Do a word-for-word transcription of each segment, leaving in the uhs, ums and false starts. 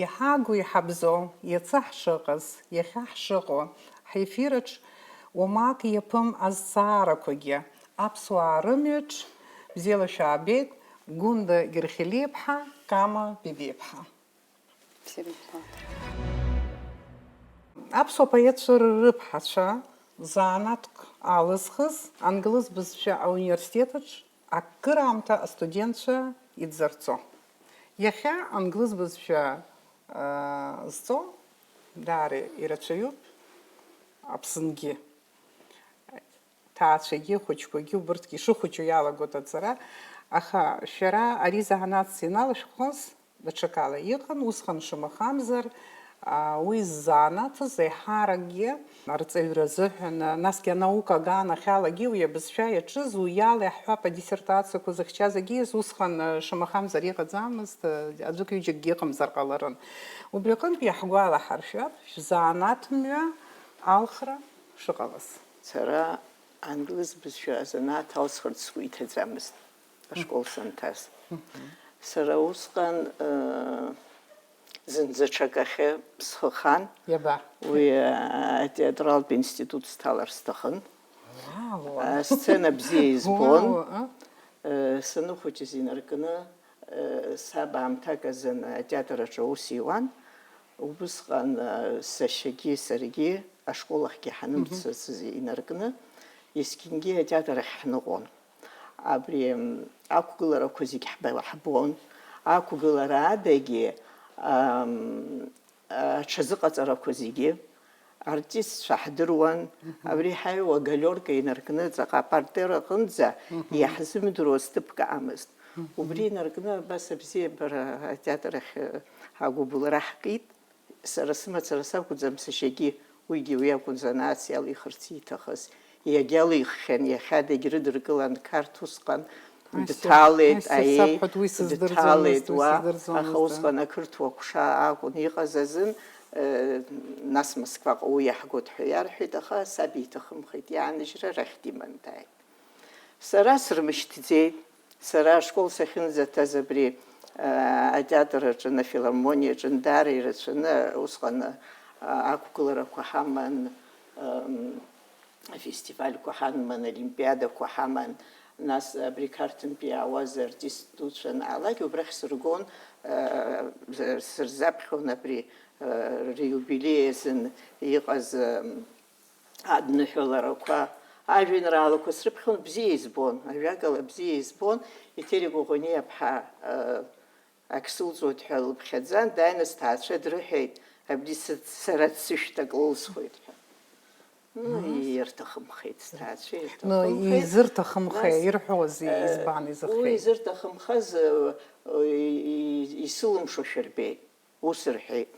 Иҳагу иҳабзоу, иацы ҳшыҟаз, иахьа ҳшыҟоу, ҳефираҿ уамак иаԥым азҵаарақәагьы, аԥсуаа рымҩаҿ, бзиала шәаабеит, Гәында Герхелиаԥҳа, Кама Бибиаԥҳа. Бзиа бымҳәан. Аԥсуа поетцәа рыԥҳацәа, заанаҵәҟьа алызхыз, англыз бызшәа ауниверситет аҿы акыраамҭа астудентцәа идзырҵо. Иахьа англыз бызшәа, аа, зҵо даара ирацәаҩуп Аԥсынгьы. Ҭаацәагьы, хәыҷқәагьы убырҭгьы ишыхәыҷу иалагоит аҵара, аха шәара ари заанаҵ ианалашәхоз даҽакала иҟан, усҟан шамахамзар, а, уи ззаанаҭыз еиҳаракгьы арҵаҩра азыҳәан, насгьы анаука аганахьалагьы уи абызшәа иаҿыз, уи ала иаҳҳәап, адиссертациақәа зыхьчаз агьиз усҟан, а, шамахамзар иҟаӡамызт, а, аӡәык-ҩыџьакгьы ыҟамзар ҟаларын. Убри аҟынтә иаҳгәалаҳаршәап, шәзанааҭ мҩа алхра шыҟалаз. Сара англыз бызшәа азанааҭ алсхырц сгәы иҭаӡамызт ашкол санҭаз. Сара усҟан, э, зынӡа ҽакахьы схы хан. Иаба? Уи, э, атеатралтә институт сҭалар сҭахын. Уау! Э, сцена бзиа избон. Уау, а? Э, саныхәыҷыз инаркны, э, саб аамҭак азын атеатр аҿы аус иуан. Убысҟан, э, сашьагьы саргьы ашкол ахьгьы ҳанымцацыз инаркны, есқьынгьы атеатр ахь ҳныҟәон. Абри, м, ақәгыларақәа зегь ҳба-, ҳбон. Ақәгылара адагьы, ам, аҽазыҟаҵарақәа зегьы, артистцәа ҳдыруан. Абри ҳаҩуа галерка инаркны ҵаҟа апартер аҟынӡа иаҳзымдыруаз ҭыԥк ыҟамызт. Убри инаркны абас абзиабара атеатр ахь, э, агәыбылра ҳкит. Сара сымацара сакәӡам, сашьагьы уигьы уи акәын занааҭс иалихырц ииҭахыз. Иагьалиххьан, иахьа дагьрыдыркылан, Қарҭ усҟан дҭалеит, аиеи, дҭалеит уа, аха усҟан ақырҭуа ҟәша акәын иҟаз азын, э, нас Москваҟа уи иаҳгоит ҳәа иарҳәеит, аха саб иҭахымхеит, иааныжьра арахь диман дааит. Сара срымышьҭӡеит. Сара ашкол сахьынӡаҭаз абри, а, атеатр аҿы, афилармониаҿы даара ирацәаны усҟан, а, ақәгыларақәа ҳаман, ам, афестивальқәа ҳаман, олимпиадақәа ҳаман, нас абри Қарҭынтәи иаауаз артист дуцәа анаалак, убрахь сыргон, а, сырзаԥхьон абри, а, риубилеи азын иҟаз, ам, адныҳәаларақәа, ажәеинраалақәа срыԥхьон, бзиа избон, ажәакала, бзиа избон, Еҭери Коӷониа-ԥҳа, э, ак сылҵуеит ҳәа лыԥхьаӡан, дааины сҭаацәа дрыҳәеит, абри сы-, сара ццышәҭак лылсхуеит ҳәа. Ну, ирҭахымхеит, сҭаацәа ирҭахымхеит. Ну, изырҭахымхеи, нас, ирҳәозеи, э, избан изырхеи? Уи изырҭахымхаз, э, э, и-, и-, исылымшошәа рбеит. Ус рҳәеит.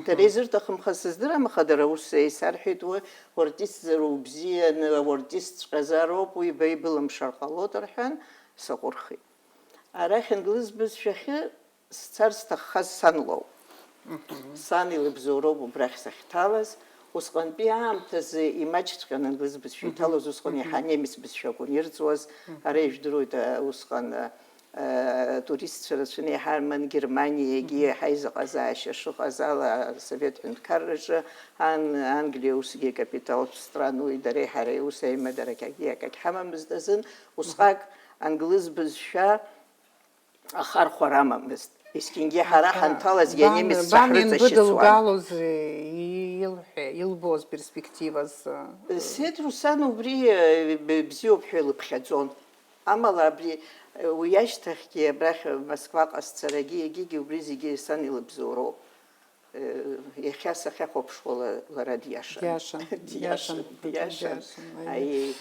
Дара изырҭахымхаз сыздырам, аха дара ус еисарҳәеит, уи уартистзароуп, бзианы ауартистҵәҟьазароуп, уи ба ибылымшар ҟалоит, рҳәан, саҟәырхит. Арахь англыз бызшәахьы сцар сҭаххаз сан лоуп. Сан илыбзоуроуп убрахь сахьҭалаз. Усҟантәи аамҭазы имаҷҵәҟьан англыз бызшәа иҭалоз, усҟан иаҳа немец бызшәа акәын ирҵуаз. Ара ижәдыруеит, а, усҟан, а, Э, туристцәа рацәаны иҳарман Германиагьы, ҳаизыҟазаашьа шыҟаз ала, Асовет Ҳәынҭқарраҿы, Ан-, Англиа усгьы капиталтә стран, уи дареи ҳареи ус аимадарагьы акагь ҳамамызт азын, усҟак англыз бызшәа ахархәара амамызт. Есқьынгьы ҳара ҳанҭалазгьы анемеццәа ҳрыҵашьыцуан. Илбоз перспективаз? Сеҭ Руслан убри, э, б-, бзиоуп ҳәа илыԥхьаӡон. Амала абри, э, уи ашьҭахьгьы абрахь Москваҟа сцарагьы, егьигьы убри зегьы сан илыбзоуроуп. Э, иахьа сахьахәаԥшуа ла-, лара диашан. Диашан, диашан, диашан, диашан. Аиеи.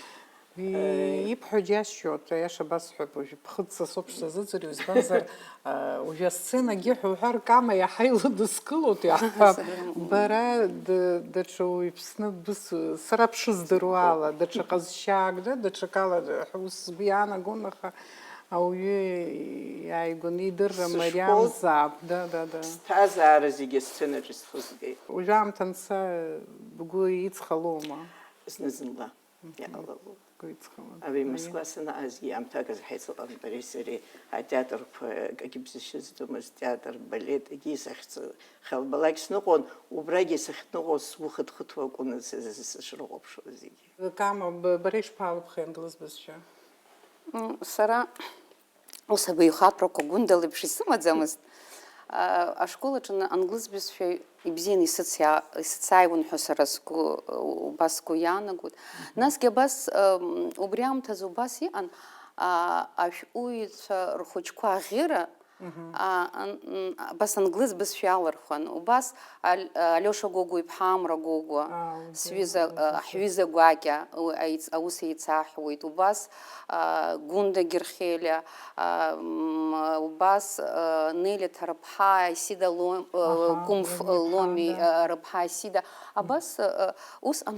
Э, ибҳәо џьасшьоит, аиаша басҳәап, уажә ԥхыӡ са соуп сазыӡырҩуа, избанзар, э, уажә асценагьы ҳәа уҳәар, Кама иаҳа илыдыскылоит, иаҳҳәап. Бара д-, даҽа уаҩԥсны быс-, сара бшыздыруа ала, даҽа ҟазшьаак, да, даҽакала ҳәа ус сгәы иаанагон, аха ауаҩы иааигәаны идырра мариамзаап. Да, да, да. Сыжәбоит, сԥсҭазаара зегьы асценаҿ исхызгеит. Уажәы аамҭа анца бгәы иҵхалома? Зны-зынла. Иаалалоуп. Гәеиҵхала. Абри Москва санаазгьы аамҭак азы ҳаицыҟан бареи сареи атеатрқәа, акгьы бзашьа зыдумыз театр, балет, егьи сахьцо хьалбалак сныҟәон, убрагьы сахьныҟәоз сгәы хыҭхыҭуа акәын сызсышрыхәаԥшуа зегьы. Кама, б- бара ишԥалыбхи англыз бызшәа? М, Сара ус абаҩхатәрақәа Гәында леиԥш исымаӡамызт. А, Ашкол аҿы англыз бызшәа ибзианы исыциа- исыцааиуан ҳәа сара сгәы, убас сгәы иаанагоит. Насгьы абас, м, убри аамҭазы убас иҟан, а, ашәҟәыҩҩцәа рхәыҷқәа аӷьыра, а, ан- н- абас англыз бызшәа иалырхуан. Убас Ал- Алиоша Гогәуа иԥҳа Амра Гогәуа, Аа, уи сҩыза, Гогәуа, а, ҳҩыза гәакьа, уи аиц- аус еицаҳуеит. Убас, а, Гунда Герхелиа, а, м, убас, а, Нелиа Ҭарԥҳа, Исида Лом- а, Аҳа, Гәымф Ломиа иԥҳа, Ломи, да. а, Рыԥҳа Исида. Абас, а, а, усҟан,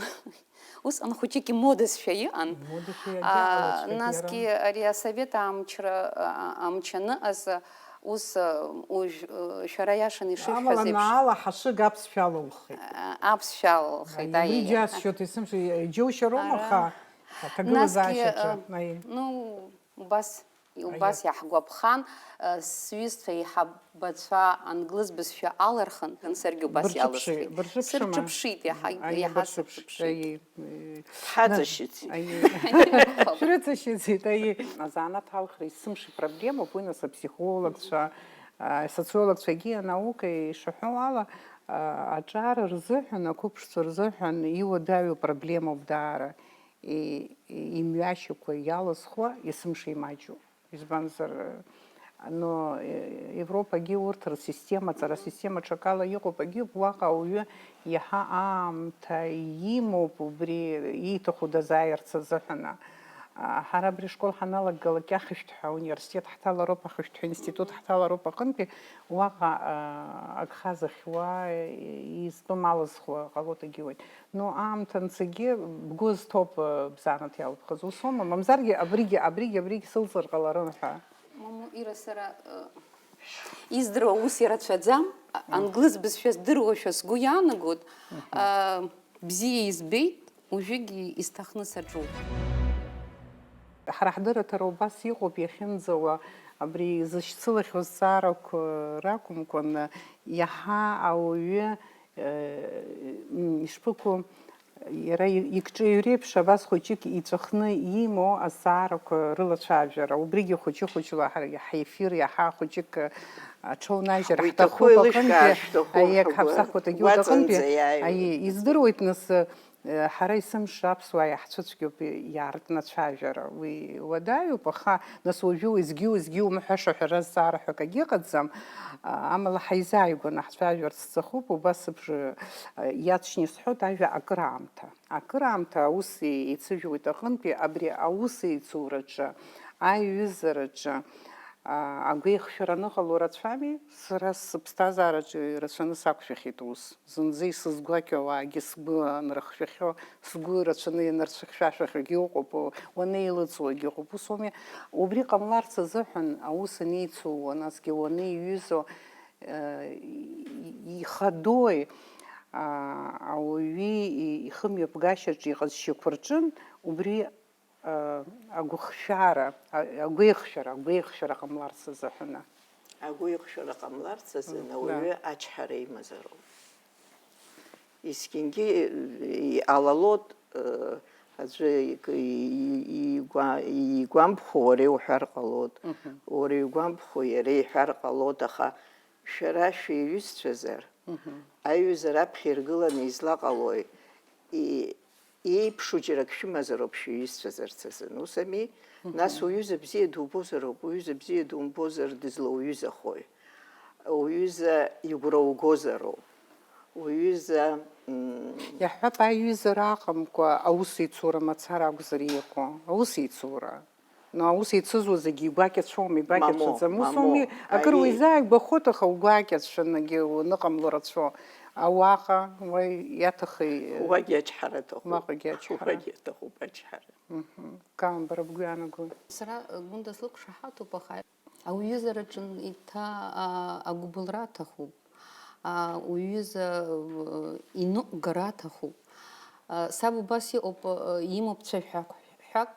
усҟан хәыҷык имодазшәа иҟан. Имодашәа А, иагьаҟалаҵәҟьеит Насгьы иара. Ари асовет амчра, а, амч аныҟаз, ус, а, уж, а, шәара иаша Амала ишышәҳәаз еиԥш. Наала Ҳашыг аԥсшәа алылхит. А, аԥсшәа алылхит, Аи, абри аиеи. Џьасшьоит, есымша, џьоушьароума, Ара. аха Насгьы, аҭагылазаашьаҿы, а, аи. Ну, убас, убас Аиеи. Иаҳгәаԥхан, а, сҩызцәа еиҳабацәа англыз бызшәа алырхын, саргьы убас Бырҿыԥши-, иалысхит. бырҿыԥшыма? Сырҿыԥшит, иаҳа-, Аиеи, иаҳа бырҿыԥшит, сырҿыԥшит. Аиеи, аиеи. Ҳаҵашьыцит. Аиеи. Шәрыҵашьыцит, аиеи. Азанааҭ алхра есымша проблемоуп, уи нас апсихологцәа, асоциологцәагьы анаука ишаҳәо ала, а, аҿар рзыҳәан, ақәыԥшцәа рзыҳәан иуадаҩу проблемоуп даара. И-, и-, имҩашьақәа иалызхуа есымша имаҷуп. Избанзар, но, э, Европагьы урҭ рсистема, аҵара система ҽакала иҟоуп, агьыуп, уаҟа ауаҩы иаҳа аамҭа имоуп, убри ииҭаху дазааирц азыҳәан. А, ҳара абри ашкол ҳаналагалак ахышәҭҳәа, ауниверситет ҳҭалароуп ахышәҭҳәа, институт ҳҭалароуп аҟынтәи, уаҟа, а, агха зыхьуа, избымалызхуа ҟалоит, агьиуеит. Ну, аамҭа анцагьы бгәы зҭоуп, э, бзанааҭ иалбхыз, усоума? Мамзаргьы абригьы, абригьы, абригьы сылҵыр ҟаларын ҳәа. Мамоу, Ира, сара, э, издыруа ус ирацәаӡам. А-, англыз бызшәа здыруашәа сгәы иаанагоит. А, бзиа избеит, уажәыгьы исҭахны саҿуп. Ҳара ҳдырраҭара убас иҟоуп иахьынӡауа, абри изышьцылахьоу зҵаарақәа ракәымкәан, иаҳа ауаҩы, э, м, ишԥыкәу, иара и-, икҿаҩреиԥш абас хәыҷык иҵәахны имоу азҵаарақәа рылацәажәара, убригьы хәыҷы-хәыҷла ҳара, ҳаефир иаҳа хәыҷык, э, аҽаунажьыр Уи ҳҭахуп иҭаху аҟынтәи, еилышәкаашәҭаху аиеи, ҳгәы-, ҳаԥсахуеит, агьи ҳгәаҵанӡа аҟынтәи, иааиуеит. Аиеи, издыруеит нас, э, ҳара есымша аԥсуаа иаҳцәыцәгьоуп иаартны ацәажәара. Уи уадаҩуп, аха нас уажәы уеизгьы-уеизгьы умҳәаша ҳәа разҵаара ҳәа акагьы ыҟаӡам. А, амала ҳаизааигәаны ҳцәажәарц сҭахуп, убас сыбжа, а, иаҵшьны исҳәоит ажәа акыраамҭа. Акыраамҭа аус еицыжәуеит аҟынтәи абри аус еицураҿы, аиҩызараҿы, а, агәеихшәара аныҟало рацәами? Сара сыԥсҭазаараҿы ирацәаны сақәшәахьеит ус. Зынӡа исызгәакьоу ауаагьы сгәы анрыхшәахьоу, сгәы рацәаны ианырцәыхьшәашәахьоугьы ыҟоуп, уанеилыҵуагьы ыҟоуп. Ус ауми, убри ҟамларц азыҳәан аус анеицу, насгьы уанеиҩызоу, э, и-, ихадои, а, ауаҩи и-, ихымҩаԥгашьаҿы иҟазшьақәа рҿын, убри, а, агәыхшәара, а, агәеихшәара, агәеихшәара ҟамларц азыҳәаны. Агәеихшәара ҟамларц азын Да. ауаҩы ачҳара имазароуп. Есқьынгьы иҟалалоит, э, аӡәы ик- и- игәа- игәамԥхо уара иуҳәар ҟалоит, уара иугәамԥхо иара иҳәар ҟалоит, аха шәара шәиҩызцәазар, аиҩыза раԥхьа иргыланы излаҟалои? И- Иеиԥшу џьарак шәымазароуп шәиҩызцәазарц азын, ус ами? Нас уҩыза бзиа дубозароуп, уҩыза бзиа думбозар дызлоуҩызахои? Уҩыза игәра угозароуп. Уҩыза, м, Иаҳҳәап, аиҩызара аҟамкәа аус еицура мацара акәзар иҟоу, аус еицура. Но аус еицызуа зегьы игәакьацәоума, игәакьацәаӡам, Мамоу, ус ауми, мамоу, акыр аиеи. Уизааигәахоит, аха угәакьацәанагьы уаныҟамло рацәоу. Ауаҟа, уа иаҭахи? Уагьы ачҳара аҭахуп. Уаҟагьы ачҳара. Уагьы аҭахуп ачҳара. Мгм. Кама, бара бгәы иаанагои? Сара, э, Гәында слыкәшаҳаҭуп, аха ауҩызараҿы еиҭа, а, агәыбылра аҭахуп. А, уҩыза, э, иныҟәгара аҭахуп. Саб убас иҟоуп, имоуп цәаҳәақәак,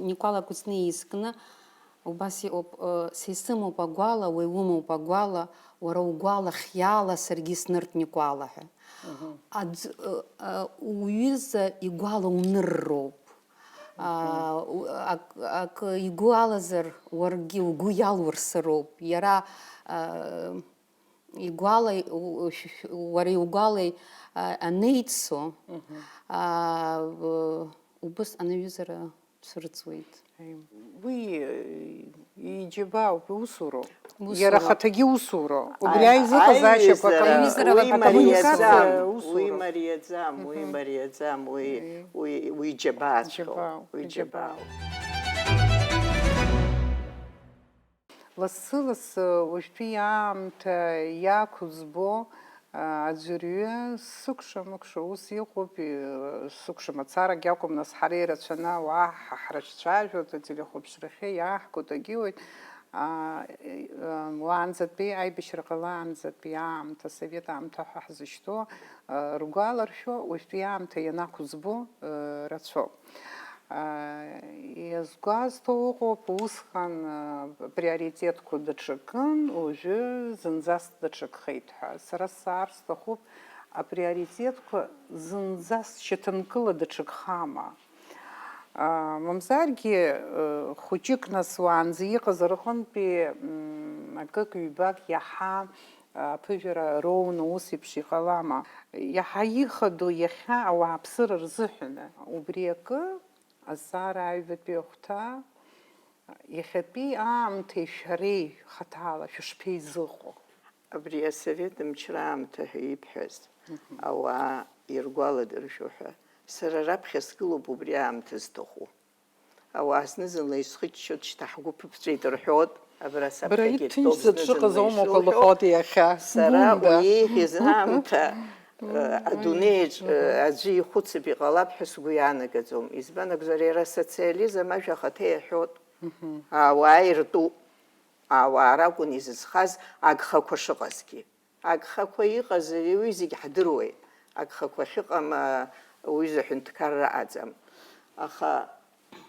Никәала Кәыҵниа изкны, убас иҟоуп, са исымоуп агәала, уи умоуп агәала, уара угәала хиаала, саргьы снырт Никәала ҳәа. Аӡ-, уҩыза игәала унырроуп. Ак-, акы игәы алазар, уаргьы угәы иалурсыроуп. Иара, игәалеи, у-, шә-, шә-, уара иугәалеи, а, анеицу, а, у-, убыс анаҩызара цәырҵуеит. Уи, э, иџьабаауп, усуроуп. Усуроуп. Иара ахаҭагьы усуроуп. Убри аи-, аизыҟазаашьақәа аиҩызара, акоммуникациа, аиҩызара аиҩызара аҭахым. Аҭахым. Уи усуроуп. Мариаӡам, уи мариаӡам, уи, уи, уи џьабааҵәҟьоуп, џьабаауп, уи џьабаауп. Лассы-лассы уажәтәи аамҭа иақәӡбо, а, аӡәырҩы сыкәша-мыкәша ус иҟоуп, и-, сыкәша мацарагь акәым, нас ҳара ирацәаны ауаа ҳа-, ҳрыҿцәажәоит, ателехәаԥшрахьы иааҳгоит, агьиуеит. А, и-, а, уаанӡатәи аибашьра ҟалаанӡатәи аамҭа, асовет аамҭа ҳәа ҳзышьҭоу, а, ргәаларшәо, уажәтәи аамҭа ианақәӡбо, а, рацәоуп. Иазгәазҭо ыҟоуп, усҟан, а, априоритетқәа даҽакын, уажәы зынӡаск даҽакхеит ҳәа. Сара саар сҭахуп, априоритетқәа зынӡаск шьаҭанкыла даҽакхама? А, мамзаргьы, э, хәыҷык нас уаанӡа иҟаз рҟынтәи, м, акык-ҩбак иаҳа аԥыжәара роуны ус еиԥш иҟалама? Иаҳа ихадоу иахьа ауааԥсыра рзыҳәаны. Убри акы, азҵаара аҩбатәи ахәҭа, иахьатәи аамҭеи шәареи хаҭала шәышԥеизыҟоу? Абри асовет мчра аамҭа ҳәа ибҳәаз, мгм, ауаа иргәаладыршәо ҳәа, сара раԥхьа сгылоуп убри аамҭа зҭаху. Ауаа зны-зынла исхыччоит, шьҭа ҳгәы ԥыԥҵәеит рҳәоит, абра саԥхьагьы иҭоуп, иҭынчӡа зны-зынла дшыҟаз аумоуп ишуҳәо. Лыхәоит иахьа. Сара Гәында. Уи еиӷьыз аамҭа, э, адунеиаҿ, э, аӡәы ихәыцып, иҟалап ҳәа сгәы иаанагаӡом. Избан акәзар, иара асоциализм ажәа ахаҭа иаҳәоит. Ауаа иртәуп. Ауаа ракәын изызхаз агхақәа шыҟазгьы. Агхақәа иҟаз уи зегь ҳдыруеит. Агхақәа ахьыҟам, а, уҩыза ҳәынҭқарра аӡам. Аха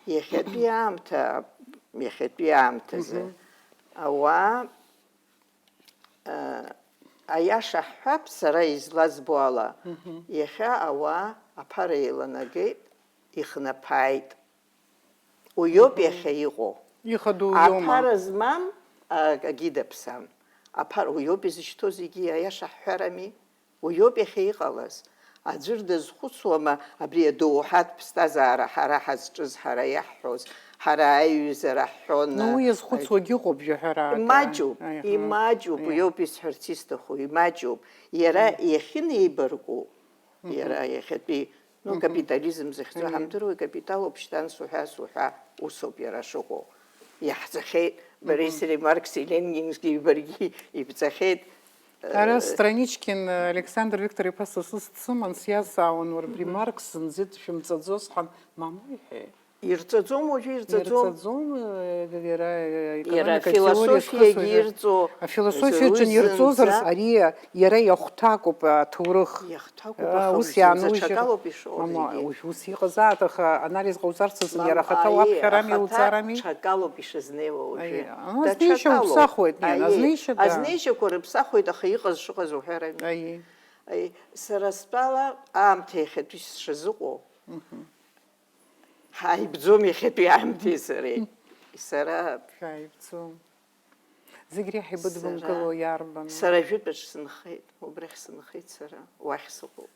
иахьатәи аамҭа, иахьатәи аамҭазы, мгм, ауаа, а, аиаша ҳҳәап, сара излазбо ала, мгм, иахьа ауаа аԥара еиланагеит, ихнаԥааит. Уиоуп, мгм, иахьа иҟоу. Ихадоу иоума? Аԥара змам, а, акгьы даԥсам. Аԥара, уиоуп изышьҭоу зегьы, аиаша ҳҳәарами. Уиоуп иахьа иҟалаз. Аӡәыр дазхәыцуама абри адоуҳатә ԥсҭазаара ҳара ҳазҿыз, ҳара иаҳҳәоз, ҳара аиҩызара ҳҳәон, ну, уи иазхәыцуагь ыҟоуп, жәаҳәарада. Имаҷуп, аиаҳа, имаҷуп, аиаҳа, уиоуп исҳәарц исҭаху, имаҷуп. Иара, мгм, иахьынеибарку, мгм, иара иахьатәи Ну, мгм, капитализм захьӡу, мгм, ҳамдыруеи, капиталуп, шьҭа ансуҳәа, суҳәа, усоуп иара шыҟоу. Иаҳҵахьеит, бареи, мгм, сареи, Маркси Ленинсгьы баргьы ибҵахьеит. Ара, э, Страничкин Александр Виктор-иԥа сасыс дсыман, сиазҵаауан, уара, абри, мгм, Маркс зынӡа дшәымҵаӡо, сҳәан, мамоу, иҳәеит. Ирҵаӡом уажәы, ирҵаӡом. Ирҵаӡом, э, иара, э, иара икономикатә теориа философиагьы зхысыз, ирҵо, афилософиаҿы уи ирҵозар, зынӡа ари иара иахәҭакуп аҭоурых. Иахәҭакуп, а, аха ус зынӡа иаанужьыр, ҽакалоуп ишыҟоу, мама, зегьы. Уажә ус иҟазааит, аха анализ ҟауҵарц азын, мам, иара ахаҭа аиеи, уаԥхьарами, ахаҭа уҵарами? Ҽакалоуп ишызнеиуа уажәы. Аиеи, азнеишьа даҽакалоуп. Уԥсахуеит, нан, аиеи, азнеишьа да. Азнеишьақәа рыԥсахуеит, аха иҟаз шыҟаз уҳәарами. Аиеи. Аи, сара стәала аамҭа иахьатәи сшазыҟоу. Мгм. Ҳааибӡом иахьатәи аамҭеи сареи. Сара Шәааибӡом. Зегь реиҳа ибыдбымкыло сара, иарбану? Сара ажәытәаҿ сынхеит, убрахь сынхеит сара, уахь сыҟоуп.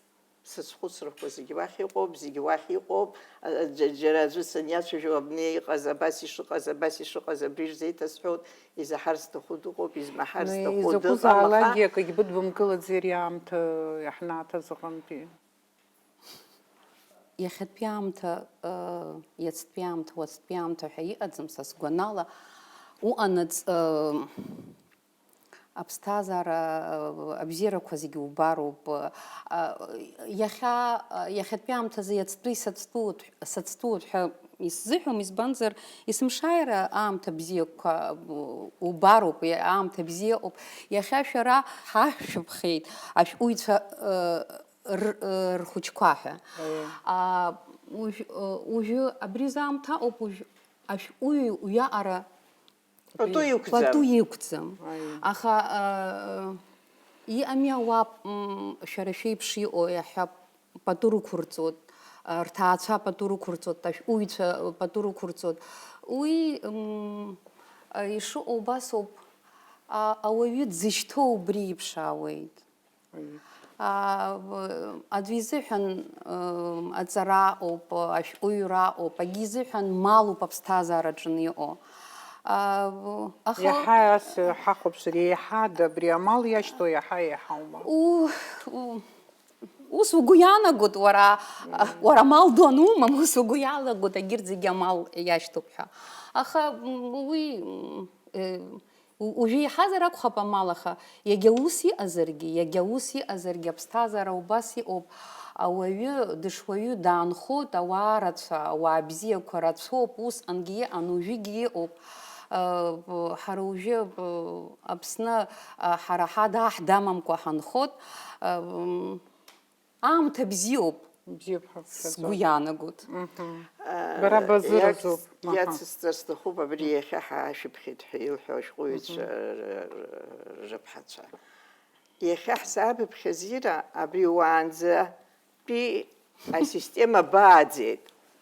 Сызхәыцрақәа зегь уахь иҟоуп, зегь уахь иҟоуп. А, џьа-, џьара аӡәы саниацәажәо, абни иҟаз, абас ишыҟаз, абас ишыҟаз, абри рзеиҭасҳәоит, изаҳар сҭаху дыҟоуп, измаҳар, ну, сҭаху дыҟам, аха изакәызаалакгьы акгьы быдбымкылаӡеи ари аамҭа иаҳнаҭаз аҟынтәи? Иахьатәи аамҭа, ыы, иацтәи аамҭа, уаҵәтәи аамҭа ҳәа иҟаӡам, са сгәанала, уҟанаҵ, ыы, аԥсҭазаара, ыы, абзиарақәа зегьы убароуп. Ыы, иахьа, ыы, иахьатәи аамҭазы иацтәи сацтәуп, сацтәуп ҳәа исзыҳәом, избанзар, есымшааира аамҭа бзиақәа, ыы, убароуп, иа-, аамҭа бзиа ыҟоуп. Иахьа шәара ҳашәыԥхеит, ашәҟәыҩҩцәа, ыы, р-, э, рхәыҷқәа ҳәа. Аиеи. А, уажә, э, уажәы абри заамҭа ауп, уажә ашәҟәыҩҩы уиаҟара Пату иқәӡам. Пату иқәӡам. Аиеи. Аха, э, иҟами ауаа, м, шәара шәеиԥш иҟоу, иаҳҳәап, пату рықәырҵоит, э, рҭаацәа пату рықәырҵоит, ашәҟәыҩҩцәа пату рықәырҵоит. Уи, м, э, ишыҟоу убас ауп, а, ауаҩы дзышьҭоу убри иԥшаауеит. А, в-, аӡәы изыҳәан, ы, аҵара ыҟоуп, ашәҟәыҩҩра ыҟоуп, акгьы изыҳәан малуп аԥсҭазаара аҿы иҟоу. А, в-, аха Иаҳа ас ҳахәаԥшыр, еиҳада абри амал иашьҭоу иаҳа еиҳаума? У-, у-, ус угәы иаанагоит, уара, уара амал ду анумам, ус угәы иаанагоит, егьырҭ зегьы амал иашьҭоуп ҳәа. Аха, м, уи, м, э, У-, уажәы еиҳазар акәхап амал, аха иагьа ус иҟазаргьы, иагьа ус иҟазаргьы, аԥсҭазаара убас иҟоуп. Ауаҩы дышуаҩу даанхоит, ауаа рацәа, ауаа бзиақәа рацәоуп, усҟангьы иҟан, уажәыгьы иҟоуп. Э, ҳара уажәы, э, Аԥсны, э, ҳара ҳада аҳ дамамкәа ҳанхоит. Э, м, Аамҭа бзиоуп, Бзиоуп ҳәа сгәы ԥхьаӡоуп. Иаанагоит. Мгм. Бара базыразуп. Иац-, Аҳа. Иацысҵар сҭахуп абри иахьа ҳаашәыԥхьеит ҳәа илҳәо ашәҟәыҩҩцәа Мгм. р-, р-, рыԥҳацәа. Иахьа ҳзаабыԥхьаз ира, абри уаанӡатәи асистема бааӡеит.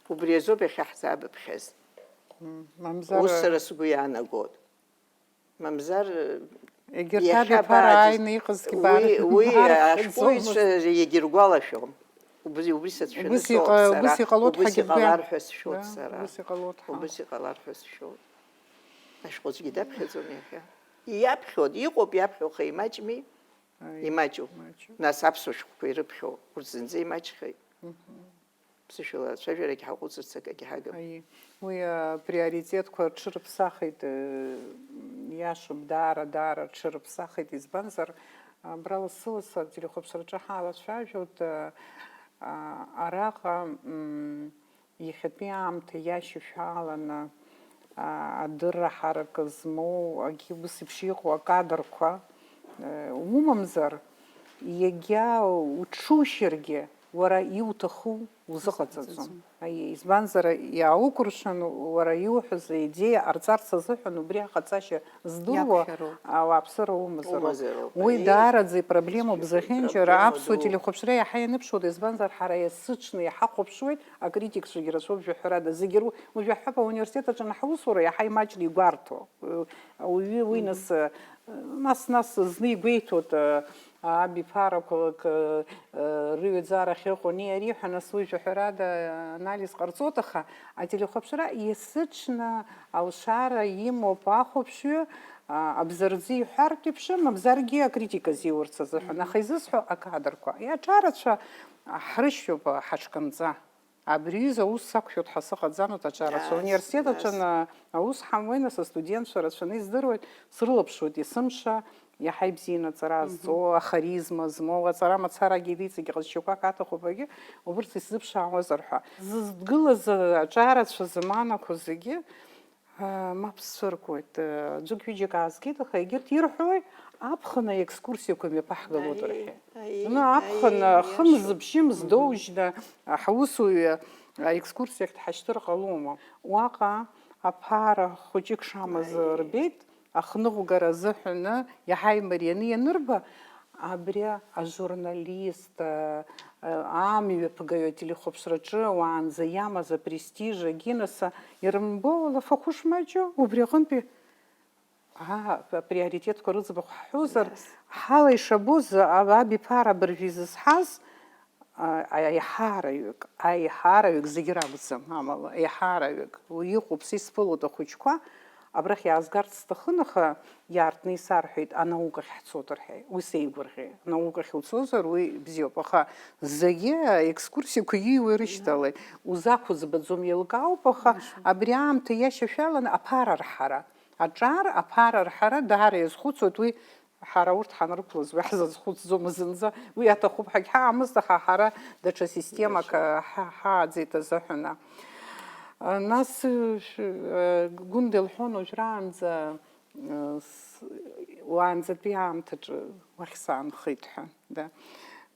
Убри азоуп иахьа ҳзаабыԥхьаз. М, мамзар, Ус сара сгәы иаанагоит. Мамзар, егьырҭ иахьа абиԥара бааӡ-, ааины иҟазгьы уи, баарыхьӡомызт. Уи ашәҟәыҩҩцәа егьыргәалашәом. Убри, убри сацәшәаны Убыс соуп иҟа-, сара, убыс иҟалоит убыс ҳәагьы иҟалар бгәеит. Ҳәа сшәоит Да, сара. Убыс иҟалоит ҳәа. Убыс иҟалар ҳәа сшәоит. Ашәҟәыҩҩцәгьы даԥхьаӡом иахьа. Иаԥхьоит, иҟоуп иаԥхьо, аха имаҷми? Аи, Имаҷуп. Имаҷуп. Нас аԥсуа шәҟәқәа ирыԥхьо, урҭ зынӡа имаҷхеит. Мгм. Ԥсышәала ацәажәарагь ҳаҟәыҵырц акагьы ҳагым. Аиеи, уи априоритетқәа рҽырыԥсахит, э, иашам, даара, даара рҽырыԥсахит, избанзар, абра лассы-лассы ателехәаԥшраҿы ҳалацәажәоит, э, а, араҟа, м, иахьатәи аамҭа иашьашәаланы, а, адырра ҳаракы змоу, агьи ус еиԥш иҟоу акадрқәа, э, умамзар, иагьа уҽушьыргьы, уара иуҭаху узыҟаҵаӡом. Узыҟаҵаӡом. Аиеи, избанзар, иааукәыршан, уара иуҳәаз аидеиа ҟарҵарц азыҳәан убри аҟаҵашьа здыруа Иаԥхьароуп. Ауааԥсыра умазароуп. Умазароуп, Уи аиеи. Даараӡа ипроблемоуп Зегьы зехьынџьара проблема аԥсуа ду. Телехәаԥшра иаҳа ианыԥшуеит, избанзар, ҳара есыҽны иаҳахәаԥшуеит, акритикцәагьы рацәоуп, жәаҳәарада, зегьы ру-, уажәы ҳҳәап, ауниверситет аҿы ҳаусура иаҳа имаҷны игәарҭо. Ауаҩы уи Мгм. нас, нас, нас зны игәеиҭоит, а, абиԥарақәа, к-, а, рыҩаӡара ахьыҟоу, ани ари ҳәа, нас уи жәаҳәарада анализ ҟарҵоит, аха ателехәаԥшра есыҽны алшара имоуп ахәаԥшҩы, а, абзарӡы иҳәартә еиԥш, мамзаргьы акритика зиурц азыҳәан. Мгм. Аха изысҳәо акадрқәа. Иаҿарацәа ҳрышьҭоуп ҳаҽкынҵа. Абри аҩыза аус сақәшәоит ҳәа сыҟаӡамызт аҿарацәа. Нас, Университет нас. Аҿы ана-, аус ҳамуеи, нас, астудентцәа рацәаны издыруеит, срылаԥшуеит есымша, иаҳа ибзианы аҵара Мгм. зҵо, ахаризма змоу, аҵара мацарагьы иҵегьы ҟазшьақәак аҭахуп, агьы убырҭ исзыԥшаауазар ҳәа. Зызгылаз аҿарацәа заманақәа зегьы, аа, мап сцәыркуеит. Ӡәык-ҩыџьак аазгеит, аха егьырҭ ирҳәои, аԥхын аекскурсиақәа мҩаԥаҳгалоит Аиеи, рҳәеит. аиеи, Зны аԥхын, аиеи, хымз, иашоуп. Ԥшьымз Мгм. доужьны, ҳаусуҩы аекскурсиахь дҳашьҭыр ҟалома? Уаҟа аԥара хәыҷык шамаз Аиеи. рбеит, ахныҟәгара азыҳәаны иаҳа имарианы ианырба, абри ажурналист, а, а, амҩаԥгаҩ ателехәаԥшраҿы уаанӡа иамаз апрестиж, агинаса ирымбо алафахәы шмаҷу, убри аҟынтәи Аа, априоритетқәа рыӡбахә ҳҳәозар, Нас. ҳала ишабоз, а, абиԥара абыржәы изызҳаз, а, аиҳараҩык, аиҳараҩык зегь ракәӡам, амала, аиҳараҩык. Уи иҟоуп, са исԥылоит ахәыҷқәа, абрахь иаазгарц сҭахын, аха иаартны исарҳәеит, анаукахь ҳцоит рҳәеит. Уи сеигәырӷьеит. Анаукахь уцозар, уи бзиоуп, аха зегьы аекскурсиақәа ииуа ирышьҭалеит. Узақәыӡбаӡом, еилкаауп, аха Мшәан. абри аамҭа иашьашәаланы аԥара арҳара. Аҿар, аԥара арҳара даара иазхәыцуеит, уи ҳара урҭ ҳанрықәлоз уи ҳзазхәыцӡомызт зынӡа, уи аҭахуп ҳәагь ҳаамызт, аха ҳара даҽа системак, Даҽа. ҳа-, ҳааӡеит азыҳәан. Нас, э, Гәында илҳәон уажәраанӡа, э, с-, уаанӡатәи аамҭаҿы уахь саанхеит ҳәа, да.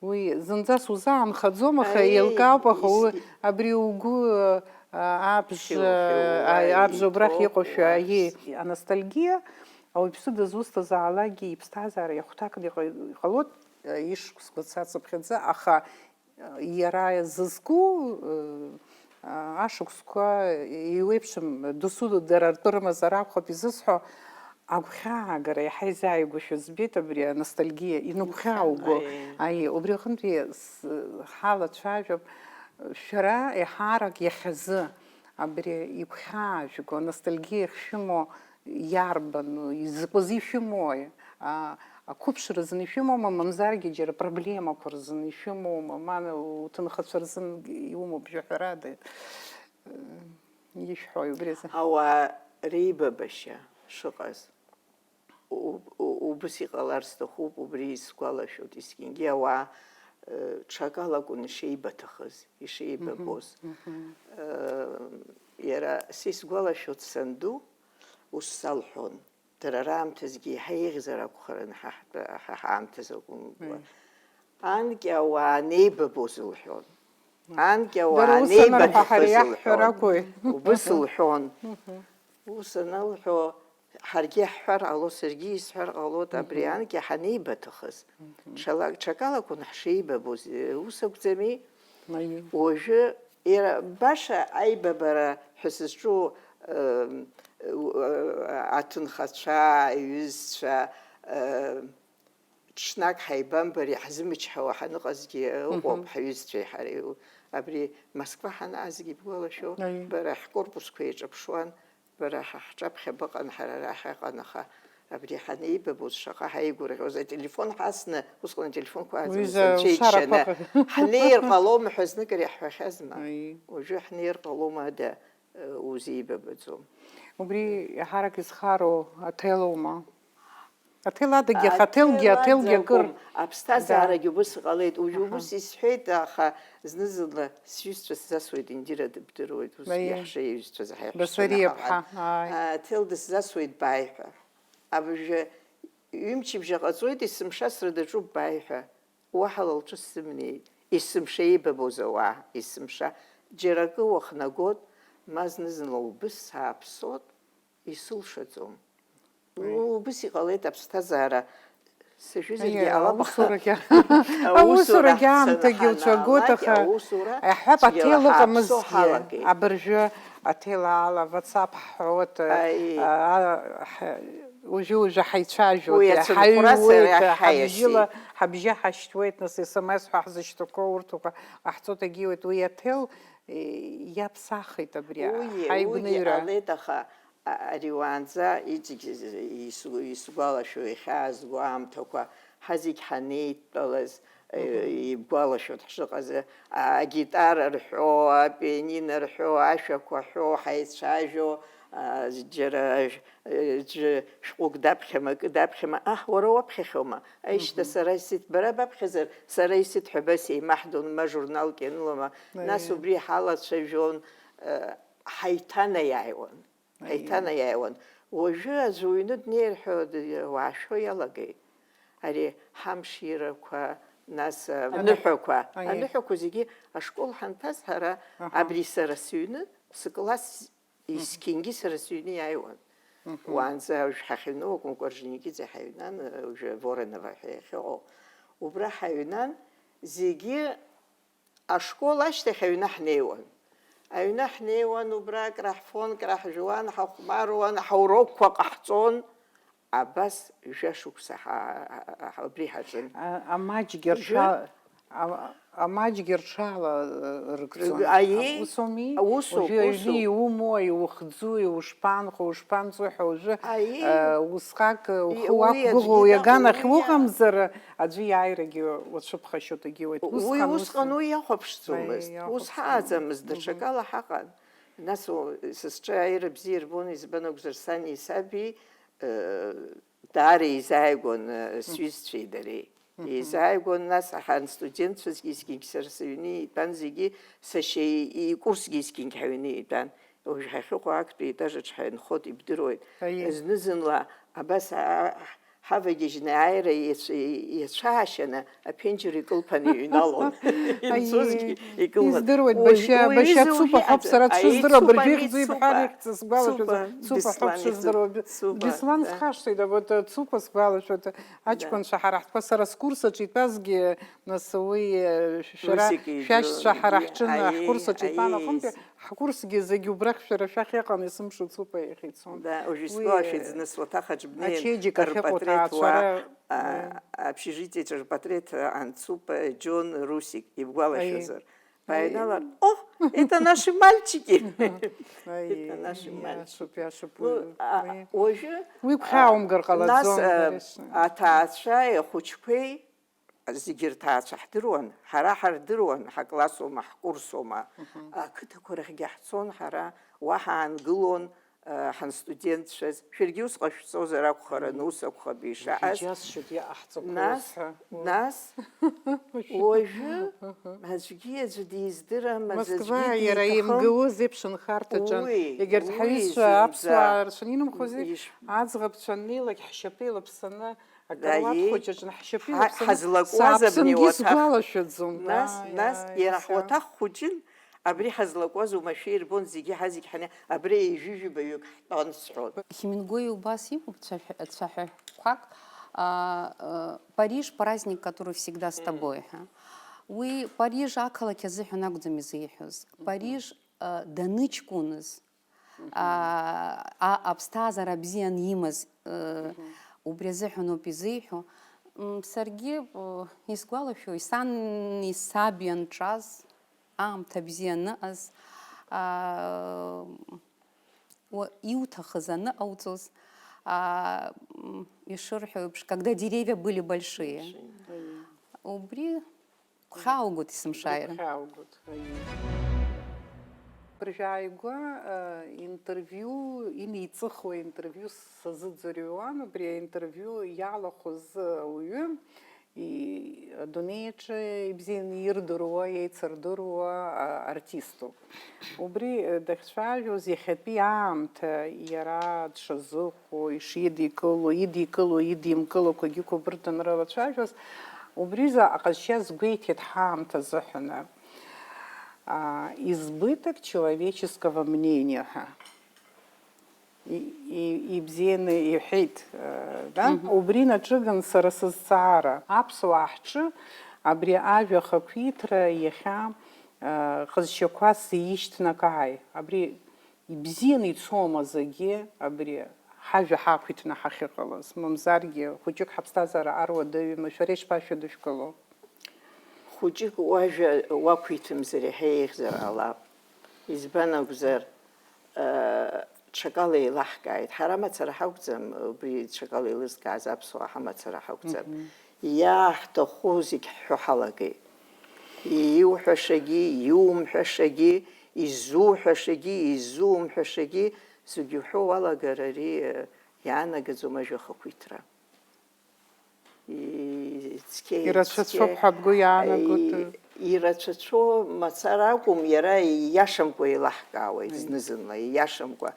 Уи зынӡа сузаанхаӡом, аха Аи, еилкаауп, аха ис-, уи, и- абри угәы, а, абжа, Хьу-, хьу-, а, уа абжа убрахь иҭоуп, иҟоушәа, уа аиеи, с- аностальгиа, ауаҩԥсы дызусҭазаалакгьы иԥсҭазаара иахәҭакны иҟа-, иҟалоит, а, ишықәсқәа цацыԥхьаӡа, аха, а, иара зызку, а, а, ашықәсқәа еиуеиԥшым, досу дара ртәы рымазар акәхап изысҳәо, агәхьаагара иаҳа изааигәышәа збеит абри аностальгиа, иныгәхьаа угәы. Аиеи. Аиеи, убри аҟынтәи с-, ҳалацәажәап, шәара еиҳарак иахьазы абри игәхьаажәго, аностальгиа ахьшәымоу иарбан, изакәазы ишәымои? А, ақәыԥшра рзын ишәымоума, мамзаргьы џьара проблемақәа рзын ишәымоума, ма уҭынхацәа рзын иумоуп, жәаҳәарада, ишәҳәои убри азы? Ауаа реибабашьа шыҟаз, у-, у-, убыс иҟалар сҭахуп, убри исгәалашәоит, есқьынгьы ауаа, э, ҽакала акәын ишеибаҭахыз, ишеибабоз. Мгм, мгм. Э, иара, са исгәалашәоит, санду ус салҳәон. Дара раамҭазгьы еиҳа еиӷьзар акәхарын, ҳа ҳтәы, ҳа ҳаамҭазы акәымкәа. Мм. Анкьа ауаа анеибабоз лҳәон. Анкьа Дара ауаа ус анырҳәа, ҳара анеибаҭахыз иаҳҳәар лҳәон. Акәи? Убыс лҳәон. Мгм. Ус анылҳәо, ҳаргьы иаҳҳәар ҟало, саргьы исҳәар ҟалоит, абри Мгм. анкьа ҳанеибаҭахыз. Мгм. Ҽала-, ҽакала акәын ҳшеибабоз, ус акәӡами? Аиеи. Уажәы иара баша аибабара ҳәа сызҿу, ы, аҭынхацәа, аҩызцәа, ы, ҽнак ҳаибамбар иаҳзымчҳауа ҳаныҟазгьы ыҟоуп, Мгм. ҳаҩызцәеи ҳареи. Абри Москва ҳанаазгьы ибгәалашәо, Аиеи. бара ҳкорпусқәа еиҿаԥшуан, бара ҳа ҳҿаԥхьа быҟан, ҳара арахь ҳаҟан, аха абри ҳанеибабоз шаҟа ҳаигәырӷьоз, ателефон ҳасны, усҟан ателефонқәа Уи ааӡамызт, за анцәа ишара иччаны, ԥыхьа. ҳнеир ҟалома ҳәа зныкыр иаҳҳәахьазма? Аиеи. Уажәы ҳнеир ҟалома ада, узеибабаӡом. Убри еиҳарак изхароу аҭел аума? Аҭел адагьы, аха аҭелгьы, Аҭел аҭелгьы акыр. Аӡакәым, аԥсҭазаарагьы Да. убыс иҟалеит. Уажә Аҳа. убыс исҳәеит, аха зны-зынла сҩызцәа сзасуеит, Индира дыбдыруеит, ус Аиеи. иаҳша иҩызцәа заҳа иаҳәшьцәа Басариа наҟ-наҟ. ԥҳа, ааи. А, аҭел дысзасуеит бааи ҳәа. Абыржәы ҩымчыбжьа ҟаҵоит, есымша сра даҿуп бааи ҳәа. Уаҳа ла лҿы сзымнеит. Есымша еибабоз ауаа, есымша. Џьара акы уахнагот, ма зны-зынла убыс сааԥсот, исылшаӡом. Уи. Убыс иҟалеит аԥсҭазаара. Сажәызаргьы Аиеи, ҟалап, аха аусурагьы, аусура аусурагьы ҳцаны аамҭагьы уцәагот, ҳанаалак, аха аусура иаҳҳәап, цәгьала аҭел ҳааԥсо ыҟамызҭгьы. ҳалагеит. Абыржәы аҭел ала, WhatsApp ҳҳәоит, Аиеи. а, а, ҳ-, уажәы-уажәы ҳаицәажәоит, Уи ацынхәрас ҳаҩуеит, иара ҳабжьыла, иаҳаиасит. ҳабжьы ҳашьҭуеит, нас S M S ҳәа ҳзышьҭақәоу урҭ уқәа ҟаҳҵоит, агьиуеит. Уи аҭел, е, иаԥсахит абри Уи, уигьы ҳаигәныҩра. ҟалеит, аха, а, ари уаанӡа иҵегь ис-, исгәалашәо, ихьаазго аамҭақәа, ҳазегь ҳанеидтәалаз, Мгм. ибгәалашәоит ҳшыҟаз, агитара рҳәо, апианино рҳәо, ашәақәа ҳәо, ҳаицәажәо, а, џьара, э, ӡәы шәҟәык даԥхьама, акы даԥхьама, аҳ, уара уаԥхьахьоума? Аишьҭа Мгм. сара исыҭ-, бара баԥхьазар, сара исыҭ ҳәа абас еимаҳдон, ма журналк ианылома, нас Аиеи. убри ҳалацәажәон, э, ҳаиҭанаиааиуан. Аиеи. Ҳаиҭанаиааиуан. Уажәы аӡәы уҩны днеир ҳәа д-, уаашәо иалагеит. Ари ҳамширақәа, нас, а, Аныҳәа. аныҳәақәа. Аиеи. Аныҳәақәа зегьы ашкол ҳанҭаз ҳара, Аҳа. абри сара сыҩны, сыкласс Мгм. есқьынгьы сара сыҩны иааиуан. Мгм. Уаанӡа уажә ҳахьыҩноу акәымкәа, Орджоникидзе ҳаҩнан, уажәы Воронова ҳәа иахьыҟоу. Убра ҳаҩнан, зегьы ашкол ашьҭахь аҩны ҳнеиуан. Аҩны ҳнеиуан, убра краҳфон, краҳжәуан, ҳахәмаруан, ҳаурокқәа ҟаҳҵон. Абас жәа шықәса ҳа-, ҳа-, ҳа-, абри ҳаҿын. А-, амаҷгьы Уажәы рҽа-, а-, амаҷгьы рҽала, э, рыгӡон. Аиеи, Ус ауми? усоуп, Уажәы аҩны усоуп. иумои, иухӡуи, ушԥанхо, ушԥанҵуи ҳәа уажәы, Аиеи. э, усҟак, э, И-, ухы уи уақәгәыӷуа аӡәгьы уи аганахь дагәгәаӷьуа. уҟамзар, аӡәы иааирагьы уацәыԥхашьоит, егьиуеит. Уи Усҟан ус усҟан уи иахәаԥшӡомызт. Аиеи, Ус иахәаԥшӡомызт. ҳааӡамызт, Мгм. даҽакала ҳаҟан. Нас у-, сасҿа аира бзиа ирбон, избан акәзар, сани саби, э, даара еизааигәан, э, Мгм. сҩызцәеи дареи. Мгм. Еизааигәан, нас ҳан студентцәазгьы есқьынгь сара сыҩны итәан зегьы, сашьа и-, икурсгьы есқьынгь ҳаҩны итәан. Уажә ҳахьыҟоу актәи етаж аҿы ҳаинхоит, ибдыруеит. Аиеи. Зны-зынла абас а-, а-, ҳавагьежьны ааира иацәа-, иацәаашьаны, аԥенџьыр икылԥаны иҩналон. Аиеи, Ирцозгьы икылԥан. Издыруеит, уажә, Башьа, уажәы Башьа изоуҳәи Цупа ҳәоуп, аӡә-, сара аиеи, дшыздыруа, Цупа абыржәы ами, ихьӡу ибҳәар Цупа. Ихьӡ сгәалашәоит, Цупа, Цупа ҳәоуп Беслан сыздыруа. Б-, Цупа, Беслан да. Схашҭит, а вот, э, Цупа сгәалашәоит. Да. Аҷкәынцәа ҳара ҳтәқәа, сара скурс аҿы итәазгьы, нас уи, э, шәара, Русик иӡәы шәашьцәа ҳара егьи, ҳҿын, аиеи, ҳкурс аҿы итәан аиеи, аҟынтәи, ес- ҳкурсгьы зегьы убрахь шәара шәахь иҟан, есымша Цупа иахь ицон. Да, уажәы Уи, исгәалашәеит, э, зны суаҭах аҿы бнеин, ачеиџьыка ахьыҟоу рпатреҭ уа, ҭаацәара, а, уи. Общежитиеҿы рпатреҭ анцуп, Џьон, Русик, ибгәалашәазар. Аиеи. Бааҩналар, Аиеи. О, это наши мальчики! Аиеи, Это наши мальчики. Иашоуп, иашоуп, Ну, уи, а, уи. Уажәы, Уи гәхьааумгар а, ҟалаӡом, нас, а, конечно. Аҭаацәеи ахәыҷқәеи, зегьы рҭаацәа ҳдыруан, ҳара ҳардыруан, ҳаклассоума, ҳкурсоума, Мгм. Ақыҭақәа рахьгьы ҳцон ҳара, уа ҳаангылон, э, ҳанстудентцәаз, шәаргьы ус ҟашәҵозар акәхарын, Мгм. Ус акәхап ишааз. Иџьасшьоит иҟаҳҵақәоз Нас, ҳәа. Уи. Нас, уажәы, Мгм. Аӡәгьы аӡәы диздырам, аӡә Москва аӡәгьы иара диҭахым. МГУ зеиԥш нхарҭа ҿан. Уи, Егьырҭ уи ҳаҩызцәа зынӡа. Аԥсуаа рацәаны инымхозеи, Иш- аӡӷабцәа аннеилак ҳшьапы еилаԥсаны, акаруаҭ Даиеи, хәыҷ аҿы ҳшьапы ҳа-, иаԥсаны ҳазлакуаз сааԥсангьы абни уаҭах. Сгәалашәаӡом. Нас, Ааи, нас, ааи, иара нас, ҳуаҭах хәыҷын, абри ҳазлакуаз уамашәа ирбон зегьы, ҳазегь ҳани, абри ҩажәи ҩбаҩык ҳтәан сҳәон. Хемингуеи убас имоуп цәаҳәа-, цәаҳәақәак, а, а, Париж, праздник, который всегда с Мм. тобой, ҳәа. Уи Париж ақалақь азыҳәан акәӡам изеиҳәоз. Мгм. Париж, а, даныҷкәыназ, Мгм. А, а, аԥсҭазаара бзиан имаз, э, Мгм. Убри азыҳәан ауп изеиҳәо. М, саргьы, э, исгәалашәои, сани саби анҿаз, аамҭа бзиа аныҟаз, а, уа-, иуҭахыз аныҟауҵоз, а, м, ишырҳәо еиԥш, когда деревья были большие. Большие. Убри Гәхьааугоит есымшааира. Гәхьааугоит, аиеи. Абыржәы ааигәа, э, интервиу, инеиҵыху аинтервиу сазыӡырҩуан, убри аинтервиу иалахәыз ауаҩы, и-, адунеи аҿы ибзианы ирдыруа, еицырдыруа, а, артистоуп. Убри, э, дахьцәажәоз иахьатәи аамҭа иара дшазыҟоу, ишидикыло, идикыло, идимкылақәагьы ықәыбырҭан рылацәажәоз, убризы аҟазшьа згәеиҭеит ҳаамҭа азыҳәаны. А, избыток человеческого мнения ҳәа. И-, и-, ибзианы иҳәеит, э, да? Мгм. Убри наҿыган сара сызҵаара. Аԥсуаа ҳҿы абри ажәа ахақәиҭра иахьа, э, ҟазшьақәас ишьҭнакааи? Абри ибзианы ицома зегьы абри ҳажәа ҳақәиҭны ҳахьыҟалаз? Мамзаргьы, хәыҷык ҳаԥсҭазаара ар уадаҩума? Шәара ишԥашәыдышәкыло? Хәыҷык уажәа уақәиҭымзар иаҳа еиӷьзар ҟалап. Избан акәзар, ыы, ҽакала еилаҳкааит. Ҳара мацара ҳакәӡам, убри ҽакала еилызкааз аԥсуаа ҳамацара ҳакәӡам. Мгм. Иааҳҭаху зегь ҳҳәо ҳалагеит. Иуҳәашагьы, иумҳәашагьы, изуҳәашагьы, изумҳәашагьы, зегь уҳәо уалагар ари, ыы, иаанагаӡом ажәа ахақәиҭра. И-, цқьа, Ирацәацәоуп цқьа, ҳәа бгәы иаанагода? И-, ирацәацәоу мацара акәым, иара ииашамкәа еилаҳкаауеит Аи. Зны-зынла, ииашамкәа.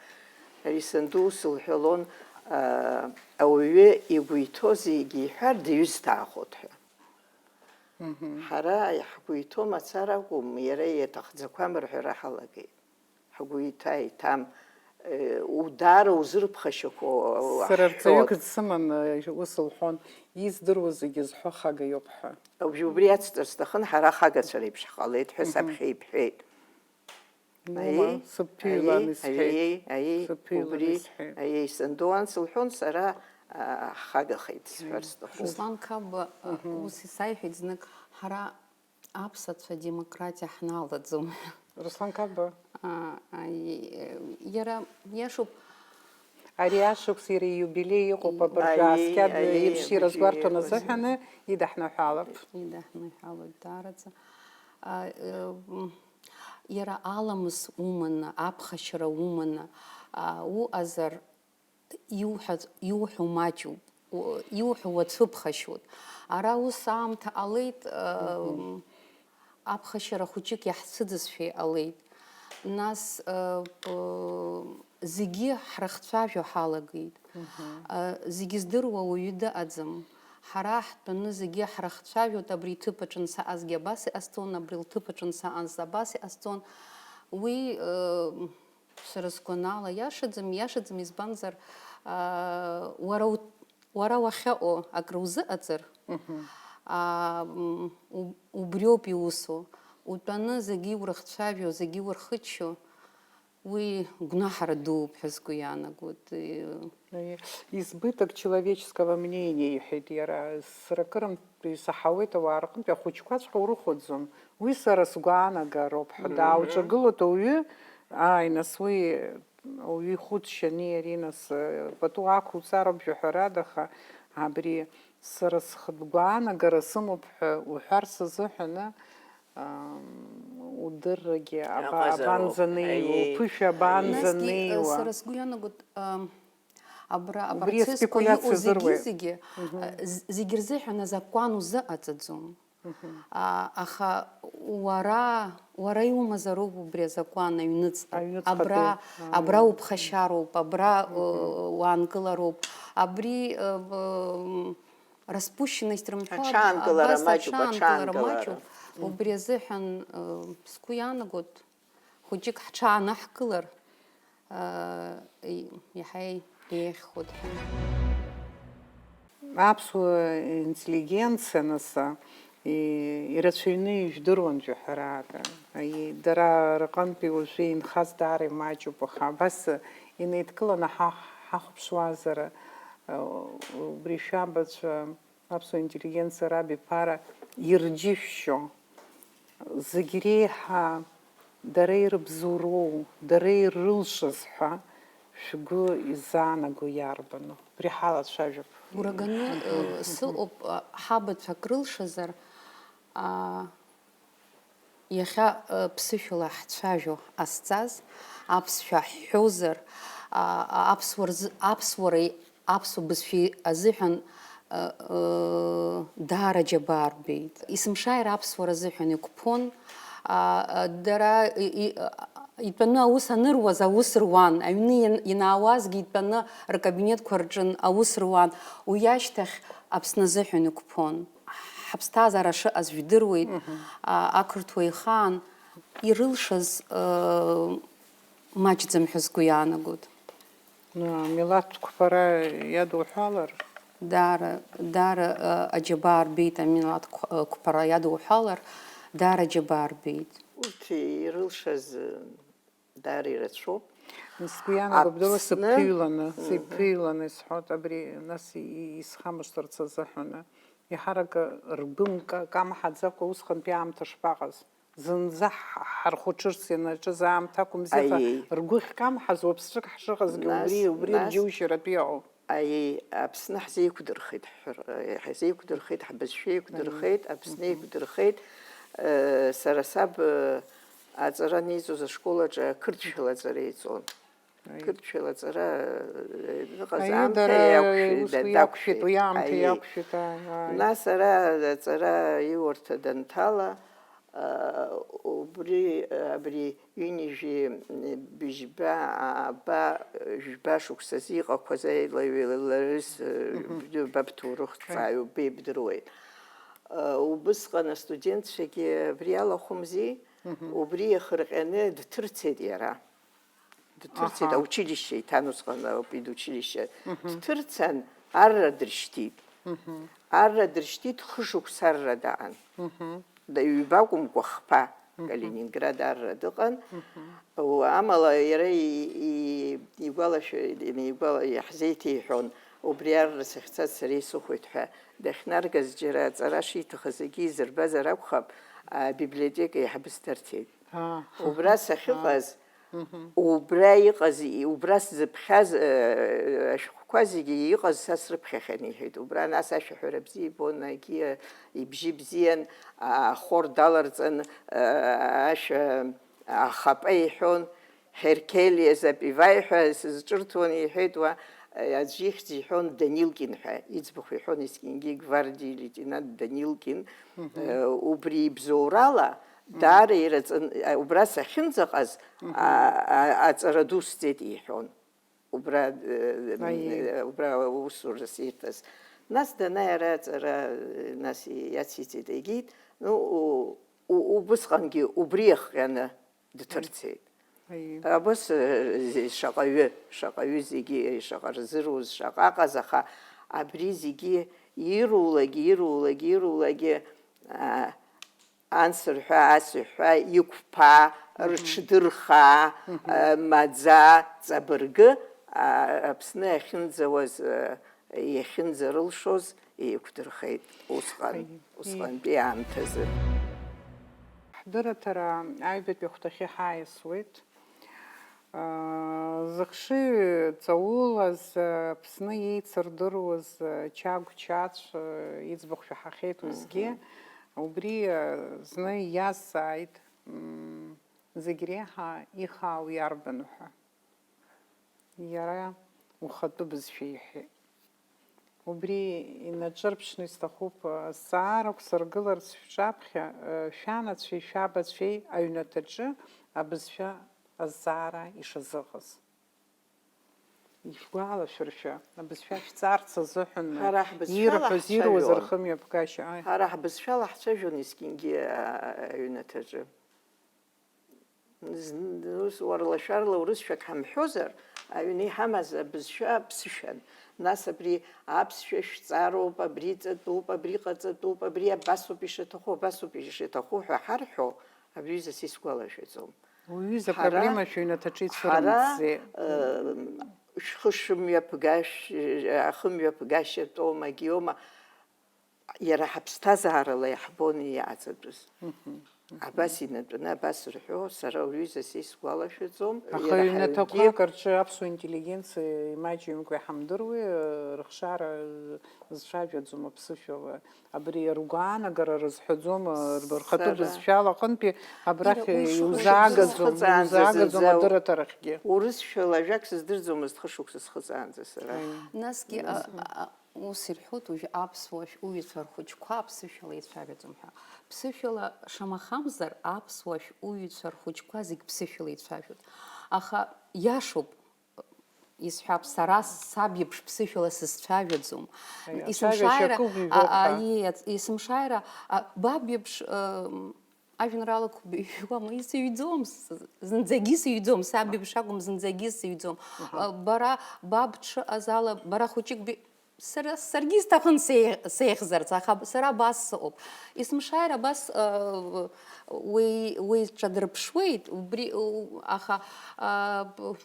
Ари санду ус лҳәалон, а, ауаҩы игәы иҭоу зегьы иҳәар, диҩысҭаахоит ҳәа. Мгм. Ҳара ҳгәы иҭоу мацара акәым, иара иаҭахӡақәам рҳәара ҳалагеит. Ҳгәы иҭа-, иҭам, э, удаара узырԥхашьақәо, Сара ҳҳәот. Рҵаҩык дсыман, э, ус лҳәон, издыруа зегьы зҳәо хага иоуп ҳәа. Убри, убри ацҵар сҭахын, ҳара хагацәа реиԥш ҳҟалеит ҳәа Мгм. Саԥхьа ибҳәеит. Нума, Аиеи, сыбԥыҩлан аиеи, исҳәеит. Аиеи, аиеи, Сыбԥыҩлан убри, исҳәеит. Аиеи, санду анс лҳәон, сара, а, ҳхагахеит, сҳәар Аиеи. Сҭахуп. Руслан Қапба, а, Мгм. Ус исаиҳәеит знык, ҳара аԥсацәа демократиа ҳналаӡом. Руслан Қапба. А, а, и-, иара иашоуп. Ари ашықәс иара ииубилеи иҟоуп, абыржәы Аиеи, ааскьад аиеи, еиԥш абыржәы ирызгәарҭон иҟоу азыҳәаны идаҳныҳәалап. Идаҳныҳәалоит даараӡа. А, э, м, иара аламыс уманы, аԥхашьара уманы, а, уҟазар, Иуҳәаз, иуҳәо маҷуп, у-, иуҳәо уацәыԥхашьоит. Ара ус аамҭа ҟалеит, э, Мгм. Аԥхашьара хәыҷык иаҳцәыӡызшәа иҟалеит. Нас, э, п-, зегьы ҳрыхцәажәо ҳалагеит. Зегьы здыруа уаҩы дыҟаӡам. Ҳара ҳтәаны зегьы ҳрыхцәажәоит, абри иҭыԥ аҿы ансаҟазгьы абас иҟасҵон, абри лҭыԥ аҿы ансаҟаз абас иҟасҵон. Уи, сара сгәанала, иашаӡам, иашаӡам, избанзар, уара у-, уара уахьаҟоу акры узыҟаҵар, а, м, у-, убриоуп иусу. Утәаны зегьы урыхцәажәо, зегьы урхыччо, уи гәнаҳара дууп ҳәа сгәы иаанагоит. Э, Избыток человеческого мнения, иҳәеит иара, сара акырынтә исаҳауеит ауаа рҟынтәи ахәыҷқәаҵәҟьа урыхәаӡом. Уи сара сгәаанагароуп ҳәа. Мгм. Даауҿагылоит ауаҩы, ааи, нас уи ауаҩы ихәыцшьа ани ари, нас, э, пату ақәуҵароуп жәаҳәарада, аха абри сара схатә гәаанагара сымоуп ҳәа уҳәарц азыҳәаны, Ам, удыррагьы аба-, Аҟазароуп. Абанӡанеиуа, Аиеи. Уԥышәа Насгьы, э, абанӡанеиуа. Сара сгәы иаанагоит, ам, абра Убри апроцессқәа аспекулиациа иҟоу зегьы, зыруеит. Зегьы, э, з-, зегьы рзыҳәан азакәан узыҟаҵаӡом. А, аха уара, уара иумазароуп убри азакәан аҩныҵҟа. Аҩныҵҟатәи, Абра, аа. Абра уԥхашьароуп, абра, э, уаанкылароуп. Абри, э, м, Распущенность рымҳәо, Аҽаанкылара абас маҷуп, аҽаанкылара аҽаанкылара. Маҷуп. Мгм. Убри азыҳәан, э, сгәы иаанагоит, хәыҷык ҳҽаанаҳкылар, э, и-, иаҳа еиӷьхоит ҳәа. Аԥсуа интеллигенциа, нас, и-, ирацәаҩны ижәдыруан жәаҳәарада. И-, дара рҟынтәи уажәы инхаз даара имаҷуп, аха абас инеидкыланы ҳа-, ҳахәаԥшуазар, Убри шәабацәа, аԥсуа интеллигенциа рабиԥара ирџьышәшьо, зегь реиҳа дара ирыбзоуроу, дара ирылшаз ҳәа шәгәы изаанаго иарбану? Убри ҳалацәажәап. Гәра ганы, э, сыҟоуп, а, ҳабацәа акрылшазар, а, Иахьа, э, ԥсышәала ҳцәажәо ҟасҵаз, аԥсшәа ҳҳәозар, а, а, аԥсуа рзы, аԥсуареи аԥсуа бызшәеи азыҳәан, э, э, даара џьабаа рбеит. Есымшааира аԥсуара азыҳәан иқәԥон. А, а, дара и-, и-, а, итәаны аус аныруаз аус руан. Аҩны иан-, ианаауазгьы итәаны ркабинетқәа рҿы аус руан. Уи ашьҭахь Аԥсны азыҳәан иқәԥон. Ҳаԥсҭазаара шыҟаз жәдыруеит, а, ақырҭуа ихаан ирылшаз, э, маҷӡам ҳәа сгәы иаанагоит. Амилаҭ қәԥара иадуҳәалар? Даара, даара, э, аџьабаа рбеит, амилаҭ қә-, э, қәԥара иадуҳәалар, даара аџьабаа рбеит. Урҭ ирылшаз, э, Даара ирацәоуп. Сгәы иаанагоуп, дала Аԥсны, сыԥыҩланы, мгм. Сыԥыҩланы исҳәоит, абри нас и-, исхамышҭырц азыҳәаны. Еиҳарак ргәы мкамҳаӡакәа усҟантәи аамҭа шԥаҟаз? Зынӡа ҳ-, ҳархәаҽырц ианаҿыз аамҭа акәымзи, аха Аиеи. Ргәы ахькамҳаз уаԥсҵәык ҳшыҟазгьы Нас, убри, убри нас. Абџьоушьаратәы иҟоуп. Аиеи, Аԥсны ҳзеиқәдырхеит, ҳҳәар-, ҳзеиқәдырхеит, ҳбызшәа еиқәдырхеит, Аԥсны еиқәдырхеит. Э, сара саб, э, аҵара аниҵоз ашкол аҿы ақырҭшәала аҵара иҵон. Аиеи. Қырҭшәала аҵара, э, ыҟаз Аиеи, аамҭа дара иақәшәеит, усгьы дақәшәеит, иақәшәеит, уи аамҭа аиеи. Иақәшәеит, ааи, ааи. Нас ара аҵара иурҭа данҭала, Убри, абри ҩынҩажәи быжьба, ааба, жәба шықәсазы иҟақәаз аилаҩеиларыс, баб ҭоурыхҭҵааҩуп, беибдыруеит. Убысҟан астудентцәагьы абри алахәымзи, убри иахырҟьаны дҭырцеит иара. Дҭырцеит, аха. Аучилишьче иҭан усҟан, апедучилишьче. Мгм. Дҭырцан, арра дыршьҭит. Мгм. Арра дыршьҭит, хышықәса арра даан. Мгм. Да, ҩба акәымкәа, хԥа, мгм. Калининград арра дыҟан. Мгм. Уа, амала иара и-, и-, игәалашәа-, инеигәала-, иаҳзеиҭеиҳәон, убри арра сахьцаз сара исыхәеит ҳәа. Дахьнаргаз џьара аҵара шиҭахыз егьи изырбазар акәхап, абиблиотека еиҳабыс дарҭеит. Аа. Убра сахьыҟаз, Мгм. Убра иҟаз, убра сзыԥхьаз, э, ашәҟәқәа зегьы иҟаз са срыԥхьахьан, иҳәеит. Убра нас ашәаҳәара бзиа ибон, егьи ибжьы бзиан, ахор даларҵан, э, ашәа ахапа иҳәон, Ҳеркелиа Запиваи ҳәа сызҿырҭуан, иҳәеит уа, э, аӡә ихьӡ иҳәон Данилкин ҳәа, иӡбахә иҳәон есқьынгьы гвардиа леитенант Данилкин. Мгм. Э, убри ибзоурала, Даара ираҵан, а, убра сахьынӡаҟаз, а, а, аҵара дусӡеит, иҳәон. Убра, э, Аиеи. Убра усура сирҭаз. Нас данааи ара аҵара, э, нас иациҵеит, егьит, ну, у-, у-, убысҟангьы убри иахҟьаны дҭырцеит. Аиеи. Абас, э, зи-, шаҟаҩы, шаҟаҩы зегьы, шаҟа рзыруз, шаҟа аҟаз, аха абри зегьы ирулагь, ирулагь, ирулагь, а, ансырҳәа, асыҳәҳәа, иқәԥа, рыҽдырхаа, э, маӡа, ҵабыргы, а, Аԥсны ахьынӡауаз, э, иахьынӡарылшоз еиқәдырхеит усҟан, Аиеи. Усҟантәи аамҭазы. Ҳдырраҭара аҩбатәи ахәҭахьы ҳаиасуеит. Зыхшыҩ ҵаулаз, Аԥсны еицырдыруаз Чагә Чацә иӡбахә шәаҳахьеит уеизгьы. Мгм. Убри зны иазҵааит, м, зегь реиҳа ихаау иарбану ҳәа. Иара ухатәы бызшәа иҳәеит. Убри инаҿырԥшны исҭахуп, азҵаара ақәсыргыларц шәҿаԥхьа, шәанацәеи шәабацәеи аҩнаҭаҿы абызшәа азҵаара ишазыҟаз. Ишәгәалашәыршәа, абызшәа шәҵарц азыҳәан Ҳара ҳбызшәала ирҳәоз, ируаз ҳцәажәон. Рхымҩаԥгашьа, аи. Ҳара ҳбызшәала ҳцәажәон есқьынгьы, а, аҩнаҭаҿы. Зн-, ус уарла-шәарла урысшәак ҳамҳәозар, аҩны иҳамаз абызшәа ԥсышәан. Нас абри аԥсшәа шәҵароуп, абри ҵатәуп, абри ҟаҵатәуп, абри абасоуп ишаҭаху, абасоуп ишаҭаху ҳәа ҳарҳәо, абри ҩызас исгәалашәаӡом. Уҩыза Ҳара, проблема шәыҩнаҭаҿы ҳара, ицәырымҵӡеит. Э, шәхы шымҩаԥгашь-, ахымҩаԥгашьатәома, гиома, иара ҳаԥсҭазаарала иаҳбон иааҵатәыз. Мгм, мгм. Абас инатәаны, абас рҳәо, сара уҩызас исгәалашәаӡом. Аха иара ҩнаҭақәак ҳаҩнгьы рҿы аԥсуа интеллигенциа имаҷымкәа иҳамдыруеи, рыхшара зцәажәаӡом аԥсышәала. Абри ргәаанагара рызҳәаӡом, рхатәы Сара бызшәала аҟынтәи абрахь Ира, уи шыҟоу иузаагаӡом, шыҟоу иузаагаӡом зынӡа адырраҭарахьгьы. Урысшәала ажәак сыздырӡомызт хышықәса схыҵаанӡа сара. Аиеи. Насгьы, а, а, Ус ирҳәоит, уажә аԥсуа шәҟәыҩҩцәа рхәыҷқәа ԥсышәала еицәажәаӡом ҳәа. Ԥсышәала шамахамзар, аԥсуа шәҟәыҩҩцәа рхәыҷқәа зегь ԥсышәала еицәажәоит. Аха иашоуп, исҳәап, сара саб иеиԥш ԥсышәала сызцәажәаӡом. Аиеи, ацәажәашьа Есымшааира, кыгәжәоуп а, а, ҳәа. Иеи, ац-, есымшааира, а, баб иеиԥш, ам, ажәеинраалақәа быҩуама, исыҩӡом, с-, зынӡагьы сыҩӡом, саб иеиԥш акәым, зынӡагьы сыҩӡом. Аҳа. А, бара баб дшыҟаз ала, бара хәыҷык би-, Сара, саргьы исҭахын сеи-, сеихьзарц, аха сара абас сыҟоуп. Есымшааира абас, э, уи, уи ҿадырԥшуеит, убри, у-, аха, а, б-,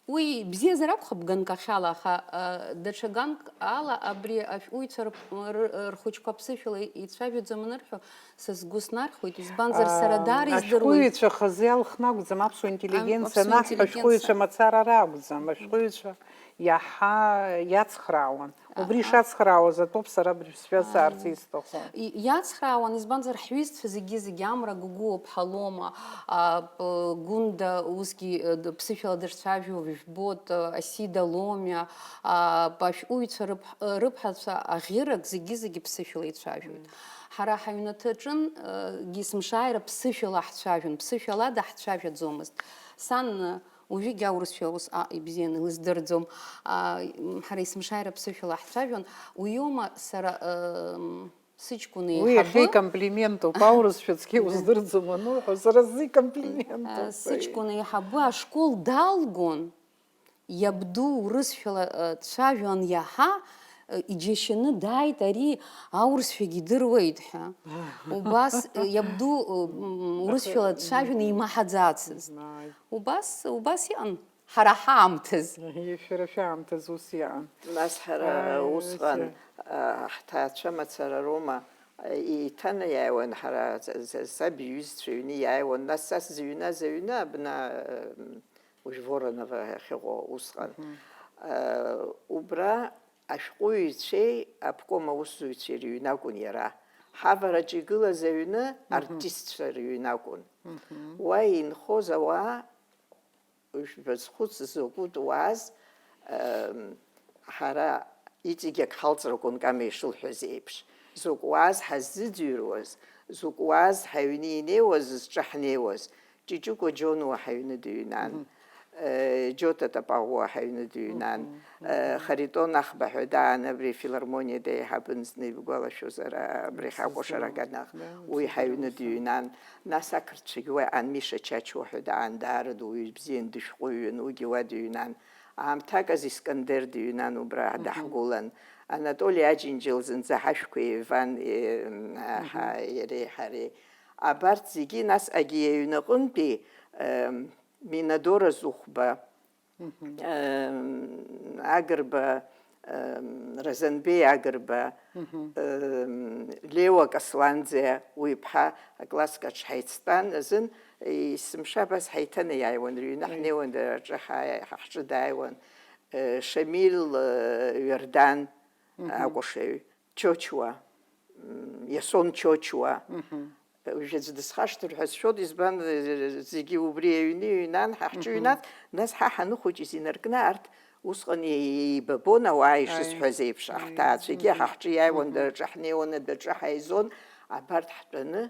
уи бзиазар акәхап ганкахьала, аха, а, даҽа ганк ала абри ашәҟәыҩҩцәа рп-, р-, рхәыҷқәа ԥсышәала ицәажәаӡом анырҳәо, са сгәы снархьуеит, избанзар, сара даара издыруеит. Ашәҟәыҩҩцәа хазы иалхны акәӡам, аԥсуа интеллигенциа анаҳҳәо, ашәҟәыҩҩцәа мацара ракәӡам, ашәҟәыҩҩцәа иаҳа иацхраауан. Убри ишацхраауаз атәоуп сара абри шәсҳәазаарц исҭаху. И-, иацхраауан, избанзар, ҳҩызцәа зегьы-зегьы Амра Гогәуа-ԥҳа Лома, а, п-, Гәында усгьы, э, д-, ԥсышәала дышцәажәо жәбоит, э, Асида Ломиа, а, п-, ашәҟәыҩҩцәа рыԥ-, э, рыԥҳацәа аӷьырак зегьы-зегьы ԥсышәала ицәажәоит. Ҳара ҳаҩнаҭаҿын, э, есымшааира ԥсышәала ҳцәажәон, ԥсышәала даҳцәажәаӡомызт. Сан, э, Уажәыгьы аурысшәа ус, а, ибзианы илыздырӡом. А, м, ҳара есымшааира ԥсышәала ҳцәажәон. Уиоума сара, м, сыҷкәын Уи еиҳабы иахьа икомплиментуп, аурысшәа цқьа иуздырӡом ануҳәо, сара сзы икомплиментуп. А, сыҷкәын еиҳабы ашкол далгон, иабду урысшәала, а, дцәажәон иаҳа, а, иџьашьаны дааит, ари аурысшәагьы идыруеит ҳәа. Убас, а, иабду, а, м, урысшәала дцәажәон, имаҳаӡацызт. Ааи. Убас, убас иҟан. Ҳара ҳаамҭаз. Шәара шәаамҭаз ус иаан. Нас ҳара Ааи, усҟан, ус. А, ҳҭаацәа мацара роума, а, еиҭанаиааиуан, ҳара с-, с-, саб иҩызцәа ҩны иааиуан, нас са сзыҩназ аҩны абна, м, уажә Воронова ахьыҟоу усҟан. Мгм. А, убра ашәҟәыҩҩцәеи аобком аусзуҩцәеи рыҩны акәын иара. Ҳавараҿы игылаз аҩны Мгм. артистцәа рыҩны акәын. Мгм. Уа инхоз ауаа Шәбазхәыц, закәытә уааз, ем, ҳара иҵегь ак ҳалҵракәын, Кама ишылҳәаз еиԥш. Закә уааз ҳаззыӡырҩуаз, Закә уааз ҳаҩны инеиуаз, зҿы ҳнеиуаз, Ҷыҷыкәа Џьонуа ҳаҩны дыҩнан, э, Џьота Тапаӷәуа ҳаҩны дыҩнан, э, Харитон Ахба ҳәа даан абри афилармониа деиҳабын, зны ибгәалашәозар, абри ҳакәашара аганахь, уи ҳаҩны дыҩнан, нас ақырҭцәагьы уи Анмиша Чачуа ҳәа даан, даара дуаҩы бзиан, дышәҟәыҩҩын, уигьы уа дыҩнан. Аамҭак азы Искандер дыҩнан убра, даҳгәылан. Анатоли Аџьынџьал зынӡа ҳашәқәа еиван, е, м, ҳа, иареи ҳареи. Абарҭ зегьы, нас Агиа аҩныҟынтәи, ем, Минадора Зыхәба, ем, Агрба, ем, Разанбеи Агрба, ем, Леуа Касланӡиа, уи иԥҳа акласск аҿы ҳаицтәан азын, есымша абас ҳаиҭанеиааиуан, рыҩны ҳнеиуан, дара рҿы ҳааи-, ҳа-, ҳҿы дааиуан. Э, Шамил, э, Ҩардан, акәашаҩ, Чочуа, м, Иасон Чочуа. Уажә аӡә дысхашҭыр ҳәа сшәоит, избан, э, зегьы убри аҩны иҩнан, ҳа ҳҿы ҩнан, нас ҳа ҳаныхәыҷыз инаркны арҭ усҟан еибабон ауаа ишысҳәаз еиԥш, ҳҭаацәагьы ҳа ҳҿы иааиуан, дара рҿы ҳнеиуан, адәаҿы ҳаизон, абарҭ ҳтәаны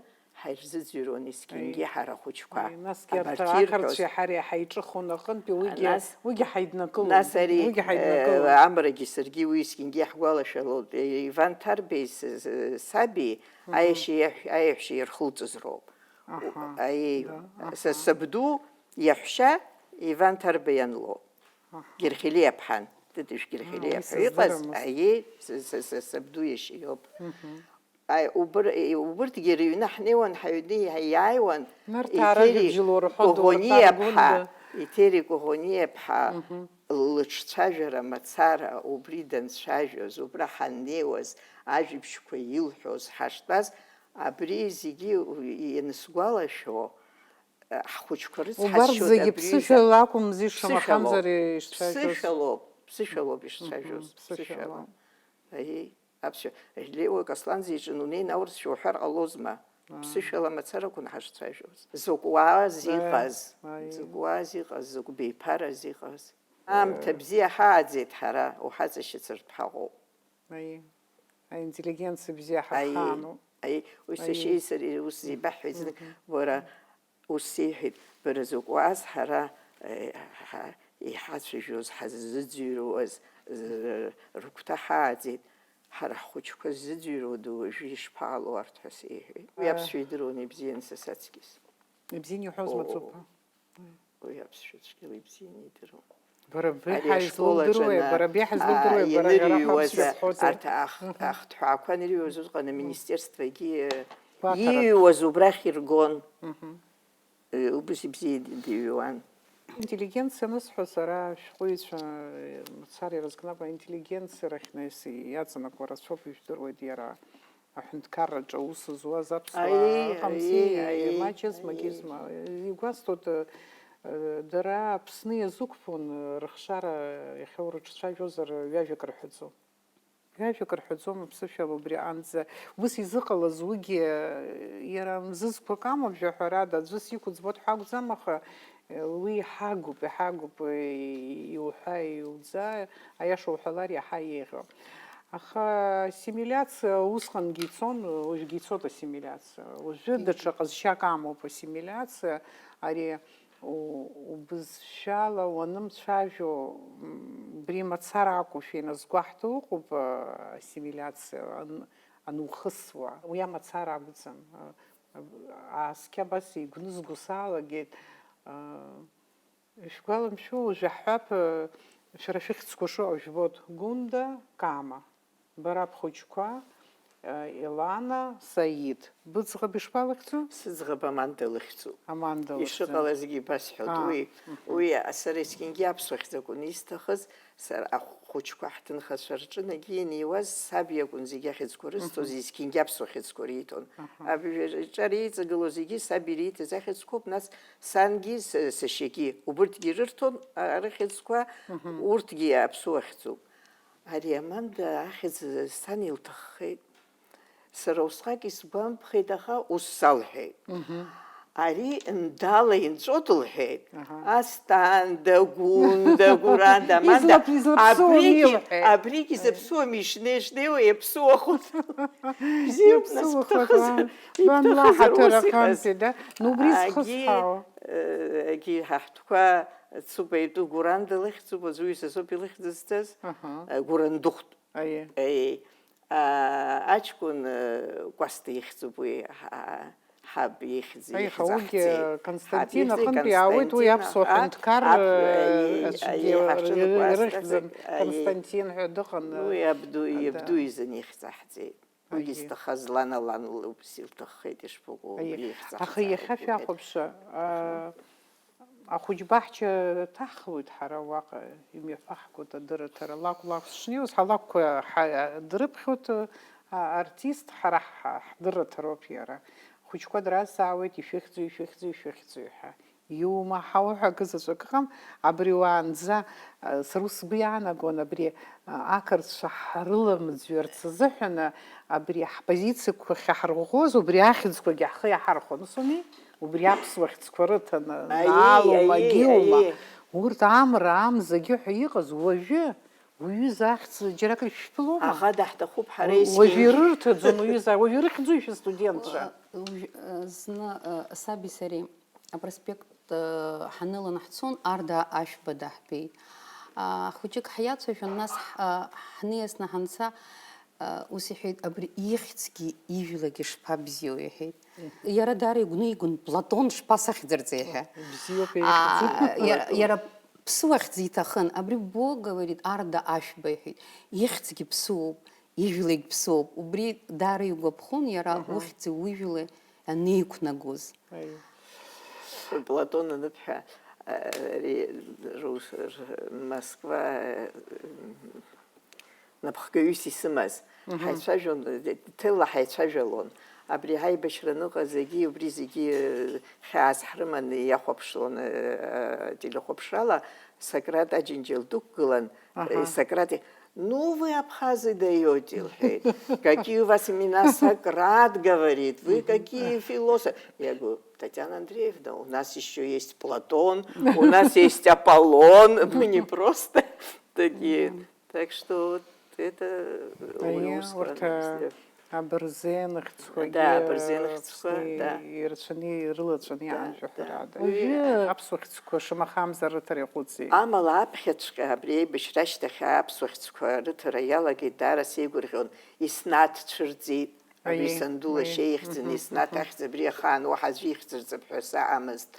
ҳаирзыӡырҩуан есқьынгьы ҳара ахәыҷқәа. Аи, насгьы арҭ абарҭ ирҳәоз, ақырҭцәа иаҳа иаҳа иҿыхон аҟынтәи, уигьы, нас, уигьы ҳаиднакылон, нас ари, уигьы ҳаиднакылон. Э, амрагьы саргьы уи есқьынгьы иаҳгәалашәалоит. Э, Иван Ҭарбеи с-, с-, саби, аиашьа иаҳә-, аиаҳәшьа ирхылҵыз роуп. Аҳа. Аиеи, да, са аҳа. Сабду иаҳәшьа Иван Ҭарба ианло. Аҳа. Герхелиа ԥҳан, Тытышә Герхелиа ҳәа иҟаз, сыздырам, ус, аиеи, с-, с-, с-, сабду иашьа иоуп. Аи, убыр-, е, убырҭгьы рыҩны ҳнеиуан, ҳаҩны иа-, иааиуан, Нарҭаа Етери ражәабжь лурҳәо Коӷониа дурҭаа ԥҳа, Гәында. Етери Коӷониа ԥҳа лыҿцәажәара мацара, убри данцәажәоз, убра ҳаннеиуаз, ажәабжьқәа илҳәоз ҳаштәаз, абри зегьы у-, ианысгәалашәо, ҳхәыҷқәа рыцҳасшьоит. Убарҭ зегьы абри ԥсышәала акәымзи, ишамахамзар ишцәажәоз. Ԥсышәалоуп, ԥсышәалоуп ишцәажәоз, ԥсышәала. Аиеи. Аԥсшәа, Леуа Касланӡа иҿы унеин аурысшәа уҳәар ҟалозма? Ԥсышәала мацара акәын ҳашцәажәоз. Закә уааз иҟаз, закә уааз иҟаз, закә беиԥараз иҟаз. Аамҭа бзиа ҳааӡеит ҳара, уҳаҵашьыцыртә ҳаҟоуп. Аи, аинтеллигенциа бзиа ҳархааноуп. Аи, уи сашьеи сареи ус зеибаҳҳәеит знык, уара, Ус сеиҳәеит, бара закә уааз ҳара, э, ҳа, иҳацәажәоз, ҳаззыӡырҩуаз, э, рыгәҭа ҳааӡеит, ҳара ҳхәыҷқәа ззыӡырҩуада уажәы ишԥаҟало арҭ ҳәа сеиҳәеит. Уи аԥсшәа идыруан ибзиан са саҵкьыс. Ибзиан иҳәоз маҵуп. Уи аԥсшәа цәгьала ибзиан идыруан. Бара беиҳа излоудыруеи, бара беиҳа излоудыруеи, бара ара ҳәа анырҩуаз, аԥсшәа шәҳәозар? Арҭ ахҭ-, ахҭҳәаақәа анырҩуаз усҟан аминистерствагьы, э, иҩуаз убрахь иргон. Э, убыс ибзиа ди-, диҩуан. Интеллигенциа анысҳәа сара, ашәҟәыҩҩцәа, э, мацара ирызкны акәын, аинтеллигенциа рахь нас иаҵанакуа рацәоуп, ижәдыруеит, иара аҳәынҭқарраҿы аус зуаз аԥсуаа ыҟамзи, аиеи, маҷызма, гьызма. Игәасҭоит, э, э, дара Аԥсны иазықәԥон, э, рыхшара иахьоу рыҿцәажәозар, ҩажәак рҳәаӡом. Ҩажәак рҳәаӡом аԥсышәала убри аҟынӡа. Ус изыҟалаз уигьы, э, иара мзызқәак амоуп, жәаҳәарада, аӡәы сиқәыӡбоит ҳәа акәӡам, аха, э, уи иҳагуп, иҳагуп, э, иуҳәа, иуӡа, аиаша уҳәалар иаҳа еиӷьуп. Аха ассимилиациа усҟангьы ицон, уажәгьы ицоит ассимилиациа. Уажәы даҽа ҟазшьак амоуп ассимилиациа, ари у-, убызшәала уанымцәажәо, м, убри мацара акәушәа иназгәаҳҭо ыҟоуп, а, ассимилиациа ан-, анухысуа. Уи амацара акәӡам. А, а, ааскьа абас игәнызго салагеит, а, Ишәгәаламшәо, уажә иаҳҳәап, шәара шәыхьӡқәа шыҟоу жәбоит, Гәында, Кама. Бара бхәыҷқәа, Елана, Саид. Быӡӷаб ишԥалыхьӡу? Сыӡӷаб Аманда лыхьӡуп. Аманда лыхьӡуп. Ишыҟалазгьы ибасҳәоит. Аа, уи, мгм. Уи сара есқьынгьы аԥсуа хьӡ акәын исҭахыз, сара ахәыҷқәа ҳҭынхацәа рҿы егьи ианиуаз, саб иакәын зегьы ахьӡқәа рызҭоз, мгм. Есқьынгьы аԥсуа хьӡқәа риҭон. Аҳа. Аб-, ҿар еиҵагылоу зегьы саб ириҭаз ахьӡқәоуп, нас Сангьы, с-, сашьагьы убырҭгьы ирырҭон, а, рыхьӡқәа, мгм. Урҭгьы иаԥсуа хьӡуп. Ари Аманда ахьӡ сан илҭаххеит. Сара усҟак исгәамԥхеит, аха ус салҳәеит. Мгм. Ари Ндала инҵәот лҳәеит. Аҳа. Асҭанда, Гәында, Гәыранда, Аманда, Излаԥ-, излаԥсоу абригьы, милҳәа. Абригьы зыԥсуам, ишнеи-шнеиуа иаԥсуахоит. Бзиоуп, нас, Иаԥсуахоит, бҭахызар, уан, уан ибҭахызар лаҳаҭыр ус иҟаз. Аҟынтәи, да? Ну, убри Агьи, зхысҳәаау. Э, агьи ҳа ҳтәқәа Цуба итәы Гәыранда лыхьӡуп, аӡәы уи са соуп илыхьӡызҵаз. Аҳа. Э, Гәырандыхәтә. Аиеи. Еи, а, аҷкәын, э, Кәасҭа ихьӡуп уи, ҳа-, ҳаб ихьӡ, Аиеи, ихьӡ уигьы аҳҵеит. Константин Ҳаб ихьӡ аҟынтә иаауеит, уи Константин, аԥсуа а, ҳәынҭқар, аԥ-, э, аиеи, аӡәгьы аиеи, ҳахьчаны ирыхьӡын, Кәасҭа, аиеи. Константин ҳәа дыҟан, Уи абду, э, абду да. Изын ихьӡ аҳҵеит. Уигьы Аиеи. Зҭахаз лана лан лоуп, силҭаххеит, ишԥакәу, Аиеи. Убри ихьӡ Аха аҳҵароуп иахьа иҳәеит. Шәахәаԥш, а, Ахәыҷбаҳча ҭаҳхлоит ҳара уаҟа, имҩаԥаҳгоит адырраҭара. Лакә-лакә шнеиуаз, ҳалакәқәа ҳа-, дрыԥхьоит, а, артист, ҳара ҳ-, ҳдырраҭароуп иара. Ахәыҷқәа дразҵаауеит, ишәыхьӡу, ишәыхьӡу, ишәыхьӡу ҳәа. Иумаҳау ҳәа акы заҵәык ыҟам, абри уаанӡа, а, сара ус сгәы иаанагон, абри, а, ақырҭцәа ҳрыламӡҩарц азыҳәаны, абри ҳпозициақәа ахьаҳарӷәӷәоз, убри ахьӡқәагьы ҳхы иаҳархәон, ус ауми? Убри аԥсуа хьӡқәа рыҭаны, Аиеи, Наалоума, аиеи, Гиума, аиеи. Урҭ Амра, Ам зегьы ҳәа иҟаз, уажәы, уҩыза ахьӡ џьаракыр ишәԥылома? Аӷа даҳҭахуп ҳара Уа-, есқьынгьы. Уажәы ирырҭаӡом, уҩыза, уажәы ирыхьӡу шәыстудентцәа? Уа-, уажә-, э, зны, э, саби сареи апроспект, э, ҳаныланы ҳцон, Арда Ашәба даҳбеит. А, хәыҷык ҳиацәажәон, нас ҳ-, э, ҳниасны ҳанца, Ус иҳәеит, абри ихьӡгьы ижәлагьы шԥабзиоу, иҳәеит. Иара даара игәны игон, Платон шԥасахьӡырҵеи ҳәа. Бзиоуп, Аа, еиӷьӡоуп, иа-, Платон. Иара ԥсуахьӡ иҭахын, абри бо, говорит, Арда Ашәба, иҳәеит. Ихьӡгьы ԥсуоуп, ижәлагь ԥсуоуп. Убри даара игәаԥхон, иара Аҳа. Ухьӡи ужәлеи анеиқәнагоз. Аиеи. Платон аныԥҳәа, ари, рус-, р-, Москва, Напхгаҩыс исымаз, Мгм. Ҳаицәажәон, ҭелла ҳаицәажәалон. Абри ҳаибашьра аныҟаз зегьы, убри зегьы, э, хьаас ҳрыманы иахәаԥшлон, э, э, телехәаԥшрала, Сократ Аџьынџьал дықәгылан, Аҳа. Э, Сократ и-, «Ну вы, абхазы, даёте», лҳәеит. «Какие у вас имена, Сократ, говорит, вы Мгм. Какие философы?» Я говорю: «Татьяна Андреевна, у нас ещё есть Платон, у нас есть Аполлон, мы не просто такие». Мгм. Так что вот это, э, Аиеи, уи усҟан урҭ, а, бзиа. Абырзен ахьӡқәагьы, Да, абырзен ахьӡқәа, ԥсны да. Ирацәаны, ирылацәаны Да, иааншәо да. Ҳәарада. Уи, Уажәы а, аԥсуа хьӡқәа шамахамзар рыҭара иаҟәыҵи? Амала аԥхьаҵәҟьа абри аибашьра ашьҭахь аԥсуа хьӡқәа рыҭара иалагеит, даара сеигәырӷьон, Иснаҭ цәырҵит, абри Аиеи, санду аиеи. Лашьа ихьӡын, Мгм, Иснаҭ мгм. Ахьӡ абри ахаан уаҳа аӡәы ихьӡырҵап ҳәа саҳамызт.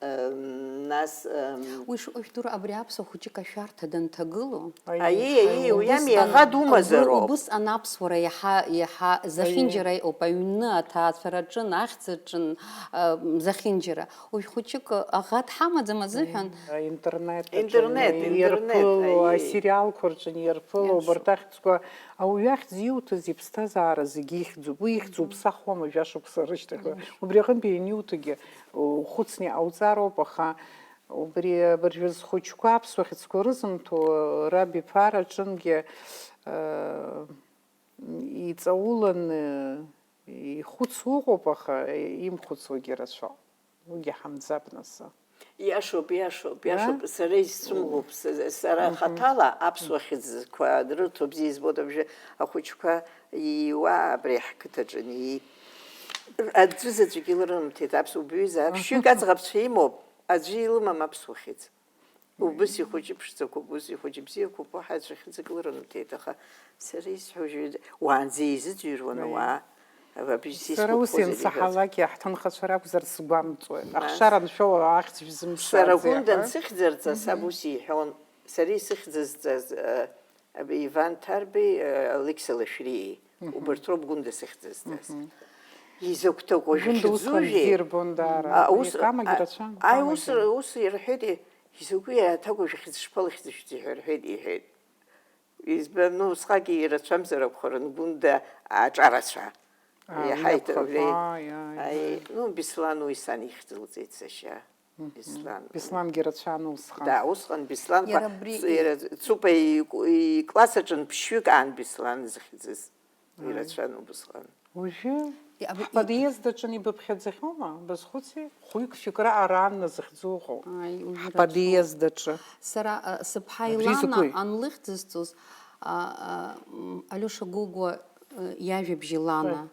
Ем, нас, ем, Уи шыҟоу жәдыруа, абри аԥсуа хәыҷык ашәарҭа данҭагылоу, Аиеи, аиеи, уи ами, Убысҟан, аӷа думазароуп. Убысҟан аԥсуара иаҳа, иаҳа Аиеи. Зехьынџьара иҟоуп, аҩны, аҭаацәара аҿын, ахьӡ аҿын, а, зехьынџьара. Уажә хәыҷык аӷа дҳамаӡам азыҳәан. Интернет аҿы, Интернет, интернет, ирԥыло, аиеи. Асериалқәа рҿы ирԥыло, Иашоуп. Убарҭ ахьӡқәа, ауаҩы ахьӡ иуҭаз иԥсҭазаара зегьы ихьӡуп. Уи ихьӡ уԥсахуама жәа-шықәса рышьҭахь? Иашоуп. Убри аҟынтәи ианиуҭогьы ухәыцны иҟауҵароуп, аха Убри абыржәы зхәыҷқәа аԥсуа хьӡқәа рызымҭо, раб иԥара аҿынгьы, э, иҵауланы ихәыцуа ыҟоуп, аха имхәыцуагьы рацәоуп. Уигьы ҳамӡап нас. Иашоуп, иашоуп, Да? Иашоуп. Сара исцәымӷуп, са-, сара Мгм. Хаҭала аԥсуа хьӡқәа рырҭо бзиа избоит, абжьы ахәыҷқәа ииуа абри ҳқыҭаҿы ини-, аӡәы заҵәык илырымҭеит, аԥсуа убаҩызаап, Мгм. Шьҩык аӡӷабцәа имоуп. Аӡәы илымам аԥсуа хьӡ. Убыс ихәыҷы ԥшӡақәоуп, убыс ихәыҷы бзиақәоуп, уаҳа аӡәы хьӡык лырымҭеит, аха сара исҳәо уажәы, уаанӡа изыӡырҩуан Аиеи. Ауаа, абри Сара ус сисхәыцхәызар иҳәаз. Иансаҳалак, иаҳҭынхацәа ракәзар сгәамҵуеит. Аҳ. Ахшара аншәо ахьӡ шәзымԥшааӡеи Сара Гәында ҳәа? Ансыхьӡарҵа, саб Мгм. Ус иҳәон, сара исыхьӡызҵаз, э, Иван Ҭарбеи, э, Алықьса Лашәриеи, Мгм. Убарҭ роуп Гәында сыхьӡызҵаз. Мгм. Изакә ҭакәажә Гәында усҟан хьӡузеи? Бзиа ирбон даара. А, ус, Икамагьы а, рацәан, аи, ус, икамагьы. Ус ирҳәеит, изакәи аҭакәажә хьӡ шԥалыхьӡышәҵеи ҳәа рҳәеит, иҳәеит. Избан, ну, усҟак ирацәамзар акәхарын, Гәында аҿарацәа. А, Иаҳа уи иҭ-, акәхап, уи, аи, аи, аи, аи. Ну, Беслан уи сан ихьӡ лҵеит сашьа. Мгм. Беслан. Беслангьы рацәан усҟан. Да, усҟан Бесланқәа, Иара абри ц-, иара Цупа и-, икласс аҿын ԥшьҩык аан Беслан зыхьӡыз. Аи. Ирацәан убысҟан. Уажәы ҳподиезд аҿы ибыԥхьаӡахьоума? Базхәыци, хәҩык-фҩык раҟара Анна захьӡу ыҟоуп. Ҳподиезд аҿы. Сара, а, сыԥҳа Илана анлыхьӡысҵоз, а, а, м, Алиоша Гогәа, э, иажәабжь Илана.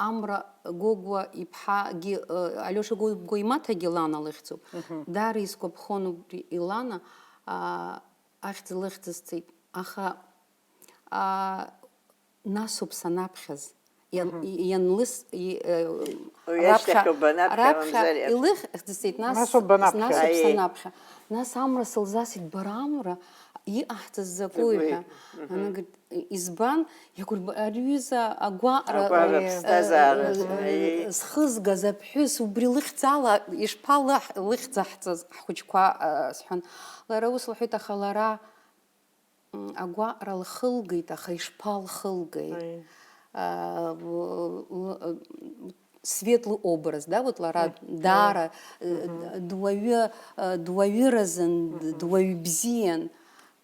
Амра Гогәа иԥҳагьы, э, Алиоша Гогәа имаҭагьы Илана лыхьӡуп. Даара исгәаԥхон убри Илана, а, ахьӡ лыхьӡысҵеит. Аха, а, насоуп санаԥхьаз. Иан-, Мгм. и-, ианлыс-, и-, э, Уи раԥхьа, ашьҭахь убанаԥхьа, раԥхьа мамзар иаԥхьа. Илыхьӡысҵеит, нас, Насоуп банаԥхьа. насоуп Аиеи. санаԥхьа. Нас Амра сылзасит, бара Амра, иҟаҳҵаз закәи Закәи? ҳәа. Мгм. Анагт, избан? Иагәылб-, ари ҩыза агәаҟра, Агәаҟра э, ԥсҭазаара, э, э, аиеи. зхызгаз аԥҳәыс убри лыхьӡала ишԥалыхь-, лыхьӡаҳҵаз ҳхәыҷқәа, э, сҳәан. Лара ус лҳәеит, аха лара М, агәаҟра лхылгеит, аха ишԥалхылгеи? Аи. А, л-, л-, светлый образ, да, вот лара Мгм. даара, э, Мгм. дуаҩы, э, дуаҩыразын, Мгм. дуаҩ бзиан,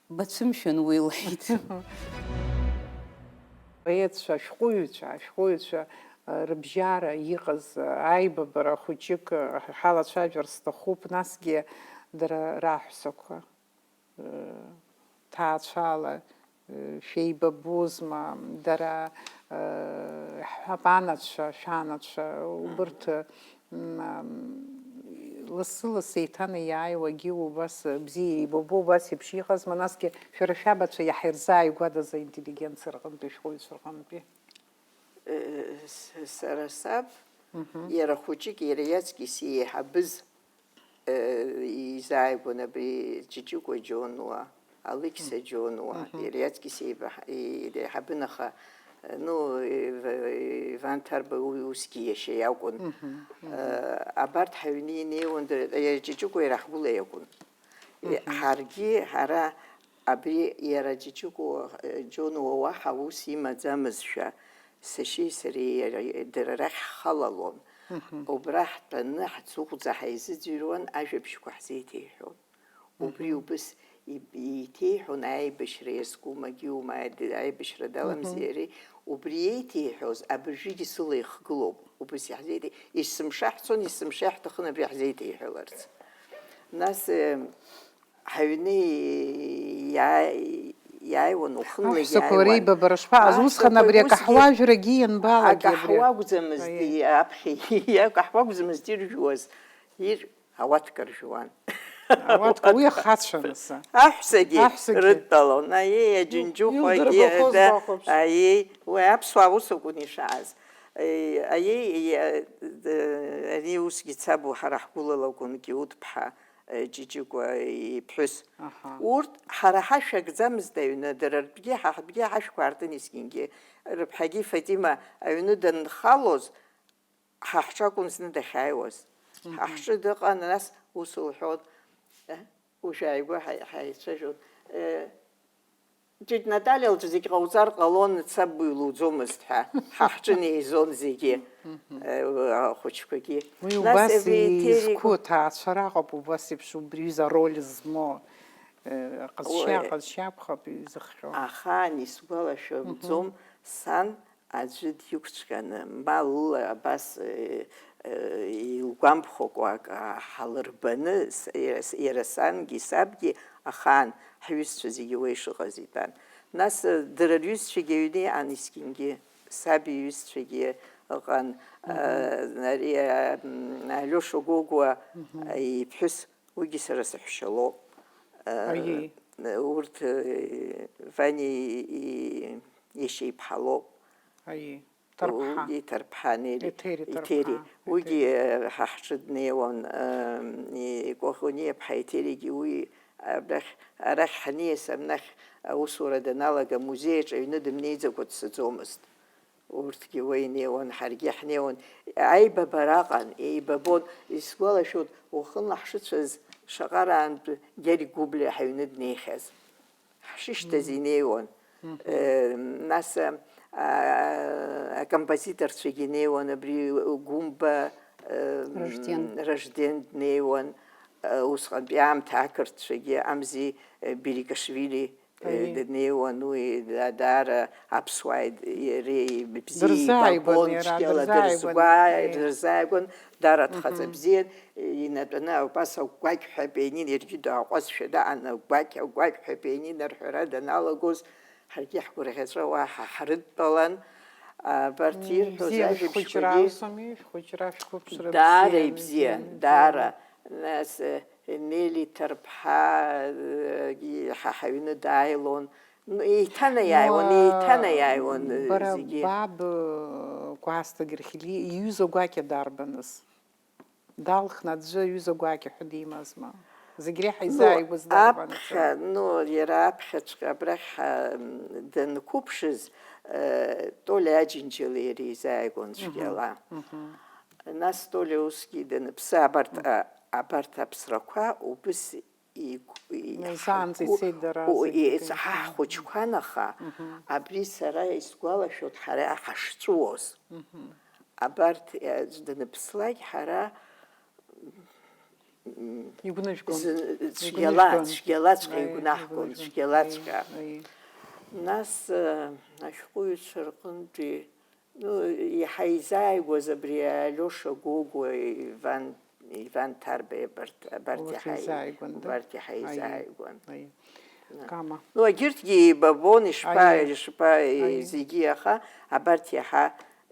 бацәымшәан уи лҳәеит. Поетцәа, ашәҟәыҩҩцәа, ашәҟәыҩҩцәа, э, рыбжьара иҟаз, э, аибабара хәыҷык, э, ҳалацәажәар сҭахуп, насгьы дара раҳәсақәа. Ҭаацәала, шәеибабозма, дара, ҳҳәап, анацәа, шәанацәа, убырҭ, м, лассы-лассы еиҭанеиааиуагьы убас бзиа еибабо, убас еиԥш иҟазма, насгьы шәара шәабацәа иаҳа ирзааигәадаз аинтеллигенциа рҟынтәи, ашәҟәыҩҩцәа рҟынтәи? Э, с-, сара саб, Мгм. иара хәыҷык, иара иаҵкьыс иеиҳабыз, э, изааигәан абри Ҷыҷыкәа Џьонуа, Алықьса Џьонуа, Мгм. иара иаҵкьыс еибаҳ-, и-, иреиҳабын, аха, э, ну, Ив-, Иван Ҭарба уи усгьы иашьа иакәын. Мгм, мгм. Э, абарҭ ҳаҩны инеиуан, дара, иара Ҷыҷыкәа иара ҳгәыла иакәын. Э, Мгм. ҳаргьы, ҳара абри иара Ҷыҷыкәа, э, Џьонуа уаҳа ус имаӡамызшәа, сашьеи сареи иара, дара рахь ҳхалалон. Мгм. Убра ҳтәаны ҳҵыхәӡа ҳаизыӡырҩуан, ажәабжьқәа ҳзеиҭеиҳәон. Убри Мгм. убыс иб-, еиҭеиҳәон аибашьра иазку Магиу, ма д-, аибашьра даламзи Мгм. иареи, убри еиҭеиҳәоз абыржәгьы сыла ихгылоуп, убыс иаҳзеиҭеи-, есымша ҳцон, есымша иаҳҭахын абри ҳзеиҭеиҳәаларц. Нас, э, ҳаҩны иаа-, иааиуан, уахынлагьы Аҳәсақәа иааиуан. реибабара шԥаҟаз? Усҟан Аҳәсақәа абри усгьы акаҳуажәрагьы ианбаалак абри? Акаҳуа акәӡамызт Аиеи. и-, аԥхьа, акаҳуа акәӡамызт иржәуаз, ир-, ауатка ржәуан. Ауатка, уи ахацәа нас. Аҳәсагьы Аҳәсагьы. рыдтәалон, аиеи, Ил-, аџьынџьыхәагьы, илдырбахоз да, бахәаԥш. аиеи, уи аԥсуаа ус акәын ишааз. Аиеи, аиеи, ари усгьы Цабу ҳара ҳгәылалакәын, Киуҭ-ԥҳа. Ҷыҷыкәа иԥҳәыс. Аҳа. Урҭ ҳара ҳашә акӡамызт аҩны, дара ртәгьы, ҳа ҳтәгьы ҳашәқәа аартын есқьынгьы. Рыԥҳагьы Фатима аҩны данхалоз, ҳа ҳҿы акәын зны дахьааиуаз. Мгм. Ҳа ҳҿы дыҟан, нас ус лҳәон, э, уажә ааигәа ҳаи-, ҳаицәажәон. Э, Џьоџь Наталиа лҿы зегь ҟауҵар ҟалон, саб илуӡомызт ҳәа, ҳа ҳҿы неизон зегьы, Мгм. э, ахәыҷқәагьы. Уи Нас убас Евреи Ҭери изқәу аҭаацәара аҟоуп, убас еиԥш убри ҩыза ароль змоу, э, аҟазшьа, Уи аҟазшьа акәхап изыхҟьо. Ахаан исгәалашәаӡом, Мгм. сан аӡәы диқәцәҟьаны, ма лыла абас, э, э, илгәамԥхакәа акы ҳалырбаны, с-, иара с-, иара сангьы сабгьы ахаан ҳҩызцәа зегьы уа ишыҟаз итәан. Нас, э, дара рҩызцәагьы аҩны иҟан, есқьынгьы саб иҩызцәагьы ыҟан, Мгм. э, ари, э, м, Алиоша Гогәа, Мгм. э, иԥҳәыс, уигьы сара саҳәшьа лоуп. Э, Аиеи. урҭ, э, Ваниа и-, и-, иашьа иԥҳа лоуп. Аиеи. Ҭарԥҳа. Уигьы Ҭарԥҳа Нели. Еҭери Еҭери. Ҭарԥҳа. Уигьы, Еҭери. э, ҳа ҳҿы днеиуан, э, и-, Коӷониа-ԥҳа Еҭеригьы уи абрахь, арахь ҳаниас, абнахь аусура даналага, амузеи аҿы аҩны дымнеиӡакәа дцаӡомызт. Урҭгьы уа инеиуан, ҳаргьы ҳнеиуан. Аибабара аҟан, еибабон. Исгәалашәоит, уахынла ҳшыцәаз шаҟараантә Гьаргь Гәыблиа ҳаҩны днеихьаз. Ҳшышьҭаз Мм. инеиуан. Мгм. Э, нас, а, а, акомпозиторцәагьы инеиуан, абри Гәымба, э, Ражден. Ражден днеиуан, э, усҟантәи аамҭа ақырҭцәагьы, Амзи, э, Берикашвили, Аиеи. Днеиуан уи, да-, даара аԥсуааи иареи бзиа ибабон, цәгьала дырзааигәан, дырзгәаа-, дырзааигәан, даара дхаҵа бзиан, инатәаны убас агәақь ҳәа апианино, иаргьы дааҟәазшәа даан, агәақь, агәақь ҳәа апианино арҳәара даналагоз, ҳаргьы ҳгәырӷьаҵәа уа ҳа-, ҳрыдтәалан, абарҭ ирҳәоз ажәабжьқәагьы. Бзиан, шәхәыҷра акәӡами, шәхәыҷра шәқәыԥшра даара ибзиан, ибзиан, даара. Нас, э, Нели Ҭарԥҳа, э, ҳа ҳаҩны дааилон. Ну, еиҭанаиааиуан, ну, еиҭанаиааиуан, э, бара зегьы. Баб, э, Кәасҭа Герхелиа иҩыза гәакьа дарбаныз? Далхны аӡәы аҩыза гәакьа ҳәа димазма? Зегь реиҳа изааигәаз дарбаныз? Ну, аԥхьа, ну, иара аԥхьаҵәҟьа абрахь ҳа, м, данқәыԥшыз, э, Толиа Аџьынџьали иара изааигәан цәгьала. Нас Толиа усгьы даныԥсы, абарҭ, а, абарҭ аԥсрақәа убыс игә-, и-, Наизаанӡа ҳгәы-, ицеит дара у-, зегьы. Ес-, ҳа ҳхәыҷқәан, аха абри сара исгәалашәоит ҳара ҳашҵәуоз. Абарҭ, э, аӡә даныԥслак, ҳара, м, Игәныжәгон. Зы-, цәгьала, Игәныжәгон. Цәгьалаҵәҟьа Аиеи, игәнаҳгон, игәныжәгон. Цәгьалаҵәҟьа. Аиеи, аиеи. Нас, э, ашәҟәыҩҩцәа рҟынтәи, ну, иаҳа изааигәаз абри Алиоша Гогәуа, Иван, Иван Ҭарбеи абарҭ, абарҭ Урҭ иаҳа и-, изааигәан, да? Убарҭ иаҳа Аиеи, изааигәан. Аиеи. На. Кама. Ну, егьырҭгьы еибабон, ишԥа-, Аиеи. Ишԥа-, Аиеи. Зегьы, аха абарҭ иаҳа,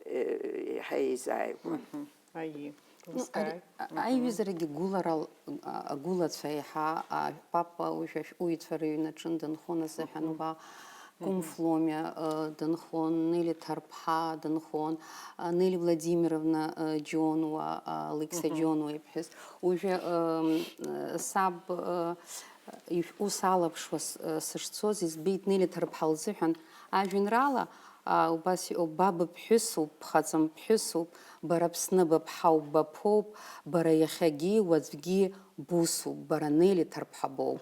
э, иаҳа еизааигәан. Мгм. Аиеи. Ну, Лыскааи. Ари, а-, Мгм. Аиҩызарагьы гәылара л-, а-, агәылацәа еиҳа, а, папа уи шәа-, шәҟәыҩҩцәа рыҩнаҿын дынхон азыҳәан, Мгм. уа Кәым Мгм. Фломиа, э, дынхон, Нели Ҭарԥҳа дынхон, а, Нели Владимировна, э, Џьонуа, а, Алықьса Мгм. Џьонуа иԥҳәыс. Уажәы, ем, э, саб, э, ишә-, ус алаԥшуа с-, э, сышцоз, избеит Нели Ҭарԥҳа лзыҳәан ажәеинраала, а, убас иҟоуп, ба быԥҳәысуп, бхаҵамԥҳәысуп, бара Аԥсны быԥҳауп, баԥоуп, бара иахьагьы, уаҵәгьы бусуп, бара Нели Ҭарԥҳа боуп.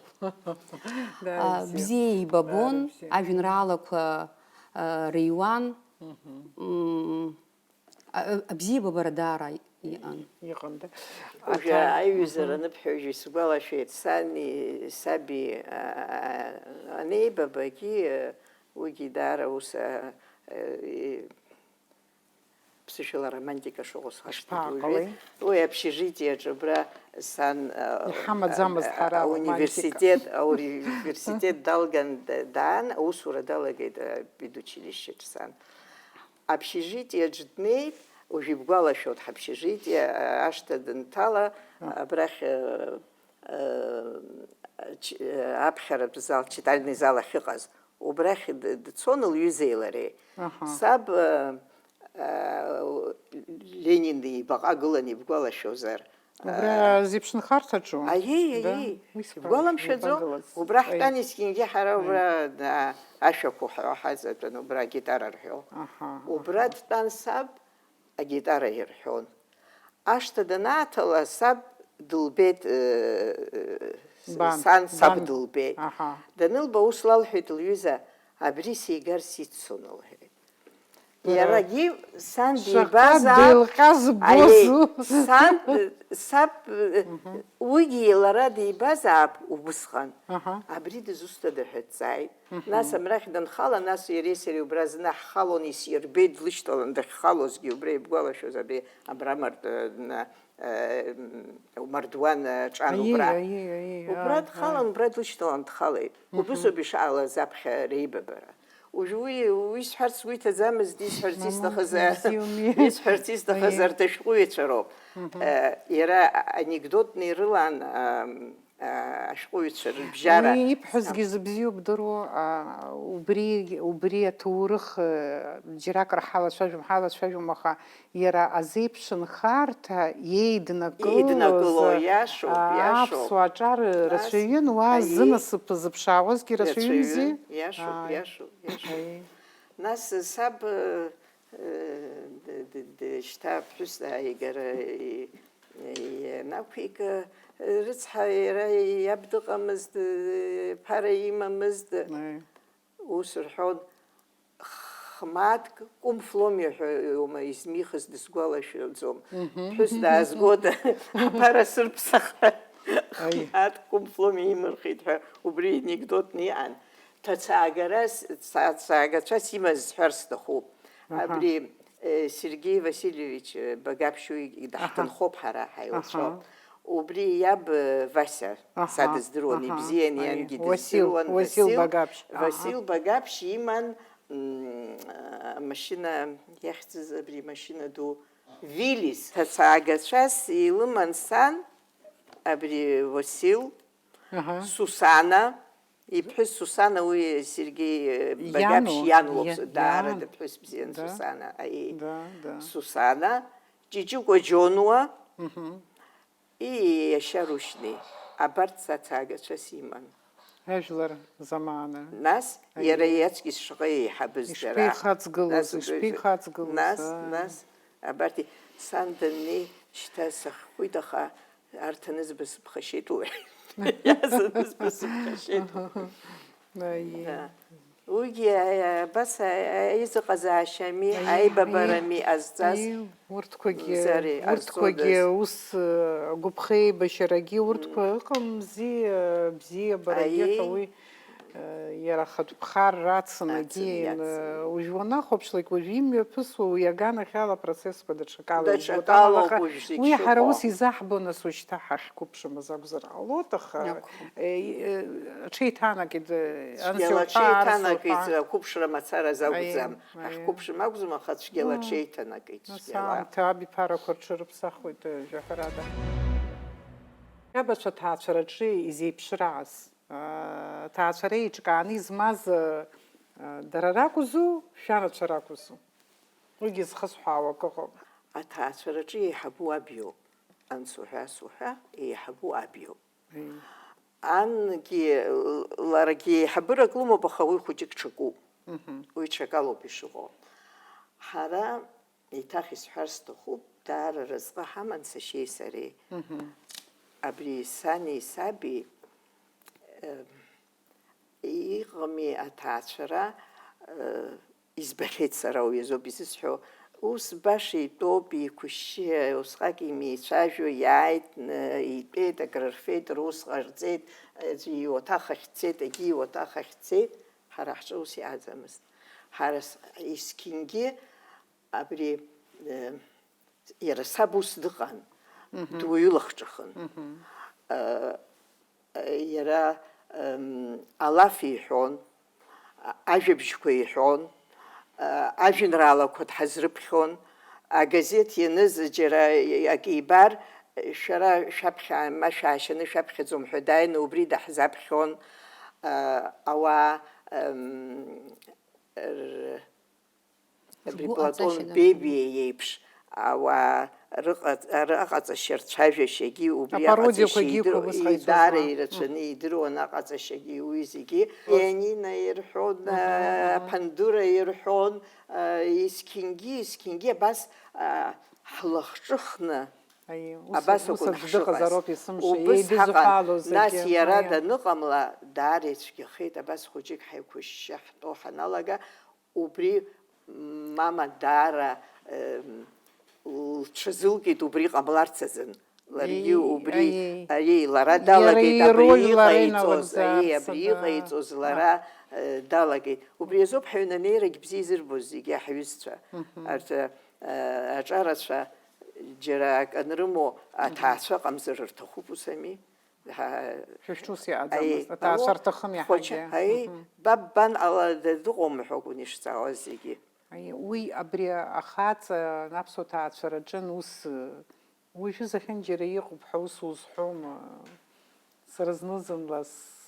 Дара А, бзиа. Бзиа ибабон, Дара бзиа. Ажәеинраалақәа, а, риуан. Мгм. М, а, а, абзиабабара даара иҟан. Иҟан, да. Уажәы Аҭак, аиҩызара мгм. Аныԥхьоижьы сгәалашәеит, сани саби, а, а, анеибабагьы, а, уигьы даара ус, а, а, и-, ԥсышәала романтика шыҟоу схашҭит. Ишԥааҟалеи? Уажәы уи общежитиеаҿ абра сан, а, Иҳамаӡамызт а, ҳара а, романтика. Ауниверситет, ауниверситет далган д-, даан, аусура далагеит, а, педучилищеҿ сан. Общежитиеҿ днеит, уажә ибгәалашәоит, ҳаобщежитие, а, ашҭа дынҭала, А. Абрахь, а, а, ч-, а, аԥхьаратә зал, читальный зал ахьыҟаз, убрахь д-, дцон лҩызеи лареи. Аҳа. Саб, а, а, Ленин ибаҟа гылан ибгәалашәозар. Убра А, зеиԥшынхарҭаҿу? Аиеи, да? Аиеи. Уи сԥа-, Ибгәаламшәаӡо? Ибагылаз. Убра Аи. Ҳтәан есқьынгьы ҳара Аи. Убра, а, ашәақәа ҳәа ҳаҵатәан, убра агитара рҳәо. Аҳа, аҳа. Убра дтәан саб, агитара ирҳәон. Ашҭа данааҭала, саб дылбеит, э, э, Бан, сан саб бан. Дылбеит. Аҳа. Данылба, ус лалҳәеит лҩыза, абри сигар сиццон, лҳәеит. Бара. Иарагьы сан шаҟа дибазаап. Деилҟьа збозу. Аиеи, сан, саб, э, Мгм. Уигьы лара дибазаап убысҟан. Аҳа. Абри дызусҭада ҳәа дҵааит. Мгм. Нас абрахь данхала, нас иареи сареи убра зны ҳхалон, исирбеит, длышьҭалан дахьхалозгьы, убра ибгәалашәоз, абри абра мард-, э, на-, э, м, мардуан, э, ҿан Аиеи, убра. Аиеи, аиеи, Убра аи, дхалан, аи. Убра длышьҭалан дхалеит. Мгм. Убысоуп ишаалаз аԥхьа реибабара. Уажә уи, уи исҳәарц сгәы иҭаӡамызт, исҳәарц Мамоу, исҭахыз, ибзиоуми. Исҳәарц исҭахыз Аиеи. Арҭ ашәҟәыҩҩцәа роуп. Мгм. Э, иара анекдотны ирылан, ам, а, ашәҟәыҩҩцәа рыбжьара. Уи ибҳәозгьы зыбзиоу бдыруоу, а, убри, убри аҭоурых, э, џьаракыр ҳалацәажәом, ҳалацәажәом, аха иара азеиԥшынхарҭа еиднакылоз, Еиднакыло, иашоуп, а, иашоуп. Аԥсуа аҿар Нас, рацәаҩын, уа аиеи. Зынасыԥ зыԥшаауазгьы рацәаҩымзи? Рацәаҩын, иашоуп, Ааи. Иашоуп, иашоуп. Ааи. Нас саб, э, д-, д-, д-, шьҭа аԥҳәыс ааигара и-, ианақәига, рыцҳа иара иаб дыҟамызт, ԥара имамызт. Ааи. Ус рҳәон, х-, мааҭк Кәым Фломиа ҳәа иоума измихыз дысгәалашәаӡом. Мгм. Ԥҳәыс даазгода, аԥара сырԥсаха, Аиеи. Мааҭк Кәым Фломиа имырхит ҳәа убри анекдотны иҟан. Ҭацаагара с-, ца-, ҭацаагацәас имаз сҳәар сҭахуп. Аҳа. Абри, э, Сергеи Васильевич, э, Багаԥшь уи даҳҭынхоуп ҳара, ҳаилцәоуп. Аҳа. Убри иаб, э, Васиа, аҳа, са дыздыруан, аҳа, ибзиан, аиеи, иангьы Уасил, дыздыруан, Уасил Васил, Багаԥшь, аҳа. Васил Багаԥшь иман, м, амашьына иахьӡыз абри машьына ду, Виллис. Ҭацаагацәас илыман сан, абри Васил, аҳа. Сусана, иԥҳәыс Сусана, уи Сергеи, э, Багаԥшь иану, иан лоуп, иа-, даара иан. Дыԥҳәыс бзиан, да, Сусана, аиеи. Да, да. Сусана, Ҷыҷыкәа Џьонуа, мгм, и иашьа Рушьни, абарҭ ҭацаагацәас иман. Ажәлар замана. Нас, аиеи, иара иаҵкыс шаҟа еиҳабыз дара. Ишԥеихаҵгылоз, нас, ишԥеихаҵгылоз, нас, аа. Нас, абарҭ, сан даннеи, шьҭа саххәит, аха арҭ анызба сыԥхашьеит, лҳәеит. Иазанызба сыԥхашьеит. Аиеи. Да. Уигьы, а, абас, а, аизыҟазаашьами, аиеи, аибабарами, аиеи, ҟазҵаз, аиеи, урҭқәагьы, мзари, урҭқәагьы арҵодаз. Ус, а, агәыԥхеибашьарагьы урҭқәа, мм, ыҟамзи, а, бзиабарагьы, аиеи, ҳәа уи, а, иара ахатә ԥхарра ацын, ацын, агьин, иацын. А, уажә уанахәаԥшлак, уажә имҩаԥысуа уи аганахьала апроцессқәа даҽакала, даҽакалоуп, даҽакалоуп, аха уажә зегь уи ҳара шыҟоу. Ус изаҳбо, нас, уажәшьҭа ҳахьқәыԥшымыз акәзар ҟалоит, аха, акәхап, э, э, аҽеиҭанакит, э, цәгьала анцәа уҳәа, арс аҽеиҭанакит, уҳәа. Ақәыԥшра мацара азы акәӡам. Аиеи, аиеи. Ҳахькәыԥшым акәӡам, аха цәгьала, мм, аҽеиҭанакит, нас цәгьала. Аамҭа абиԥарақәа рҽырыԥсахуеит, э, жәаҳәарада. Иабацәа ҭаацәараҿы изеиԥшрааз, э, ҭаацәара еиҿкааны измаз, э, э, дара ракәызу, шәанацәа ракәызу? Уигьы зхысҳәаауа акы ыҟоуп. Аҭаацәараҿы еиҳабу аб иоуп. Анцәа уҳәа, ас уҳәа, еиҳабу аб иоуп. М. Ангьы, ларгьы еиҳабырак лымоуп, аха уи хәыҷык ҽакуп. Мгм. Уи ҽакалоуп ишыҟоу. Ҳара, еиҭах исҳәар сҭахуп, даара разҟы ҳаман сашьеи сареи. Мгм. Абри сани саби, э, иҟами аҭаацәара, э, избахьеит сара, уи азоуп изысҳәо. Ус баша итәоуп, еиқәышьшьы, усҟак имеицәажәо иааит, н-, итәеит, акрырфеит, рус ҟарҵеит, аӡәы иуаҭах ахь дцеит, егьи иуаҭах ахь дцеит, ҳара ҳҿы ус иааӡамызт. Ҳара с-, есқьынгьы абри, э, иара саб ус дыҟан, мгм, дуаҩы лахҿыхын. Мгм. Э, Иара, м, алаф иҳәон, а-, ажәабжьқәа иҳәон, а-, ажәеинраалақәа дҳазрыԥхьон, агазеҭ ианыз џьара акы ибар, шәара шәаԥхьа, ма шәаашьаны шәаԥхьаӡом ҳәа дааины убри даҳзаԥхьон, а-, ауаа, м, р-, Абри Платон Бебиа иеиԥш ауаа рыҟа-, рыҟаҵашьа, рцәажәашьагьы убри аҟаҵашьа идыр-, даара ирацәаны идыруан аҟаҵашьагьы уи зегьы. Пианино ирҳәон, аҳа, аҳа, аԥандура ирҳәон, а, есқьынгьы, есқьынгьы абас, а, ҳлахҿыхны, абас акәын ҳшыҟаз. Убыс ҳаҟан. Нас иара даныҟамла, даара ицәгьахеит, абас хәыҷык ҳаиқәышьшьы ҳтәо ҳаналага, Убри мама даара, э, лҽазылкит, убри ҟамларц азын. Ларгьы убри, аиеи, лара далагеит, абри иҟаиҵоз, аиеи, абри иҟаиҵоз лара, э, далагеит. Убри азоуп ҳаҩнанеирагь бзиа изырбоз зегьы ҳҩызцәа. Арҭ, э, аҿарацәа џьара акы анрымоу аҭаацәа ыҟамзар рҭахуп, ус ами? Ҳа-, шәышәҿы ус иаҳаӡамызт, аиеи, аҭаацәа рҭахын иаҳагьы. Хәыҷы, аиеи, мгм, баб бан ала д-, дыҟоума ҳәа акәын ишҵаауаз зегьы. Аиеи, уи абри ахаҵа аԥсуа ҭаацәараҿы ус, уажәы зехьынџьара иҟоуп ҳәа ус узҳәома? Сара зны-зынла с-,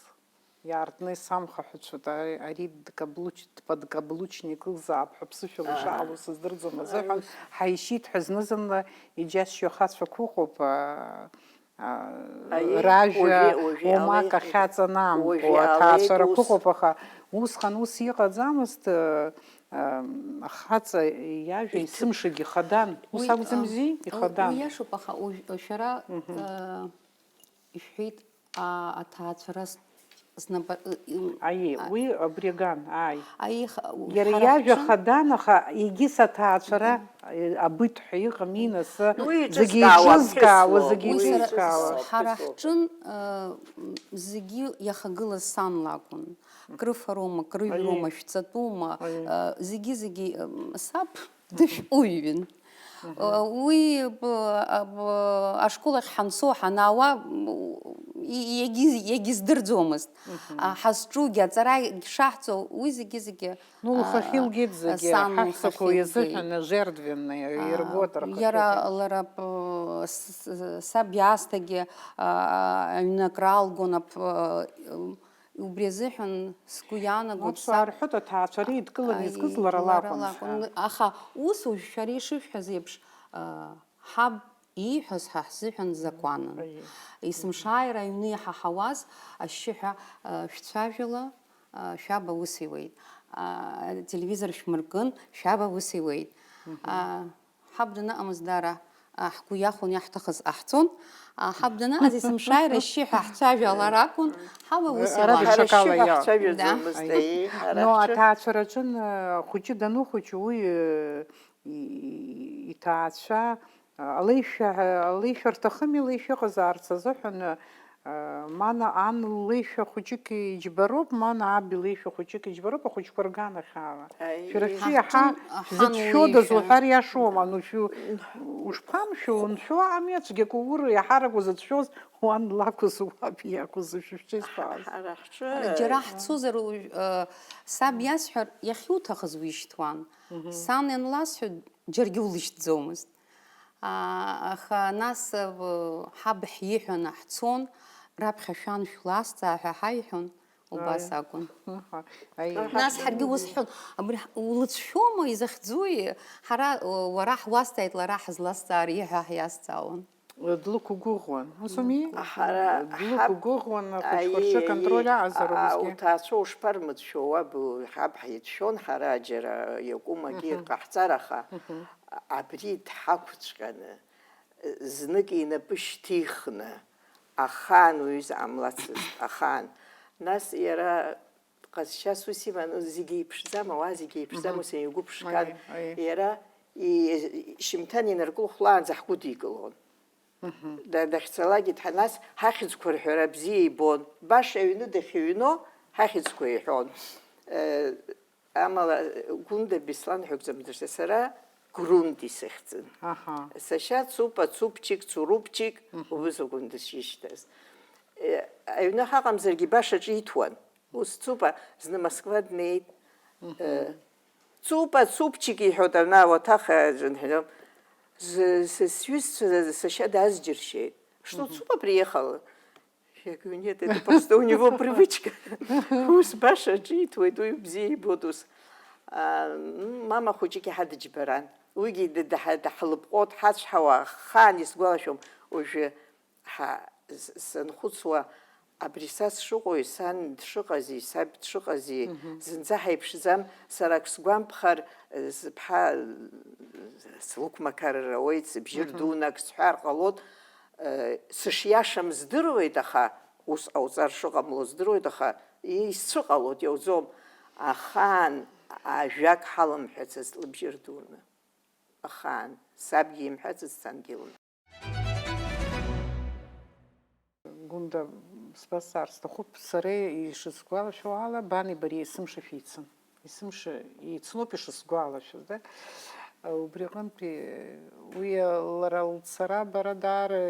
Иаартны исамхаҳәацәоит, ари, ари дкаблуч-, дподкаблучник ылзаап ҳәа ԥсышәала ишаҟало сыздырӡом азыҳәан, ҳаишьит ҳәа зны-зынла иџьасшьо ахацәақәа ыҟоуп, а, а, ражәа уамак ахьаҵанамкуа аҭаацәарақәа ыҟоуп, аха усҟан ус иҟаӡамызт, а, а, ахаҵа иажәа есымшагь ихадан. Ус акәӡамзи? Ихадан. Уи иашоуп, аха уажә, шәара, а, Ишәҳәеит, а, аҭаацәара с-, Знапы, ы, ы, Аиеи, а- уи абри аган, ааи. Аиха, Иара ҳара иажәа ҳҿы- хадан, аха егьыс аҭаацәара, э, абыҭ ҳәа иҟами, нас, Уи зегьы еиҿызкаауа еиҿызкаауа, аԥсуа, зегьы уи Уи сара, еиҿызкаауа. ҳара ҳҿын, э, зегьы иахагылаз сан лакәын. Крыфароума, крыжәроума, Аиеи. шәҵатәума, Аиеи. э, зегьы-зегьы, м, саб дышәҟәыҩҩын. Э, Уи б- аб- ашкол ахь ҳанцо, ҳанаауа, м, и- иагьи- иагьиздырӡомызт. А, ҳазҿугьы, аҵарагь шаҳҵо, уи зегьы-зегьы, Ну, лхахьы а, илгеит зегьы, сан ҳаҳәсақәа лхахьы илгеит. иазыҳәан жертвенные иргоит рхахьы. Иара лара б- с- с- саб иаасҭагьы, а, аҩны акраалгон, ап- а, убри азыҳәан сгәы иаанагоит, Аԥсуаа рҳәоит, аҭаацәара идкыланы изкыз лара лакәын, ҳәа. Аха ус уажә шәара ишышәҳәаз еиԥш, а, ҳаб ииҳәаз ҳа ҳзыҳәан закәанын. Есымшааира аҩны иҳаҳауаз ашьшьыҳәа, а, шәцәажәала, а, шәаб аус иуеит. А, ателевизор шәмыркын, шәаб аус иуеит. А, ҳаб даныҟамыз дара, а, ҳгәы иахәон, иаҳҭахыз ҟаҳҵон. А, ҳаб даныҟаз есымшааира ашьшьыҳәа ҳцәажәалар акәын, ҳаб аус Ара иуан. Ҳара даҽакала шьшьыҳәа иауп. ҳцәажәаӡомызт, Да. аиеи, ҳара Но ҳҿы- аҭаацәараҿы н- хәыҷы даныхәыҷы уи, э, и- и- иҭаацәа, э, алеишәа, алеишәа рҭахыми, алеишәа ыҟазаарц азыҳәан, э, мана ан ллеишәа хәыҷык иџьбароуп, мана аб илеишәа хәыҷык иџьбароуп, ахәыҷқәа рганахьала. Аиеи. Шәара шәҿы иаҳа Ҳаҿын, ҳан шәзыцәшәодаз леишәа. Уҳәар иашоума, ну, шәу-, ушԥамшәо, уншәо ами, ацәгьа кәур иаҳарак узыцәшәоз, уан лакәыз, уаб иакәыз, шәышәҿы избааз. Ҳара ҳҿы Џьара ҳцозар, уажә, э, саб иасҳәар, иахьуҭахыз уишьҭуан. Сан ианласҳәа, џьаргьы улышьҭӡомызт. А, аха нас, э, ҳаб ҳиҳәаны ҳцон, раԥхьа шәан шәласҵаа ҳәа ҳаиҳәон, убас акәын. Аи. Нас ҳаргьы ус ҳҳәон, абри ҳ-, улыцәшәома, изахьӡуи? Ҳара, э, уара ҳуасҭааит, лара ҳазласҵаар иҳәа ҳиазҵаауан. Длықәгәыӷуан, ус ауми? Ҳара Длықәгәыӷуан, ахәыҷқәа рҿы аиеи, аконтроль аҟазар а, усгьы. Уҭаацәа ушԥармыцәшәо, уаб ҳаб ҳицәшәон, ҳара џьара иакәымагьы ҟаҳҵар, аха абри дҳақәҵәҟьаны, знык инапы шьҭихны, ахаан уаҩы изаамлацызт, ахаан. Нас иара дҟазшьас ус иман, зегьы еиԥшӡам, ауаа зегьы еиԥшӡам, ус игәыԥшқан. Аиеи, аиеи. Иара и-, шьымҭан инаркылхәлаанӡа ҳгәыдикылон. Да-, дахьцалакгьы дҳа-, нас ҳахьӡқәа рҳәара бзиа ибон. Баша аҩны дахьыҩноу ҳахьӡқәа иҳәон. Э, амала, Гәында Беслан ҳәа акәӡам дышьҭаз, сара Грунд исыхьӡын. Аҳа. Сашьа Цупа, Цупчик, Цурупчик, убыс акәын дысшьышьҭаз. Э, аҩны ҳаҟамзаргьы баша аҿы иҭуан. Ус Цупа зны Москва днеит. Э, Цупа, Цупчик иҳәоит, ана ауаҭах аҿы дҳәон. З-, с-, сҩызцәа сашьа дазџьыршьеит. Что Цупа приехал? Я говорю, нет, это просто у него привычка. Ус баша аҿиҭуеит, уи бзиа ибоит ус. А, м, мама хәыҷык иаҳа дыџьбаран. Уигьы д-, даҳа-, даҳлыпҟо, дҳацәҳауа, ахаан исгәалашәом. Уажәы ҳа-, с-, санхәыцуа, абри са сшыҟоуи, сан дшыҟази, саб дшыҟази, зынӡа ҳаиԥшӡам. Сара ак сгәамԥхар, э, сыԥҳа, э, слықәмақарыр ауеит, сыбжьы рдуны ак сҳәар ҟалоит. Э, сышиашам здыруеит, аха ус ҟауҵар шыҟамло здыруеит, аха исцәыҟалоит, иауӡом. Ахаан ажәак ҳалымҳәацызт лыбжьы рдуны. Ахаан. Сабгьы имҳәацызт, сангьы илымҳәацызт. Гәында, сбазҵаар сҭахуп, сара ишысгәалашәо ала, бани бареи есымша шәеицын. Есымша еицноуп ишысгәалашәоз, да? Убри аҟынтәи уи лара лцара бара даара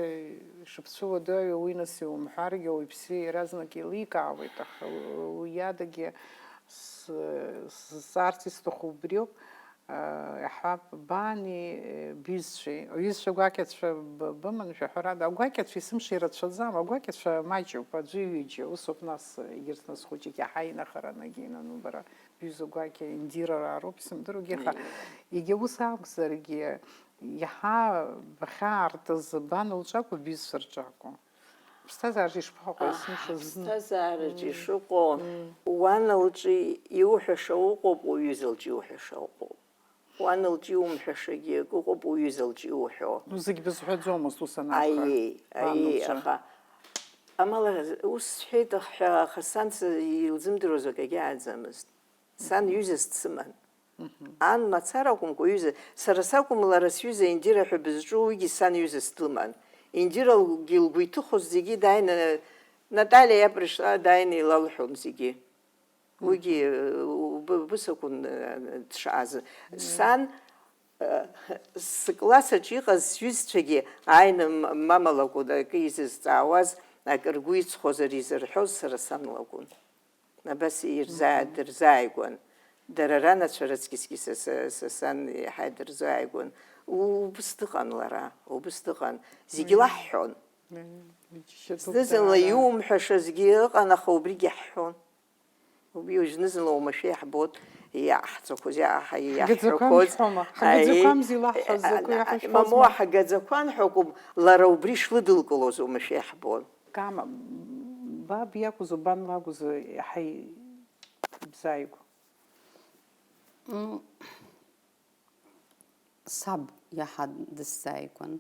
ишыбцәыуадаҩу, уи нас иумҳәаргьы, ауаҩԥсы иаразнак еиликаауеит, аха уи адагьы с-, сзҵаарц исҭаху убриоуп. Иаҳҳәап, бани, бҩызцәеи, уҩызцәа гәакьацәа б-, быман, шәаҳәарада, агәакьацәа есымша ирацәаӡам, агәакьацәа маҷуп, аӡәы-ҩыџьа, усоуп, нас, егьырҭ, нас, хәыҷык иаҳа инахаранагьы инану, бара, бҩыза гәакьа, Индирараа роуп, исымдыруагьы, аха егьа ус акәзаргьы, иаҳа бахьаартыз бан лҿы акәу, бҩызцәа рҿы акәу? Ԥсҭазаараҿы ишԥаҟоу, есымша зны? Ԥсҭазаараҿы ишыҟоу, уан лҿы иуҳәаша уҟоуп, уҩыза лҿы иуҳәаша уҟоуп. Уан лҿы иумҳәашагьы акы ыҟоуп, уҩыза лҿы иуҳәо. Ну, зегь бызҳәаӡомызт ус анакәха. Аиеи, аиеи, аха Амала, ус сҳәеит, аха, аха сан с-, илзымдыруаз акагьы ааӡамызт. Сан ҩызас дсыман. Ан мацара акәымкәа, ҩыза, сара сакәым, лара сҩыза Индира ҳәа бызҿу, уигьы сан ҩызас длыман. Индирагьы лгәы иҭыхоз зегьы дааины, Наталиа иа пришла, дааины илалҳәон зегьы. Уигьы, э, уб-, убыс акәын, э, дшааз. Сан, э, сыкласс аҿы иҟаз сҩызцәагьы ааины м-, мама лакәын акы изызҵаауаз, акы ргәы иҵхозар изырҳәоз сара сан лакәын. Абас ирзаа-, дырзааигәан. Дара ранацәа раҵкьысгьы са, са, са сан иаҳа дырзааигәан. У-, убыс дыҟан лара, убыс дыҟан. Зегьы лаҳҳәон. Зны-зынла иумҳәашазгьы ыҟан, аха убригьы ҳҳәон. Убри уажә зны-зынла уамашәа иаҳбон, иаҳҵақәоз, иаҳ-, Ҳгаӡақәан иаҳҳәақәоз. Ҳәома? Ҳгаӡақәамзи Аи, лаҳҳәаз, а, закәи а, ҳашәҳәозма? Мамоу, ҳгаӡақәан ҳәа акәым, лара убри шлыдылкылоз уамашәа иаҳбон. Кама, баб иакәыз, убан лакәыз, иаҳа ибзааигәа? М, Саб иаҳа дысзааигәан.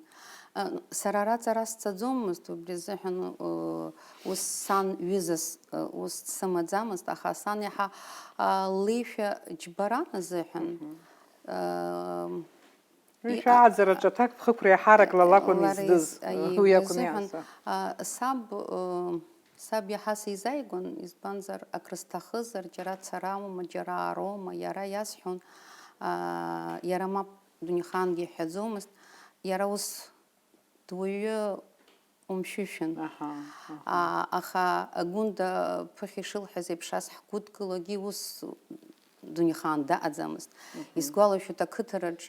Сара ара аҵара сцаӡомызт, убри азыҳәан, ус сан ҩызас, ус дсымаӡамызт, аха сан иаҳа, леишәа џьбаран азыҳәан, Уи и-, шәааӡараҿы аҭакԥхықәра иаҳарак ла лакәын лара издыз, из-, аиеи, уи акәын азыҳәан, иаҳза. Саб, Саб иаҳа сизааигәан, избанзар, акрысҭахызар, џьара цараума, џьара аароума, иара иасҳәон, аа, иара мап дунеихаангьы иҳәаӡомызт, иара ус дуаҩы умшәышәын. Аҳа, аҳа. Аа, аха Гәында ԥыхьа ишылҳәаз еиԥш, ас ҳгәыдкылогьы ус дунеихаан даҟаӡамызт. Мгм. Исгәалашәоит, ақыҭараҿ,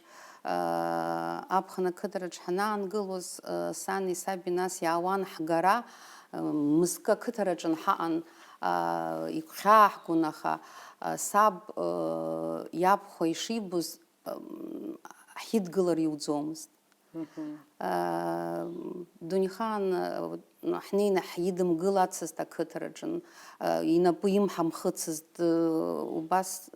аа, аԥхын ақыҭараҿ ҳанаангылоз, аа, сани саби нас иаауан ҳгара, аа, мызкы ақыҭараҿы ҳаҟан, аа, игәхьааҳгон, аха, аа, саб, аа, иабхәа ишибоз, ам, ҳидгылар иуӡомызт. Мгм. Аа, дунеихаан, аа, ҳнеины ҳидымгылацызт ақыҭараҿы, аа, инапы имҳамхыцызт, аа, убас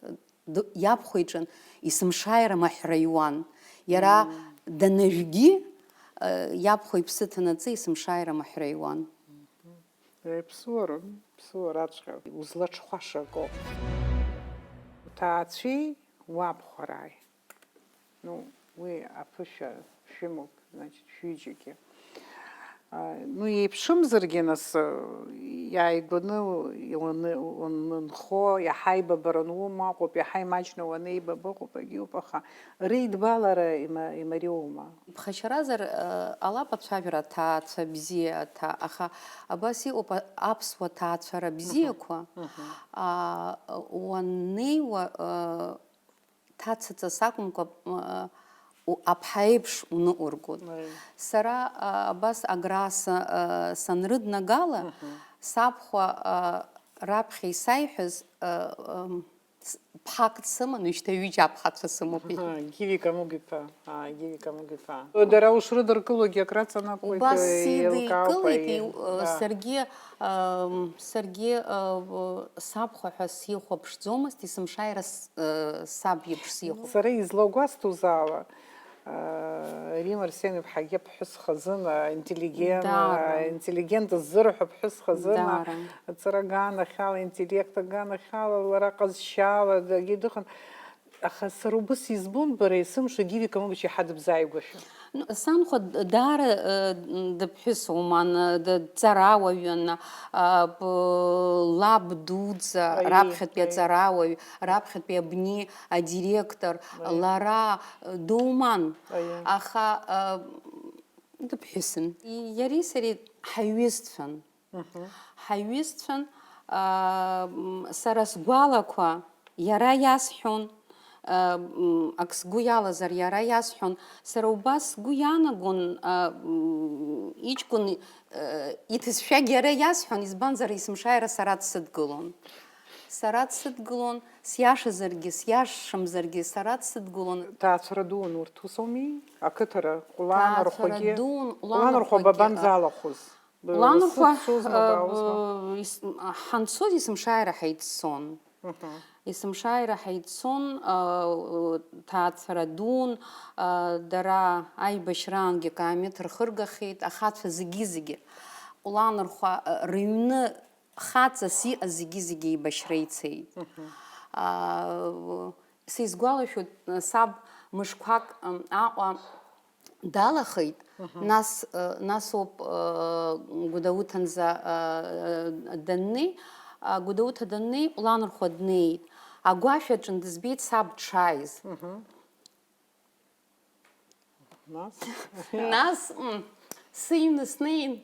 д-, иабхәа иҿы есымшааира маҳәра иуан. Иара данажәгьы, э, иабхәа иԥсы ҭанаҵы есымшааира маҳәра иуан. Э, ԥсуаран, ԥсуараҵәҟьа узлаҽхәаша акоуп. Уҭаацәеи уабхәарааи. Ну, уи аԥышәа шәымоуп, значит, шәҩыџьагьы. А, ну, еиԥшымзаргьы, нас, а, иааигәаны уаны-, уанынхо, иаҳа аибабара ануоума акәуп, иаҳа имаҷны уанеибаба ыҟоуп, агьиуп, аха рыдбалара има-, имариоума? Иԥхашьаразар, а, ҟалап ацәажәара аҭаацәа бзиа аҭа-, аха абас иҟоуп а-, аԥсуа ҭаацәара бзиақәа, Мгм. а, уаннеиуа, а, ҭацаҵас акәымкәа, м, у-, аԥҳа еиԥш уныҟәыргоит. Аиеи. Сара, а, абас Аграа са-, а, санрыднагала, Мгм. сабхәа, а, раԥхьа исаиҳәаз, а, ам, с-, ԥҳак дсыман, уажәшьҭа ҩыџьа аԥҳацәа сымоуп, иҳәеит. Аҳа, Гиви Камугиԥа, аа, Гиви Камугиԥа. Дара ушрыдыркылогьы акраҵанакуеит, Убас еилкаауп, сидикылеит, аиеи, иу-, да. Саргьы, ам, саргьы, а, сабхәа ҳәа сихәаԥшӡомызт, есымшааира с-, а, саб иеиԥш сихәаԥ-, Сара излагәасҭоз ала, а, Римма Арсен-иԥҳагьы ԥҳәыс хазына, интеллигент, Даара. интеллигент ззырҳәо ԥҳәыс хазына, Даара. Аҵара аганахьала, интеллект аганахьала, лара ҟазшьала дагьы дыҟан. Аха сара убыс избон, бара, есымша Гиви Камугиԥа иаҳа дыбзааигәашәа. Ну, санхәа д-, даара, э, дыԥҳәыс уман, э, д-, дҵарауаҩын, а, б-, лаб дуӡӡа, Аиеи, раԥхьатәи аиеи. аҵарауаҩ, раԥхьатәи абни адиректор, Аиеи. лара, э, думан. Аиеи. Аха, э, дыԥҳәысын. И-, иареи сареи ҳаиҩызцәан. Мгм. Ҳаиҩызцәан, аа, м, сара сгәалақәа иара иасҳәон, аа, м, ак сгәы иалазар иара иасҳәон. Сара убас сгәы иаанагон, аа, м, иҷкәын, э, иҭыӡшәагь иара иасҳәон, избанзар, есымшааира сара дсыдгылон. Сара дсыдгылон, сиашазаргьы, сиашамзаргьы, сара дсыдгылон. Ҭаацәара дуун урҭ, ус ауми? Ақыҭара, Ҟәланырхәагьы, Ҭаацәара дуун, Ҟәланырхәа Ҟәланырхәагьы, бабанӡалахәыз? Ланхәа, Сыццозма, э, баауазма? Ес-, ҳанцоз есымшааира ҳаиццон. Мгм. Есымшааира ҳаиццон, э, ҭаацәара дуун, э, дара аибашьраангьы акаамеҭ рхыргахьеит, ахацәа зегьы-зегьы. Улаанырхәа, а, рыҩны хаҵас иҟаз зегьы-зегьы еибашьра ицеит. А, сизгәалашәоит, саб мышқәак, м, Аҟәа далахеит, нас, а, нас ауп, а, Гәдоуҭанӡа, а, даннеи, а, Гәдоуҭа даннеи, Улаанырхәа днеит. Агәашә аҿы дызбеит саб дшааиз. Нас? Нас, м, сыҩны снеин,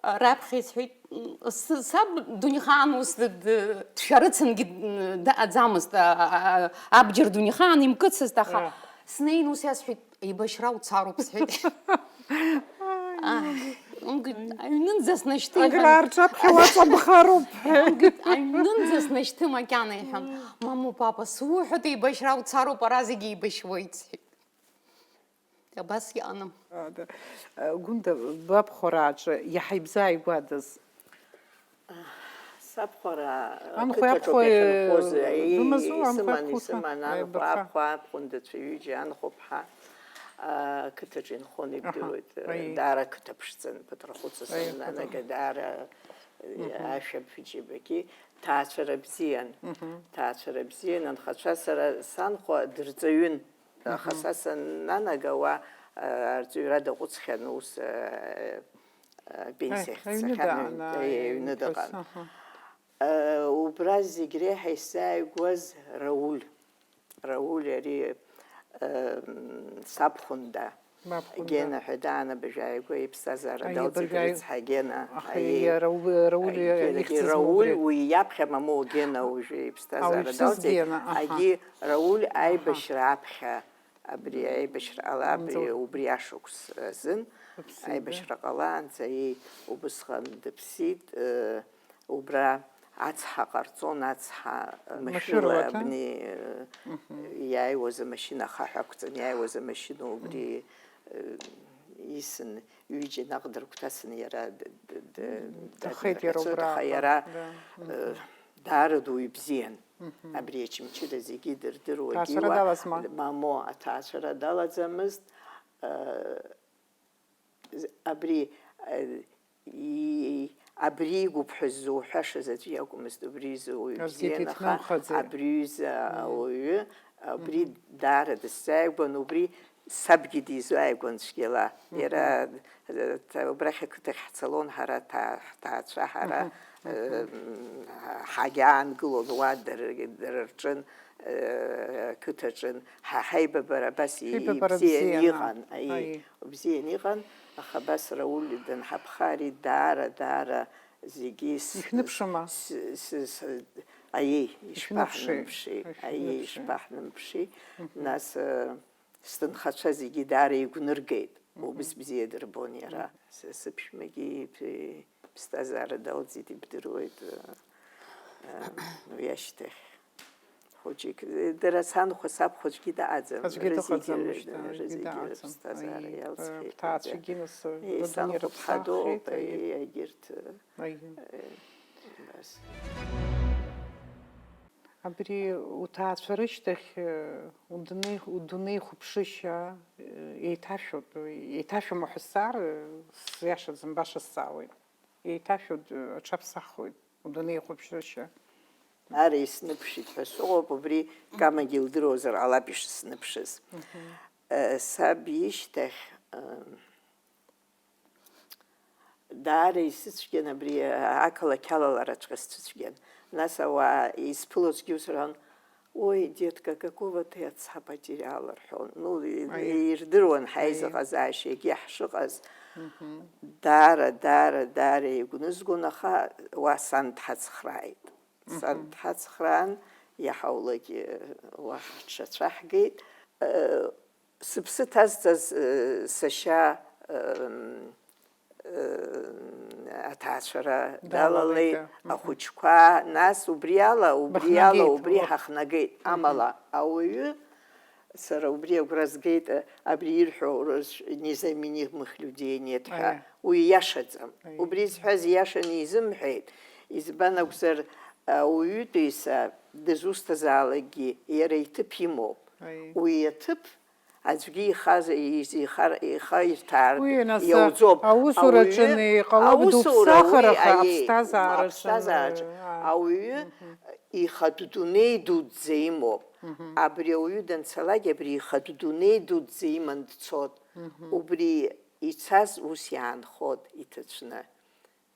раԥхьа исҳәеит, м, с-, саб Дунихаан ус д-, д-, дшәарыцангьы, м, дыҟаӡамызт, а, а, а, абџьар Дунихаан имкыцызт, аха Ра. Снеин ус иасҳәеит, еибашьра уцароуп, сҳәеит. Ах, умгит, аҩнынӡа снашьҭы, иҳәан. Аграа рҿаԥхьа уаҵамхароуп. Умгит, аҩнынӡа снашьҭы макьана, иҳәан. Маму, папа, суҳәоит, еибашьра уцароуп, ара зегьы еибашьуеит, сҳәеит. Абас иҟаным. А, да. Э, Гәында, бабхәарааҿы иаҳа ибзааигәадаз? Сабхәараа Анхәеи қыҭаҿоуп абхәеи, иахьынхоз, э, аи, бымазу, анхәеи исыман, абхәеи исыман, анхәа, аибарха? Абхәа, абхәындацәа ҩыџьа, анхәыԥҳа, а, қыҭаҿы инхон, Аҳа, ибдыруеит, э, аи. Даара қыҭа ԥшӡан, ԥыҭрахәыцыс Аи, ананага, ԥыҭрахәы- даара, э, Мгм. Ашәаԥыџьаԥгьы ҭаацәара бзиан, Мгм. Ҭаацәара бзиан, анхацәа сара санхәа дырҵаҩын. Аха Мгм. Са саннанагауа, а, арҵаҩра даҟәыҵхьан, ус, а, а, пенсиахь Аи, аҩны дцахьан, даан, аи, аҩны иԥҳәыс, дыҟан. Аҳа. А, убра зегь реиҳа исзааигәаз Рауль. Рауль ари, а, м, сабхәында. Бабхәында. Гена ҳәа даанабажә ааигәа иԥсҭазаара Аи, далҵит, абыржәы аи-, рыцҳа Гена. Аха Аи, иара уи, Рауль аи, иара иахьӡыз Рауль, убри. Уи иаԥхьа Мамоу Гена уажәы Ауаҩԥсыз иԥсҭазаара далҵит. Гена, аха. Агьи Рауль Аҳа. Аибашьра аԥхьа, абри аибашьра ала, абри, Амҵ-, убри ашықәс азын, Уԥсында. Аибашьра ҟалаанӡа, еи, убысҟан дыԥсит, э, убра ацҳа ҟарҵон, ацҳа, э, машәыруа машәыруа, аҭа? Абни, э, Мгм. Иааиуаз амашьына, ахаҳә ақәҵан иааиуаз амашьына убри, Мгм. Э, исын, ҩыџьа наҟ дыргәҭасын, иара д-, д-, д-, Дҭахеит иара даднарҳәацәоит, убра, аха иара, да. Э, Мгм. Даара дуаҩ бзиан. Мгм. Абри Очамчыра зегьы дырдыруа Ҭаацәара диуа, далазма? Мамо, аҭаацәара далаӡамызт. Э, з-, абри, э, и-, абри игуп ҳәа ззуҳәашаз аӡәы иакәмызт, убри изы уаҩ Аӡәгьы бзиан, аха диҭнымхаӡеит. Абри ҩыза Мм. Ауаҩы, абри Мгм. Даара дысзааигәан, убри сабгьы дизааигәан цәгьала. Мгм. Иара, э, т-, убрахь ақыҭахь ҳцалон ҳара, ҭаа-, ҳҭаацәа ҳара, Мгм. Мгм. Э, м, ҳагьаангылон уа дара, дара рҿын, э, ақыҭаҿын. Ҳа ҳаибабара абас и-, Ҳаибабара ибзиан бзиан, иҟан, аи, аи. Бзиан иҟан, аха абас Рауль данҳаԥха, ари даара, даара зегьы с-, Ишәныԥшыма? С-, с-, с-, аиеи, Ишәныԥши? Ишәаҳнымԥши, аиеи, Ишәныԥши. Ишԥаҳнымԥши. Мгм. Нас, э, сҭынхацәа зегьы даара игәныргеит. Мгм. Убыс бзиа дырбон иара. Мгм. С-, сыԥшәмагьы иԥ-, иԥсҭазаара далҵит, ибдыруеит, э, э, уи ашьҭахь. Хәыҷык, дара санхәа, сабхәа аӡәгьы дыҟаӡам. Аӡәгьы Рызегьы дыҟаӡам, р-, шьҭа, аӡәгьы рызегьы дыҟаӡам. Рыԥсҭазаара Аи, иалҵхьеит. Ҭаацәагьы нас, Еи, дадын санхәыԥҳа дыҟоуп, ирыԥсаххьеит, аи. Аи, егьырҭ, Аи. Э, абас. Абри уҭаацәа рышьҭахь, э, удунеи, удунеихәаԥшышьа, э, еиҭашәоуп, еиҭашәома ҳәа сҵаар, э, сиашаӡам, баша сҵаауеит. Еиҭашәоит, э, аҽаԥсахуеит. Удунеихәаԥшышьа. Ара исныԥшит ҳәа сыҟоуп, убри Камагьы илдыруазар ҟалап ишысныԥшыз. Мгм. Э, саб ишьҭахь, э, даара исыцәгьан абри, э, ақалақь алалараҵәҟьа сцәыцәгьан. Нас ауаа исԥылозгьы ус рҳәон, Ой, детка, какого ты отца потеряла, рҳәон. Ну, и-, Аиеи. Ирдыруан Аиеи. Ҳаизыҟазаашьагьы ҳшыҟаз. Мгм. Даара, даара, даара игәнызгон, аха уа сан дҳацхрааит. Сан Мгм. Дҳацхраан, иаҳаулак, э, уа ҳҽацәаҳгеит. Э, сыԥсы ҭазҵаз, э, сашьа, э, аҭаацәара Далалеит, далалеит, аха. Мгм. Ахәыҷқәа, нас убри ала, убри ала, Баҳнагеит, убри уа. Ҳахнагеит. Мгм. Амала, ауаҩы, сара убри агәра згеит, абри ирҳәо рыцә-, незаменимых людей нет ҳәа. Аиа. Уи иашаӡам. Аиа. Убри зҳәаз иашаны изымҳәеит. Избан акәзар, ауаҩытәыҩса дызусҭазаалакгьы иара иҭыԥ имоуп. Аиа. Уи аҭыԥ Аӡәгьы ихаз, изихар-, ихы ирҭаартә Уи, нас, иауӡом. аусураҿы Ауаҩы, иҟалап аусура уи, дуԥсахыр, аха аиеи, аԥсҭазаараҿы, аԥсҭазаараҿы аа. Ауаҩы ихатә дунеи дуӡӡа имоуп. Абри ауаҩы данцалак, абри ихатә дунеи дуӡӡа иман дцот. Убри ицаз ус иаанхот, иҭацәны.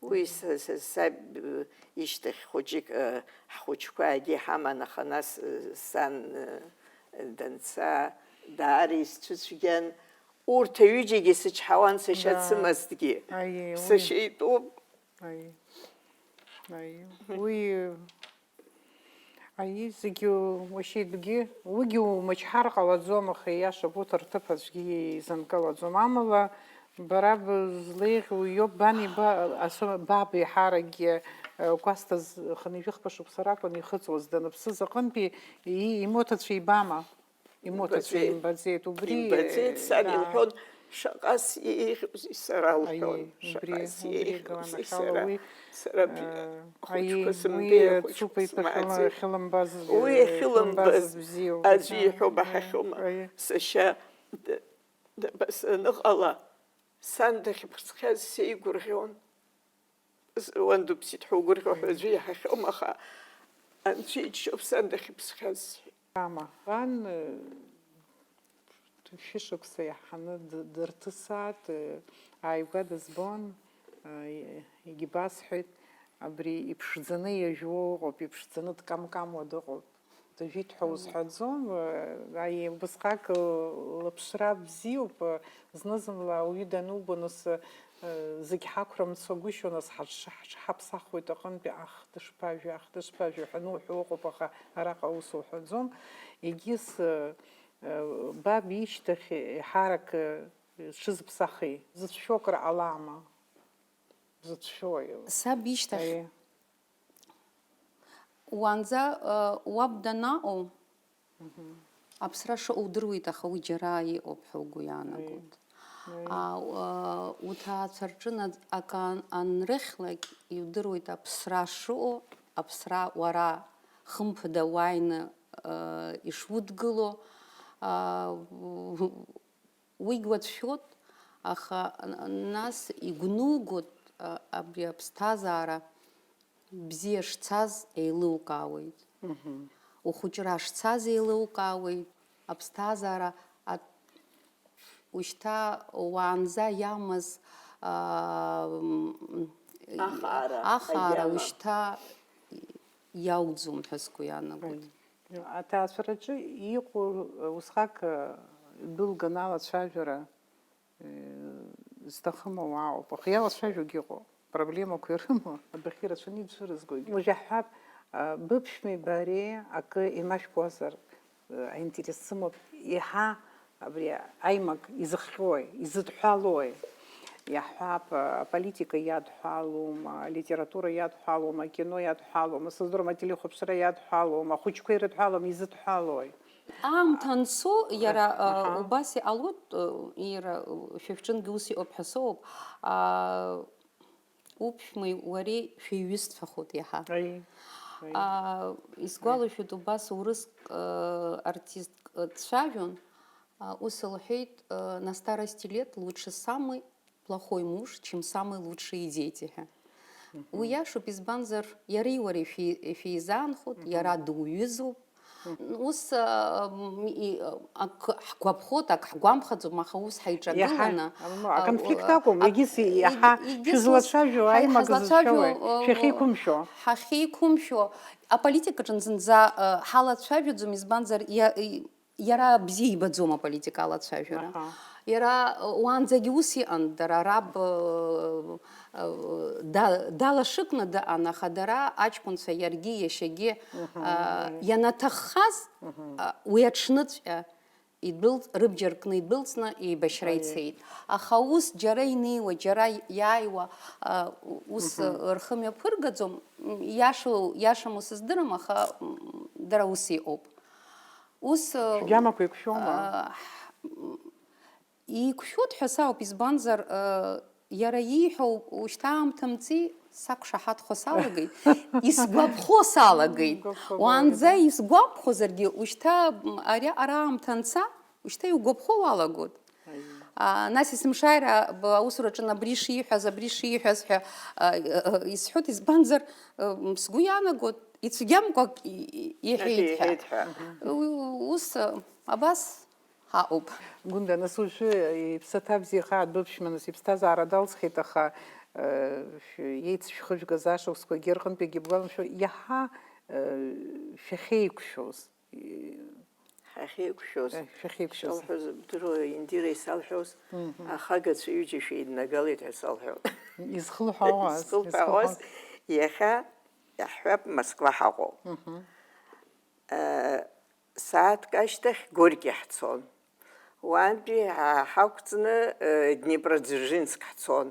Уи са, са, саб, э, ишьҭахь хәыҷык, э, ҳхәыҷқәа егьи ҳаман, аха нас, э, сан, э, данца, даара исцәыцәгьан. Урҭ аҩыџьагьы сычҳауан, сашьа Да. дсымазҭгьы. Аиеи, уи. Сашьа итәуп. Аиеи. Аиеи. Уи, аиеи, зегьы уашьитәгьы, уигьы умычҳар ҟалаӡом, аха ииашоуп, урҭ рҭыԥ аӡәгьы изанкылаӡом. Амала, бара бызлеиӷьу иоуп, бан иба, асо-, баб еиҳаракгьы, э, Кәасҭа з-, хынҩажәи хԥа шықәса ракәын ихыҵуаз, даныԥсыз аҟынтәи и-, имоҭацәа ибама? Имоҭацәа Имбаӡеит. имбаӡеит, убри, Имбаӡеит, сан да. илҳәон, шаҟа сеиӷьузеи сара, лҳәон, Аиеи, убри, шаҟа убри сеиӷьузеи игылан, сара, ахала уи, сара э, хәыҷқәа аиеи, сымбеи, уи хәыҷқәа Цупа иԥа сымааӡеит. Ахьылымбаз, Уи э, ахьылымбаз ахьылымбаз бзиоуп, аӡәы иҳәо аиеи, баҳахьоума, аиеи. Сашьа д-, дабасаныҟала, сан дахьыԥсхьаз сеигәырӷьон. Уан дыԥсит ҳәа угәырӷьо ҳәа аӡәы иаҳахьом, аха анцәа иџьшьоуп сан дахьыԥсхьаз, сҳәеит. Ама, ан, шәышықәса иаҳаны д-, дырҭысааит, ааигәа дызбон, егьбасҳәеит, абри иԥшӡаны иажәуа ыҟоуп, иԥшӡаны дкамкамуа дыҟоуп. Дажәит ҳәа узҳәаӡом, аиеи, убысҟак лыԥшра бзиоуп, зны-зынла ауаҩы данубо, нас, зегь ҳақәра мцагәышьо, нас ҳаҽ-, ҳаҽҳаԥсахуеит аҟынтәи, аҳ, дышԥажәи, аҳ, дышԥажәи ҳәа ануҳәо ыҟоуп, аха араҟа ус уҳәаӡом. Егьыс, баб ишьҭахь еиҳарак, дшызыԥсахи, зыцәшәо акыр ҟалама? Зыцәшәои? Саб ишьҭахь Аиеи. Уанӡа, э, уаб данаҟоу, аԥсра шыҟоу удыруеит, аха уи џьара иҟоуп ҳәа угәы иаанагоит. Уи. А, э, уҭаацәа рҿы на-, акы ан-, анрыхьлак, иудыруеит аԥсра шыҟоу, аԥсра уара хымԥада уааины, э, ишудгыло. А, у-, Уигь уацәшәоит, аха н-, нас игәнугоит, а, абри аԥсҭазаара бзиа шцаз еилукаауеит. Ухәыҷра шцаз еилукаауеит, аԥсҭазаара а-, ушьҭа уаанӡа иамаз, аа, м, Ахаара, ахаара агьама. ушьҭа иауӡом ҳәа сгәы иаанагоит. Аҭаацәараҿы иҟоу усҟак идәылган алацәажәара зҭахым ауаа ауп. Аха иалацәажәогьы ыҟоуп. Проблемақәа ирымоу адәахьы ирацәаны ицәырызгогьы. Уажә иаҳҳәап, быԥшәмеи бареи акы еимашәкуазар, аинтерес сымоуп, еиҳа абри аимак изыхҟьои, изыдҳәалои? Иаҳҳәап, аполитика иадҳәалоума, алитература иадҳәалоума, акино иадҳәалоума, сыздыруам, ателехәаԥшра иадҳәалоума, ахәыҷқәа ирыдҳәалоума, изыдҳәалои? Аамҭа анцо, иара, Аҳа. убас иҟалоит, иара, шәа шәҿынгьы ус иҟоуп ҳәа соуп, уԥшәмеи уареи шәеиҩызцәахоит иаҳа. Аиеи, аиеи. Исгәалашәоит, убас урыск, артистк дцәажәон, ус лҳәеит, на старости лет лучше самый плохой муж, чем самые лучшие дети ҳәа. Уи иашоуп, избанзар, иареи уареи шәи-, шәеизаанхоит, иара дуҩызоуп. Ус, ам, и, ак ҳгәаԥхоит, ак ҳгәамԥхаӡом, аха ус ҳаиҿагыланы, Иаҳа, ну, а, аконфликт а, акәым, ак-, егьыс иаҳа егь-, егьыс ус шәызлацәажәо ҳаи-, аимак ҳазлацәажәо, зызшәоуи? Шәахьеиқәымшәо? Ҳахьеиқәымшәо, аполитикаҿы зынӡа, а, ҳалацәажәаӡом, избанзар, иа-, и-, Иара бзиа ибаӡом аполитика алацәажәара. Аҳа. Иара, э, уаанӡагьы ус иҟан, дара раб, э, э, да-, далашыкны дыҟан, аха дара аҷкәынцәа иаргьы иашьагьы, Мгм. э, ианаҭаххаз, Мгм. э, уи аҽныҵәҟьа идәылҵ-, рыбџьар кны идәылҵны еибашьра Аиеи. ицеит. Аха ус џьара инеиуа, џьара иааиуа, э, ус, Мгм. э, рхы мҩаԥыргаӡом, м, иашоу, иашаму сыздырам, аха, м, дара ус иҟоуп. Ус, э, Шәгьамақәа еиқәшәома? э, м, еиқәшәоит ҳәа сауп, избанзар, э, иара ииҳәо ушьҭа аамҭа мҵи, сақәшаҳаҭхо салагеит, исгәаԥхо салагеит. Уаанӡа исгәаԥхозаргьы, ушьҭа, м, ари араамҭа анца, Ушьҭа иугәаԥхо уалагоит. Нас есымшааира аусураҿы абри шиҳәаз, абри шиҳәаз ҳәа исҳәоит, избанзар, сгәы иаанагоит, ицәгьамкәак иҳәеит ҳәа. Ус абас ҳаҟоуп. Гәында, нас уажәы иԥсаҭа бзиа, хаа дбыԥшәма, нас иԥсҭазаара далҵхьеит, аха еицышәхыжәгаз ашықәсқәагьы рҟынтәигьы бгәаламшәо, иаҳа шәахьеиқәшәоз? Ҳахьеиқәшәоз. Шәахьеиқәшәоз. Ишалҳәоз бдыруа, Индира исалҳәоз, ахагацәа ҩыџьа шәеиднагалеит ҳәа салҳәон. Изхылҳәаауаз, изхылҳәаауаз, изхылҳәаауаз. Иахьа иаҳҳәап, Москва ҳаҟоуп. Сааҭк ашьҭахь Горки ҳцон. Уантәи ҳа-, ҳақәҵны, э, Днепродзержинск ҳцон.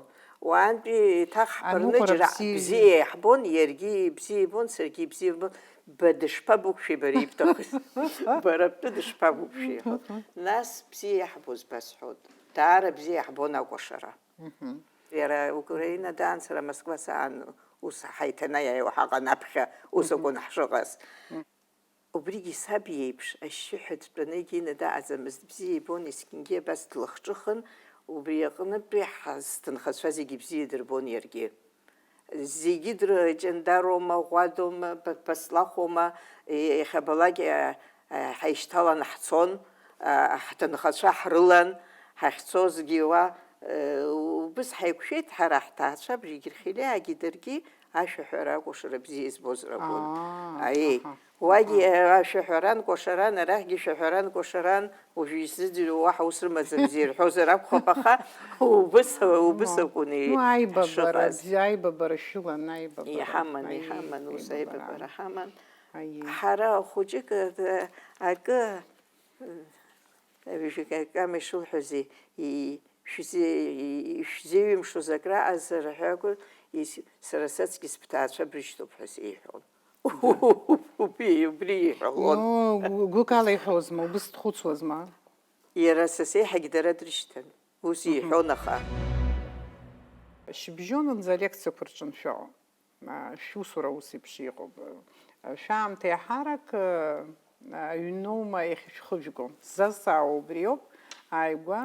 Уантәи еиҭах ҳԥырны, аныҟәара џьара бзиа, бзиа иаҳбон, иаргьы ибзиа ибон, саргьы ибзиа ибон. Ба, дышԥабықәшәеи бара ибҭахыз? Бара бтәы дышԥабықәшәеи? Нас бзиа иаҳбоз басҳәот. Даара бзиа иаҳбон акәашара. Иара Украина даан, сара Москва саан, ус ҳаиҭанаиааиуа ҳаҟан аԥхьа, ус акәын ҳшыҟаз. Убригьы саб иеиԥш ашьшьыҳәа дтәаны егьины даҟаӡамызт, бзиа ибон, есқьынгьы абас длахҿыхын, убри аҟнытәи ҳасҭынхацәа зегьы бзиа дырбон иаргьы. Зегьы дрыҷандароума, ӷәадоума, па-, паслахоума, иахьабалак, а, а, ҳаишьҭаланы ҳцон, а, ҳҭынхацәа ҳрылан, ҳахьцозгьы уа, э, убыс ҳаиқәшәеит ҳара ҳҭаацәа, абригь рхиляагьы даргьы ашәаҳәара акәашара бзиа избоз ракәын. Аа, аиеи. Аҳа. Уагьы, аҳа, ашәаҳәаран, кәашаран, арахьгьы шәаҳәаран, кәашаран, уажәы исзыӡырҩуа уаҳа ус рымаӡамзи рҳәозар акәхап, аха убыс, убыс акәын, ну, аибабара, ҳшыҟаз. Бжьы-, аибабара шәылан, аибабара. Иҳаман, аиеи, иҳаман, ус аибабара, аибабара ҳаман. Аиеи. Ҳара хәыҷык, э, акы, э, Ҩажәи акама ишылҳәази, и-, шәзы-, и-, ишәзеиҩымшоз акрааҵа рҳәагәа, ис-, сара саҵкьыс бҭаацәа брышьҭоуп ҳәа сеиҳәон. Убри, убри иҳәалон. Ну, гәыкала иҳәозма, убыс дхәыцуазма? Иара са сеиҳагь дара дрышьҭан. Ус, мгм, иҳәон, аха. Шьыбжьонынӡа алекциақәа рҿы аншәаҟа, а, шәусура ус еиԥш иҟоуп. А, шәаамҭа иаҳарак, а, аҩноума иахьышәхыжәго? Сзазҵаауа убриоуп. Ааигәа,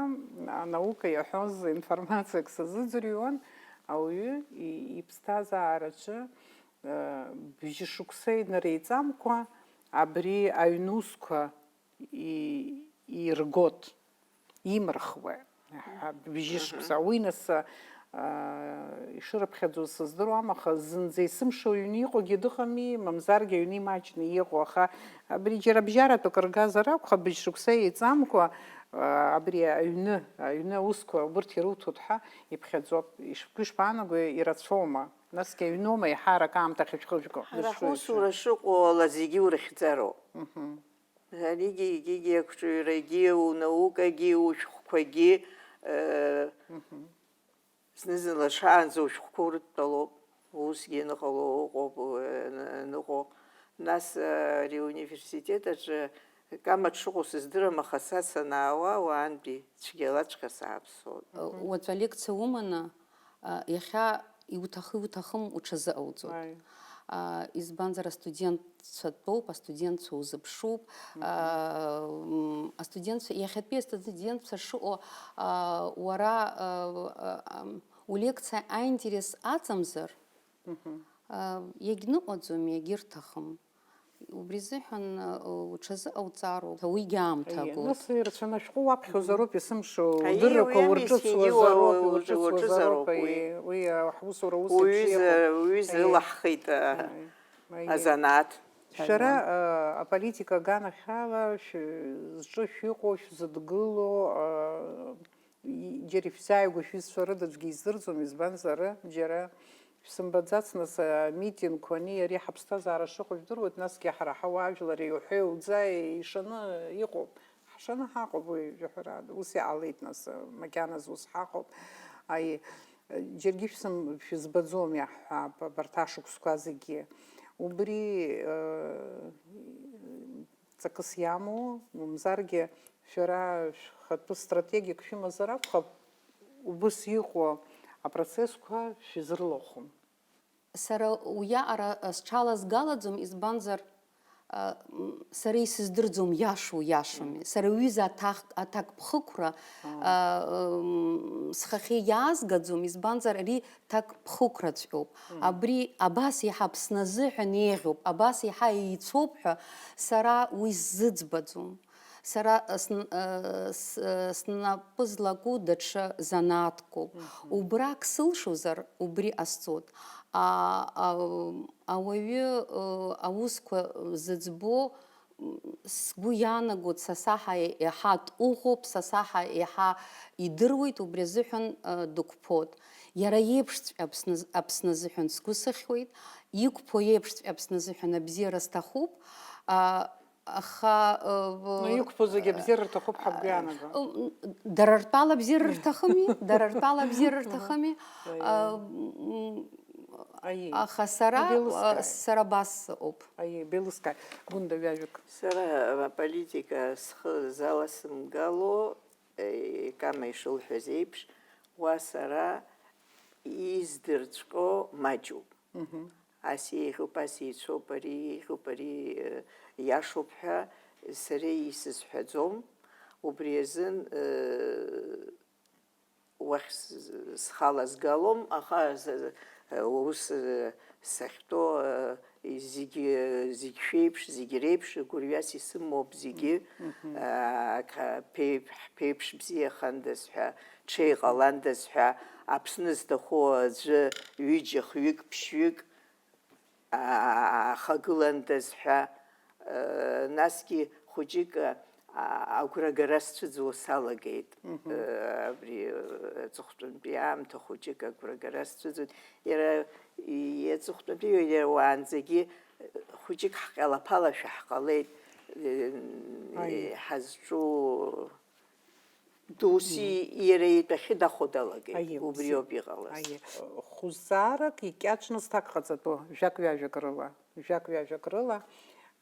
а, анаука иаҳәоз информациак сазыӡырҩуан, ауаҩы и-, иԥсҭазаараҿы, а, бжьы шықәса инареиҵамкәа абри аҩнусқәа и-, иргот, имырхуа, ҳәа, бжьышықәса. Мгм. Уи нас, а, ишырыԥхьаӡоз сыздыруам, аха зынӡа есымша уҩны иҟоугьы дыҟами, мамзаргьы аҩны имаҷны иҟоу, аха абри џьара бжьаратәык ргазар акәхап, бжьшықәса еиҵамкәа, а, абри аҩны, аҩны аусқәа убырҭ ируҭоит ҳәа иԥхьаӡоуп. Ишԥ-, ишԥаанаго, ирацәоума? Насгьы аҩноума еиҳарак аамҭа ахьышәхыжәго? Ҳара ҳусура шыҟоу ала зегьы урыхьӡароуп. Мгм. Аригьы, егьигьы ақәҿиарагьы, унаукагьы, ушәҟәқәагьы, э, мгм, зны-зынла шаанӡа ушәҟәқәа урыдтәалоуп, усгьы аныҟало ыҟоуп, э, ны-, аныҟоу. Нас, э, ари ауниверситет аҿы кама дшыҟоу сыздырам, аха са санаауа, уаантәи цәгьалаҵәҟьа сааԥсоит. Уаҵәы алекциа уманы, а, иахьа иуҭахы-иуҭахым уҽазыҟауҵоит. Ааи. А, избанзар, астудентцәа тәоуп, астудентцәа узыԥшуп. Мгм. А, м, астудентцәа, иахьатәи астудентцәа шыҟоу, а, уара, а, а, ам, улекциа аинтерес аҵамзар, мгм, а, иагьныҟәаӡом, иагьырҭахым. Убри азыҳәан, э, уҽазыҟауҵароуп, уигьы аамҭа, аиеи, агоит. Нас ирацәаны ашәҟәы уаԥхьозароуп, есымша, аиеи, удыррақәа уи амисгьы урҿыцуазароуп, уа-, урҿыцуазароуп, уаҿыҵуазароуп, уи, аиеи, уи аҳ-, усура ус еиԥш уҩыза, иҟоу. Уҩыза, аиеи, илаҳхит, а, аиеи, аиеи, азанааҭ. Шәара, аиеи, а, аполитика аганахьала шә-, зҿы шәыҟоу, шәзыдгыло, а, и-, џьара ишәзааигәоу шәҩызцәа рыда аӡәгьы издырӡом, избанзар, џьара шәсымбаӡац, нас, амитингқәа ани ари ҳаԥсҭазаара шыҟоу жәдыруеит, насгьы ҳара ҳауаажәлар иуҳәа-иуӡа ишаны иҟоуп. Ҳшаны ҳаҟоуп уи жәаҳәарада. Ус иҟалеит, нас, макьаназы ус ҳаҟоуп. Аи, џьаргьы шәсым-, шәызбаӡом иаҳҳәап, абарҭ ашықәсқәа зегьы. Убри, э, ҵакыс иамоу, мамзаргьы шәара шәхатәы стратегиак шәымазар акәхап, убыс иҟоу апроцессқәа шәызрылахәым. Сара уиаҟара сҽалазгалаӡом, избанзар, Сара исыздырӡом, иашоу иашами. Сара ҩыза аҭак-, аҭакԥхықәра, а, м, схахьы иаазгаӡом, избанзар, ари ҭакԥхықәраҵәҟьоуп. Абри абас еиҳа Аԥсны азыҳәан еиӷьуп, абас еиҳа еицәоуп ҳәа сара уи сзыӡбаӡом. Сара, а, сн-, а, с-, а, снапы злаку даҽа занааҭкоуп. Убрак сылшозар, убри ҟасҵоит. А, а, ауаҩы, а, аусқәа зыӡбо, м, сгәы иаанагоит, са саҳа еиҳа дҟәыӷоуп, са саҳа еиҳа идыруеит, убри азыҳәан, а, дықәԥоит. Иара иеиԥшҵәҟьа Аԥсны, Аԥсны азыҳәан сгәы сыхьуеит, иқәԥо иеиԥшҵәҟьа Аԥсны азыҳәан абзиара сҭахуп. А, Аха, э, Ну, иқәԥо зегьы абзиара рҭахуп ҳәа бгәы иаанагои? М, дара ртәала абзиара рҭахыми, дара ртәала абзиара рҭахыми. Аиеи. А, м, Аиеи. Аха сара, Абеилыскааи. Сара абас ыҟоуп. Аиеи, Белыскааи, Гәында ҩажәак. Сара аполитика схы заласымгало, э, Кама ишылҳәаз еиԥш, уа сара издырҵәҟьо маҷуп. Мгм. Ас еиӷьуп, ас еицәоуп, ари еиӷьуп, ари, э, иашоуп ҳәа сара исызҳәаӡом. Убри азын, э, уахь с-, схала сгалом, аха с-, э, ус, э, сахьтәоу, э, зегьы, зегь шәеиԥш, зегь реиԥш, гәырҩас исымоуп зегьы, Мгм. э, ак-, ԥеиԥ-, ԥеиԥш бзиахандаз ҳәа, ҽеиҟаландаз ҳәа, Аԥсны зҭаху аӡәы ҩыџьа, хҩык, ԥшьҩык, аа, ахагыландаз ҳәа, э, насгьы хәыҷык, а, агәрагара сцәыӡуа салагеит. Мгм. Э, абри, э, аҵыхәтәантәи аамҭа хәыҷык агәрагара сцәыӡуеит. Иара, и-, аҵыхәтәантәи иара уаанӡагьы, э, хәыҷык ҳҟьалаԥалашәа ҳҟалеит, э, Аиеи. Ҳазҿу Досу Мгм. Иара итәахьы дахәо далагеит. Аиеи, Убри бзиа. Ауп иҟалаз. Аиеи. Хәызаарак икьаҿны зҭак ҟаҵатәу, жәак-ҩажәак рыла, жәак-ҩажәак рыла,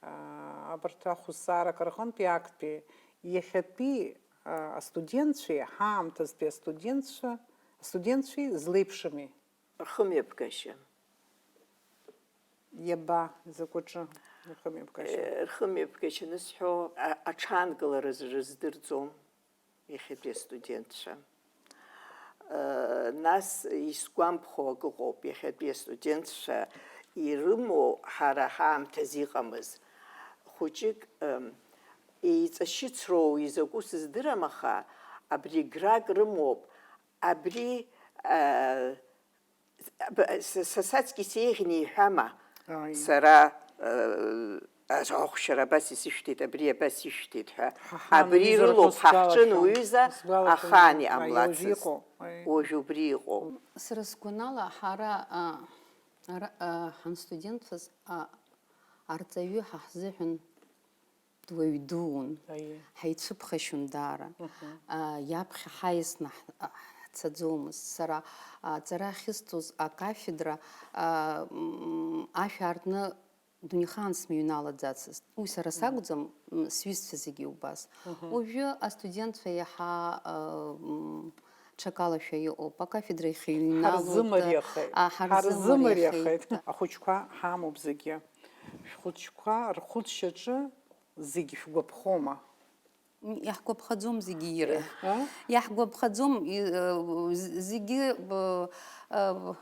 аа, абарҭ ахәызаарак рҟынтәи актәи, иахьатәи, аа, астудентцәеи, ҳаамҭазтәи астудентцәа, астудентцәеи злеиԥшыми? Рхымҩаԥгашьа. Иаба, закәаҿы рхымҩаԥгашьа? Э, рхымҩаԥгашьа анысҳәо, а-, аҽаанкылара з-, рыздырӡом иахьатәи астудентцәа. Э, нас исгәамԥхо акы ыҟоуп, иахьатәи астудентцәа ирымоу ҳара ҳаамҭазы иҟамыз. Хәыҷык, ым, еиҵашьыцроу изакәу сыздырам, аха абри грак рымоуп. Абри, э, Б-, с-, са саҵкьыс еиӷьны иҳәама? Ааи. Сара, э, аҳәшьара абас исышәҭеит, абри абас ишәҭеит ҳәа. Ҳа ҳан Абри уҩыза рылоуп рҳәо ҳахҿын сгәалашәом, уҩыза, сгәалашәом, ахаан аиеи, уажәы иҟамлацызт. Иҟоуп, аиеи. Уажә убри иҟоуп. Сара сгәанала, ҳара, а, ара, а, ҳанстудентфаз, а, арҵаҩы ҳа ҳзыҳәан дуаҩ дуун. Аиеи. Ҳаицәыԥхашьон даара. Мгм. А, иаԥхьа ҳаисны ҳ-, а, ҳцаӡомызт. Сара, а, аҵара ахьысҵоз акафедра, а, м, ашә аартны дунеихаан смыҩналаӡацызт. Уи сара Мгм. Сакәӡам, м, сҩызцәа зегьы убас. Мгм. Уажәы астудентцәа иаҳа, а, м, ҽакалашәа иҟоуп. Акафедра ихьыҩналоит, Ҳарзымариахеит. А, ҳарзымариахеит. Ҳарзымариахеит. Ахәыҷқәа ҳамоуп зегьы. Шәхәыҷқәа рхәыцшьаҿы зегьы шәгәаԥхома? М, иаҳгәаԥхаӡом зегьы ира. Э, а? Иаҳгәаԥхаӡом, и-, э, з-, зегьы, б-, э,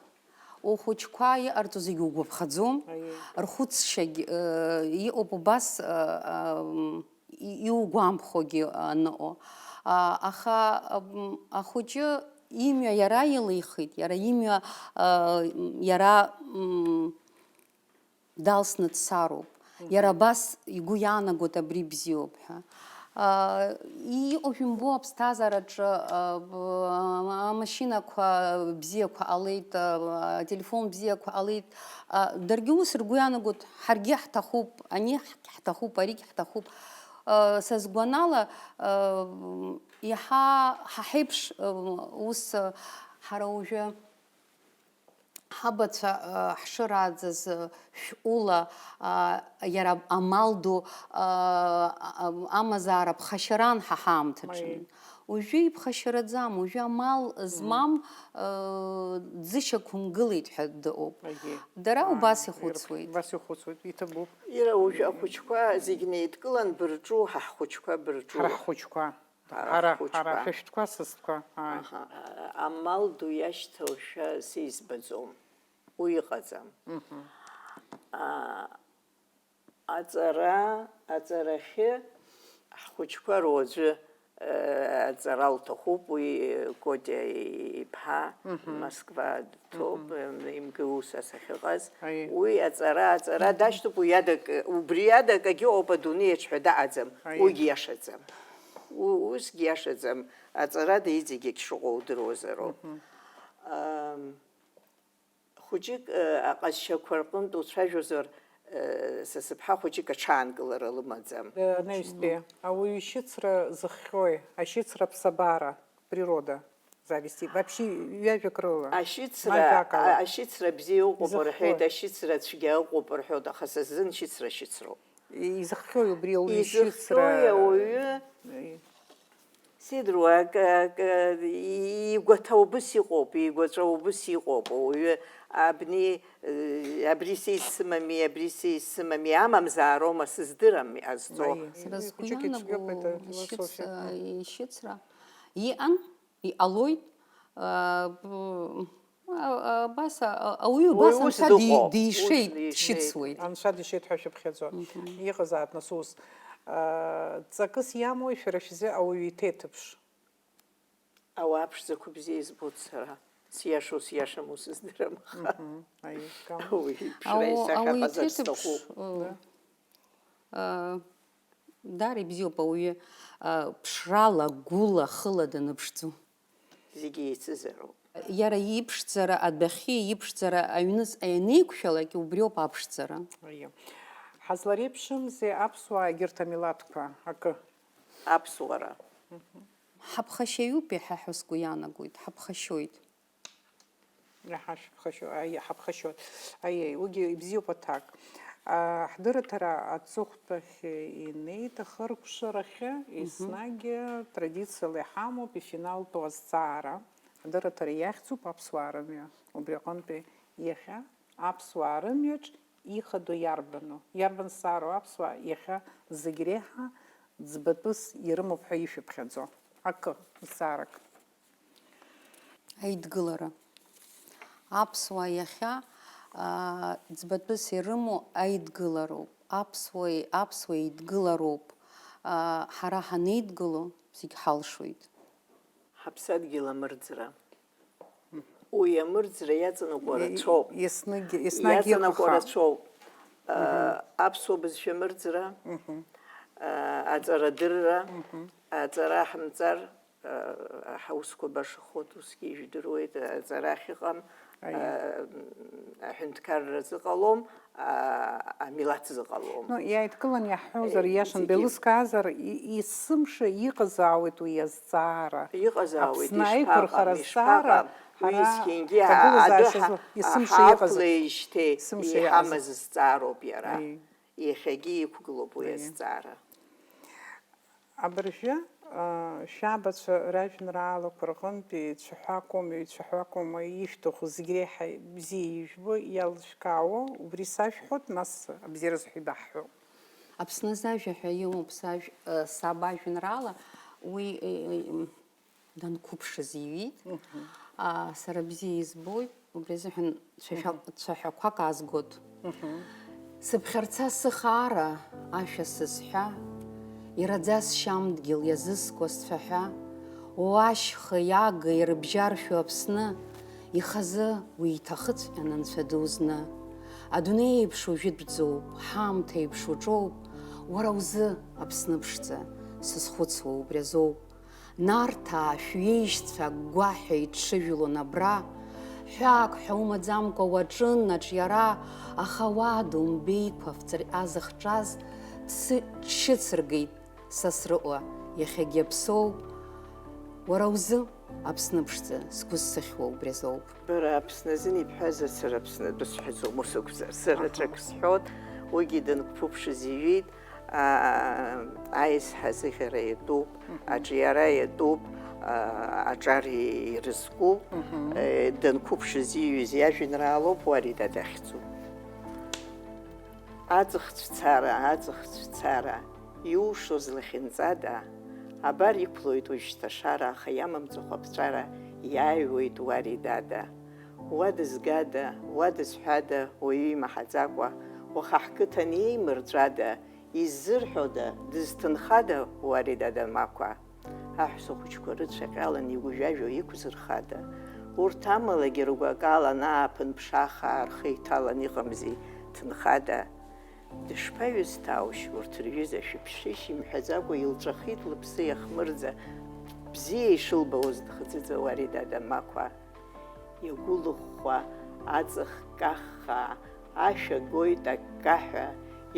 ухәыҷқәа иҟарҵо зегьы угәаԥхаӡом. Аиеи. Рхәыцшьагь, э, иҟоуп убас, э, э, м, и-, иугәамԥхогьы аныҟоу. А, аха, м, ахәыҷы имҩа иара илихит, иара имҩа, э, иара, м, далсны дцароуп. Мгм. Иара абас игәы иаанагоит абри бзиоуп ҳәа. Аа, иҟоу жәымбо аԥсҭазаараҿы, а, б-, а, амашьынақәа бзиақәа ҟалеит, а, ателефон бзиақәа ҟалеит. А, даргьы ус ргәы иаанагоит, ҳаргьы ҳҭахуп, ани ҳ-, ҳҭахуп, аригь ҳҭахуп. А, са сгәанала, а, иаҳа ҳа ҳеиԥш, а, ус, а, ҳара уажәы Ҳабацәа, э, ҳшырааӡаз, э, шәҟәыла, а, иара амал ду, а, а, амазаара ԥхашьаран ҳа ҳаамҭаҿы. Аиеи. Уажәы иԥхашьараӡам, уажәы амал змам, э, ӡышьақәымгылеит ҳәа дыҟоуп. Аиеи. Дара убас ихәыцуеит. Убас ихәыцуеит, иҭабуп. Иара уажәы ахәыҷқәа зегь неидкылан, бырҿу, ҳа ҳхәыҷқәа бырҿу. Ҳара ҳхәыҷқәа. Ҳара, ҳара, ҳара, шәа шәтәқәа, са стәқәа, ааи. Аҳа. Амал ду иашьҭоушәа са избаӡом. Уи ыҟаӡам. Мгм. А, аҵара, аҵарахьы ҳхәыҷқәа руаӡәы, э, аҵара лҭахуп, уи Котиа иԥҳа, мгм, Москва дҭоуп, мгм, э, имгы ус ахьыҟаз. Аиеи. Уи аҵара, аҵара, мгм, дашьҭоуп, уи иадак, убри иадак агьыҟоуп адунеиаҿ ҳәа дыҟаӡам. Аиеи. Уигь иашаӡам. У-, усгь иашаӡам, аҵарада иҵегьгь шыҟоу удыруазароуп. Мгм. Ам, хәыҷык, э, аҟазшьақәа рҟынтә уцәажәозар, э, са сыԥҳа хәыҷык аҽаанкылара лымаӡам. Э, анаҩстәи, ауаҩы ишьыцра зыхҟьои, ашьыцра аԥсабара, природа, зависти, вообще ҩажәак рыла, ашьыцра, ажәакала, а-, ашьыцра бзиа ыҟоуп рҳәеит, зыхҟьои, ашьыцра цәгьа ыҟоуп рҳәоит, аха са сзын шьыцра шьыцроуп. Изыхҟьои убри ауаҩы ишьыцра? Изыхҟьои ауаҩы? Сидруа, акы, акы, игәаҭа убыс иҟоуп, игәаҵәа убыс иҟоуп, ауаҩы абни, э, абри са исымами, абри са исымами, амамзаароума, сыздырам иҟазҵо. Сара сгәы иаанагоу ишьыцра иҟан, иҟалоит, а, б-, А, а, абас, а, а, ауаҩы убас Уаҩ ус анцәа ди-, дыҟоуп, ус дишеит, дишеит. Дшьыцуеит. Анцәа дишеит ҳәа шәыԥхьаӡоит. Мгм. Иҟазаап нас ус. А, ҵакыс иамои шәара шәзы ауаҩы иҭеиҭыԥш? Ауаа ԥшӡақәа бзиа избоит сара. Сиашоу сиашаму сыздырам, аха Мгм. Аиеи, кам. Ауаҩы иԥшра Ау-, исахьа ауаҩы ҟазар иҭеиҭыԥш, сҭахуп. Ы, Да. ы, Даара ибзиоуп ауаҩы, а, ԥшрала, гәыла, хыла даныԥшӡо. Зегьы еицызароуп. Иара иԥшӡара адәахьы, иԥшӡара аҩныҵҟа ианеиқәшәалак, убриоуп аԥшӡара. Аиеи. Ҳазлареиԥшымзеи аԥсуаа егьырҭ амилаҭқәа акы? Аԥсуара. Ҳаԥхашьаҩуп иаҳа ҳәа сгәы иаанагоит, ҳаԥхашьоит. Иаҳа шәыԥхашьо-, аиеи, ҳаԥхашьоит. Аиеи, уигьы ибзиоуп аҭак. А, ҳдырраҭара аҵыхәтәахь инеит ахыркәшарахьы, Мгм. Еснагь традициала иҳамоуп ифиналтәу азҵаара. Ҳдырраҭара иахьӡуп Аԥсуаа рымҩа. Убри аҟынтәи иахьа Аԥсуаа рымҩаҿ ихадоу иарбану? Иарбан зҵаароу аԥсуаа иахьа зегь реиҳа ӡбатәыс ирымоуп ҳәа ишәыԥхьаӡо? Акы, зҵаарак. Аидгылара. Аԥсуаа иахьа, аа, ӡбатәыс ирымоу аидгылароуп. Аԥсуеи, аԥсуа еидгылароуп. Аа, ҳара ҳанеидгыло, зегь ҳалшоит. Ҳаԥсадгьыл амырӡра. Уи амырӡра иаҵанакуа Е-, рацәоуп. Есныгь, еснагь Иаҵанакуа иҟаха. Рацәоуп. Мгм. Аԥсуа бызшәа мырӡра, Мгм. Аҵарадырра, Мгм. Аҵара ҳамҵар, ҳаусқәа баша хәыҭ усгьы ижәдыруеит, аҵара ахьыҟам, Аиеи. Аҳәынҭқарра зыҟалом, амилаҭ зыҟалом. Ну, иааидкылан иаҳҳәозар, Е, ииашан, зегьы. Беилызкаазар, и-, есымша иҟазаауеит уи азҵаара. Иҟазаауеит, Аԥсны ишԥаҟам, аиқәырхара азҵаара, ишԥаҟам? Уи ҳара есқьынгьы ҳҭагылазаашьа аду ҳа-, зу-, есымша иҟаз-, ҳаақәлеижьҭеи есымша иҟаз. Иҳамаз зҵаароуп иара. Аиеи. Иахьагьы иқәгылоуп уи Аиеи. Азҵаара. Абыржәы, аа, шәабацәа ражәеинраалақәа рҟынтәи цәаҳәакоума, ҩ-цәаҳәакоума ишәҭаху зегь реиҳа бзиа ижәбо, иалышәкаауа, убри сашәҳәоит, нас абзиаразы ҳәа ибаҳҳәо. Аԥсны зажәа ҳәа имоуп сажә-, э, саб ажәеинраала, уи, э, э, м, данқәыԥшыз иҩит. Мгм. А, сара бзиа избоит, убри азыҳәан цәаҳәа-, Мгм. Цәаҳәақәак аазгоит. Мгм. Сыԥхьарца сыхаара, ашәа сызҳәа, ираӡа сшьамдгьыл иазыскуа сцәаҳәа, уашьхеи агеи рыбжьаршәу Аԥсны, ихазы уи иҭахыҵәҟьан Анцәа ду зны. Адунеи еиԥш ужәытәӡоуп, ҳаамҭа еиԥш уҿоуп, уара узы, Аԥсны ԥшӡа, сызхәыцуа убри азоуп. Нарҭаа шәҩеишьцәа агәгәаҳәа иҽыжәлон абра, ҳәаак ҳәа умаӡамкәа уаҿын аҿиара, аха уа думбеиқәа фҵырҟьа зыхҿаз дсы-, дшьыцыргеит Сасрыҟәа, иахьагьы аԥсоу, уара узы, Аԥсны ԥшӡа, сгәы зсыхьуа убри азоуп. Бара Аԥсны азын ибҳәазар, сара Аԥсны атәы сҳәаӡом, ус акәзар, сара Аҳа. Ҽак сҳәот, уигьы данқәԥыԥшыз иҩит, Аа, аизҳа зыӷьара иатәуп, аҿиара иатәуп, аа, аҿар ирызкуп, Мгм. Е, данқәыԥшыз ииҩыз иажәеинраалоуп Уарида дахьӡу. Аҵых цәцара, аҵых цәцара, иушоз лахьынҵада, абар иқәлоит уажәшьҭа ашара, аха иамамҵо хәаԥҵәара, иааҩуеит Уаридада. Уа дызгада, уа дызҳәада, уаҩы имаҳаӡакәа, уаха ҳқыҭан иеимырҵәада, иззырҳәода, дызҭынхада Уаридада Мақәа? Аҳәса хәыҷқәа рыцәаҟьалан игәыжәажәо иқәзырхада? Урҭ амалагьы ргәы акалан ааԥын ԥшаахаа рхы иҭалан иҟамзи, ҭынхада? Дышԥаҩысҭаушь урҭ рҩыза шәыԥшышь, имҳәаӡакәа илҵәахит лыԥсы иахмырӡа, бзиа ишылбауаз дхӡыӡа Уаридада Мақәа. Иагәылыхәхәа аҵых каххаа, ашәа гоит аккаҳәа,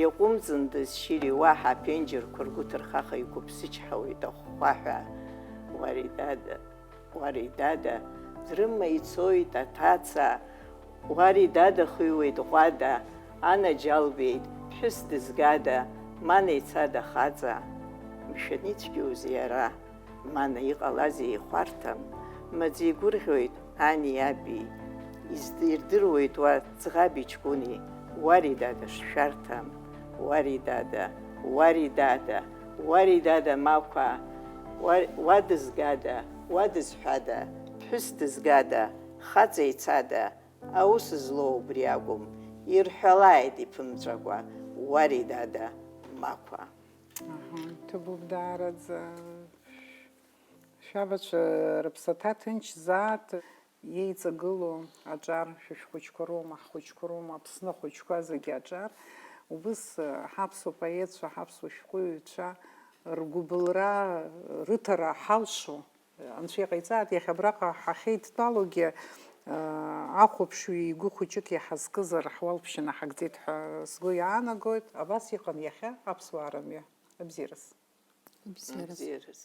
иаҟәымҵындаз шьыри уаҳа аԥенџьырқәа ргәы ҭырхаха иқәыԥсычҳауеит ахәхәаҳәа. Уаридада, Уаридада, дрыма ицоит аҭаца, Уаридада хыҩуеит ҟәада, анаџьалбеит, ԥҳәыс дызгада, мана ицада хаҵа? Мшәан, ицәгьоузеи иара? Мана иҟалазеи ихәарҭам? Маӡа игәырӷьоит ани аби, изд-, ирдыруеит уа ӡӷаби ҷкәыни, Уаридада шшәарҭам, Уаридада, Уаридада, Уаридада Мақәа, уа, уа дызгада, уа дызҳәада, ԥҳәыс дызгада, хаҵа ицада, аус злоу убри акәым, ирҳәалааит иԥымҵәакәа, Уаридада Мақәа. Аҳа, ҭабуп даараӡа. Шәабацәа рыԥсаҭа ҭынчзааит, иеиҵагылоу аҿар, шәышәхәыҷқәа роума, ҳхәыҷқәа роума, Аԥсны ахәыҷқәа зегьы аҿар, убыс ҳаԥсуа поетцәа, ҳаԥсуа шәҟәыҩҩцәа ргәыбылра рыҭара ҳалшо, Анцәа иҟаиҵааит, иахьа абраҟа ҳахьеидтәалогьы, ахәаԥшҩы игәы хәыҷык иҳазкызар, ҳуалԥшьа наҳагӡеит ҳәа сгәы иаанагоит. Абас иҟан иахьа аԥсуаа рымҩа. Абзиараз. Абзиараз. Абзиараз.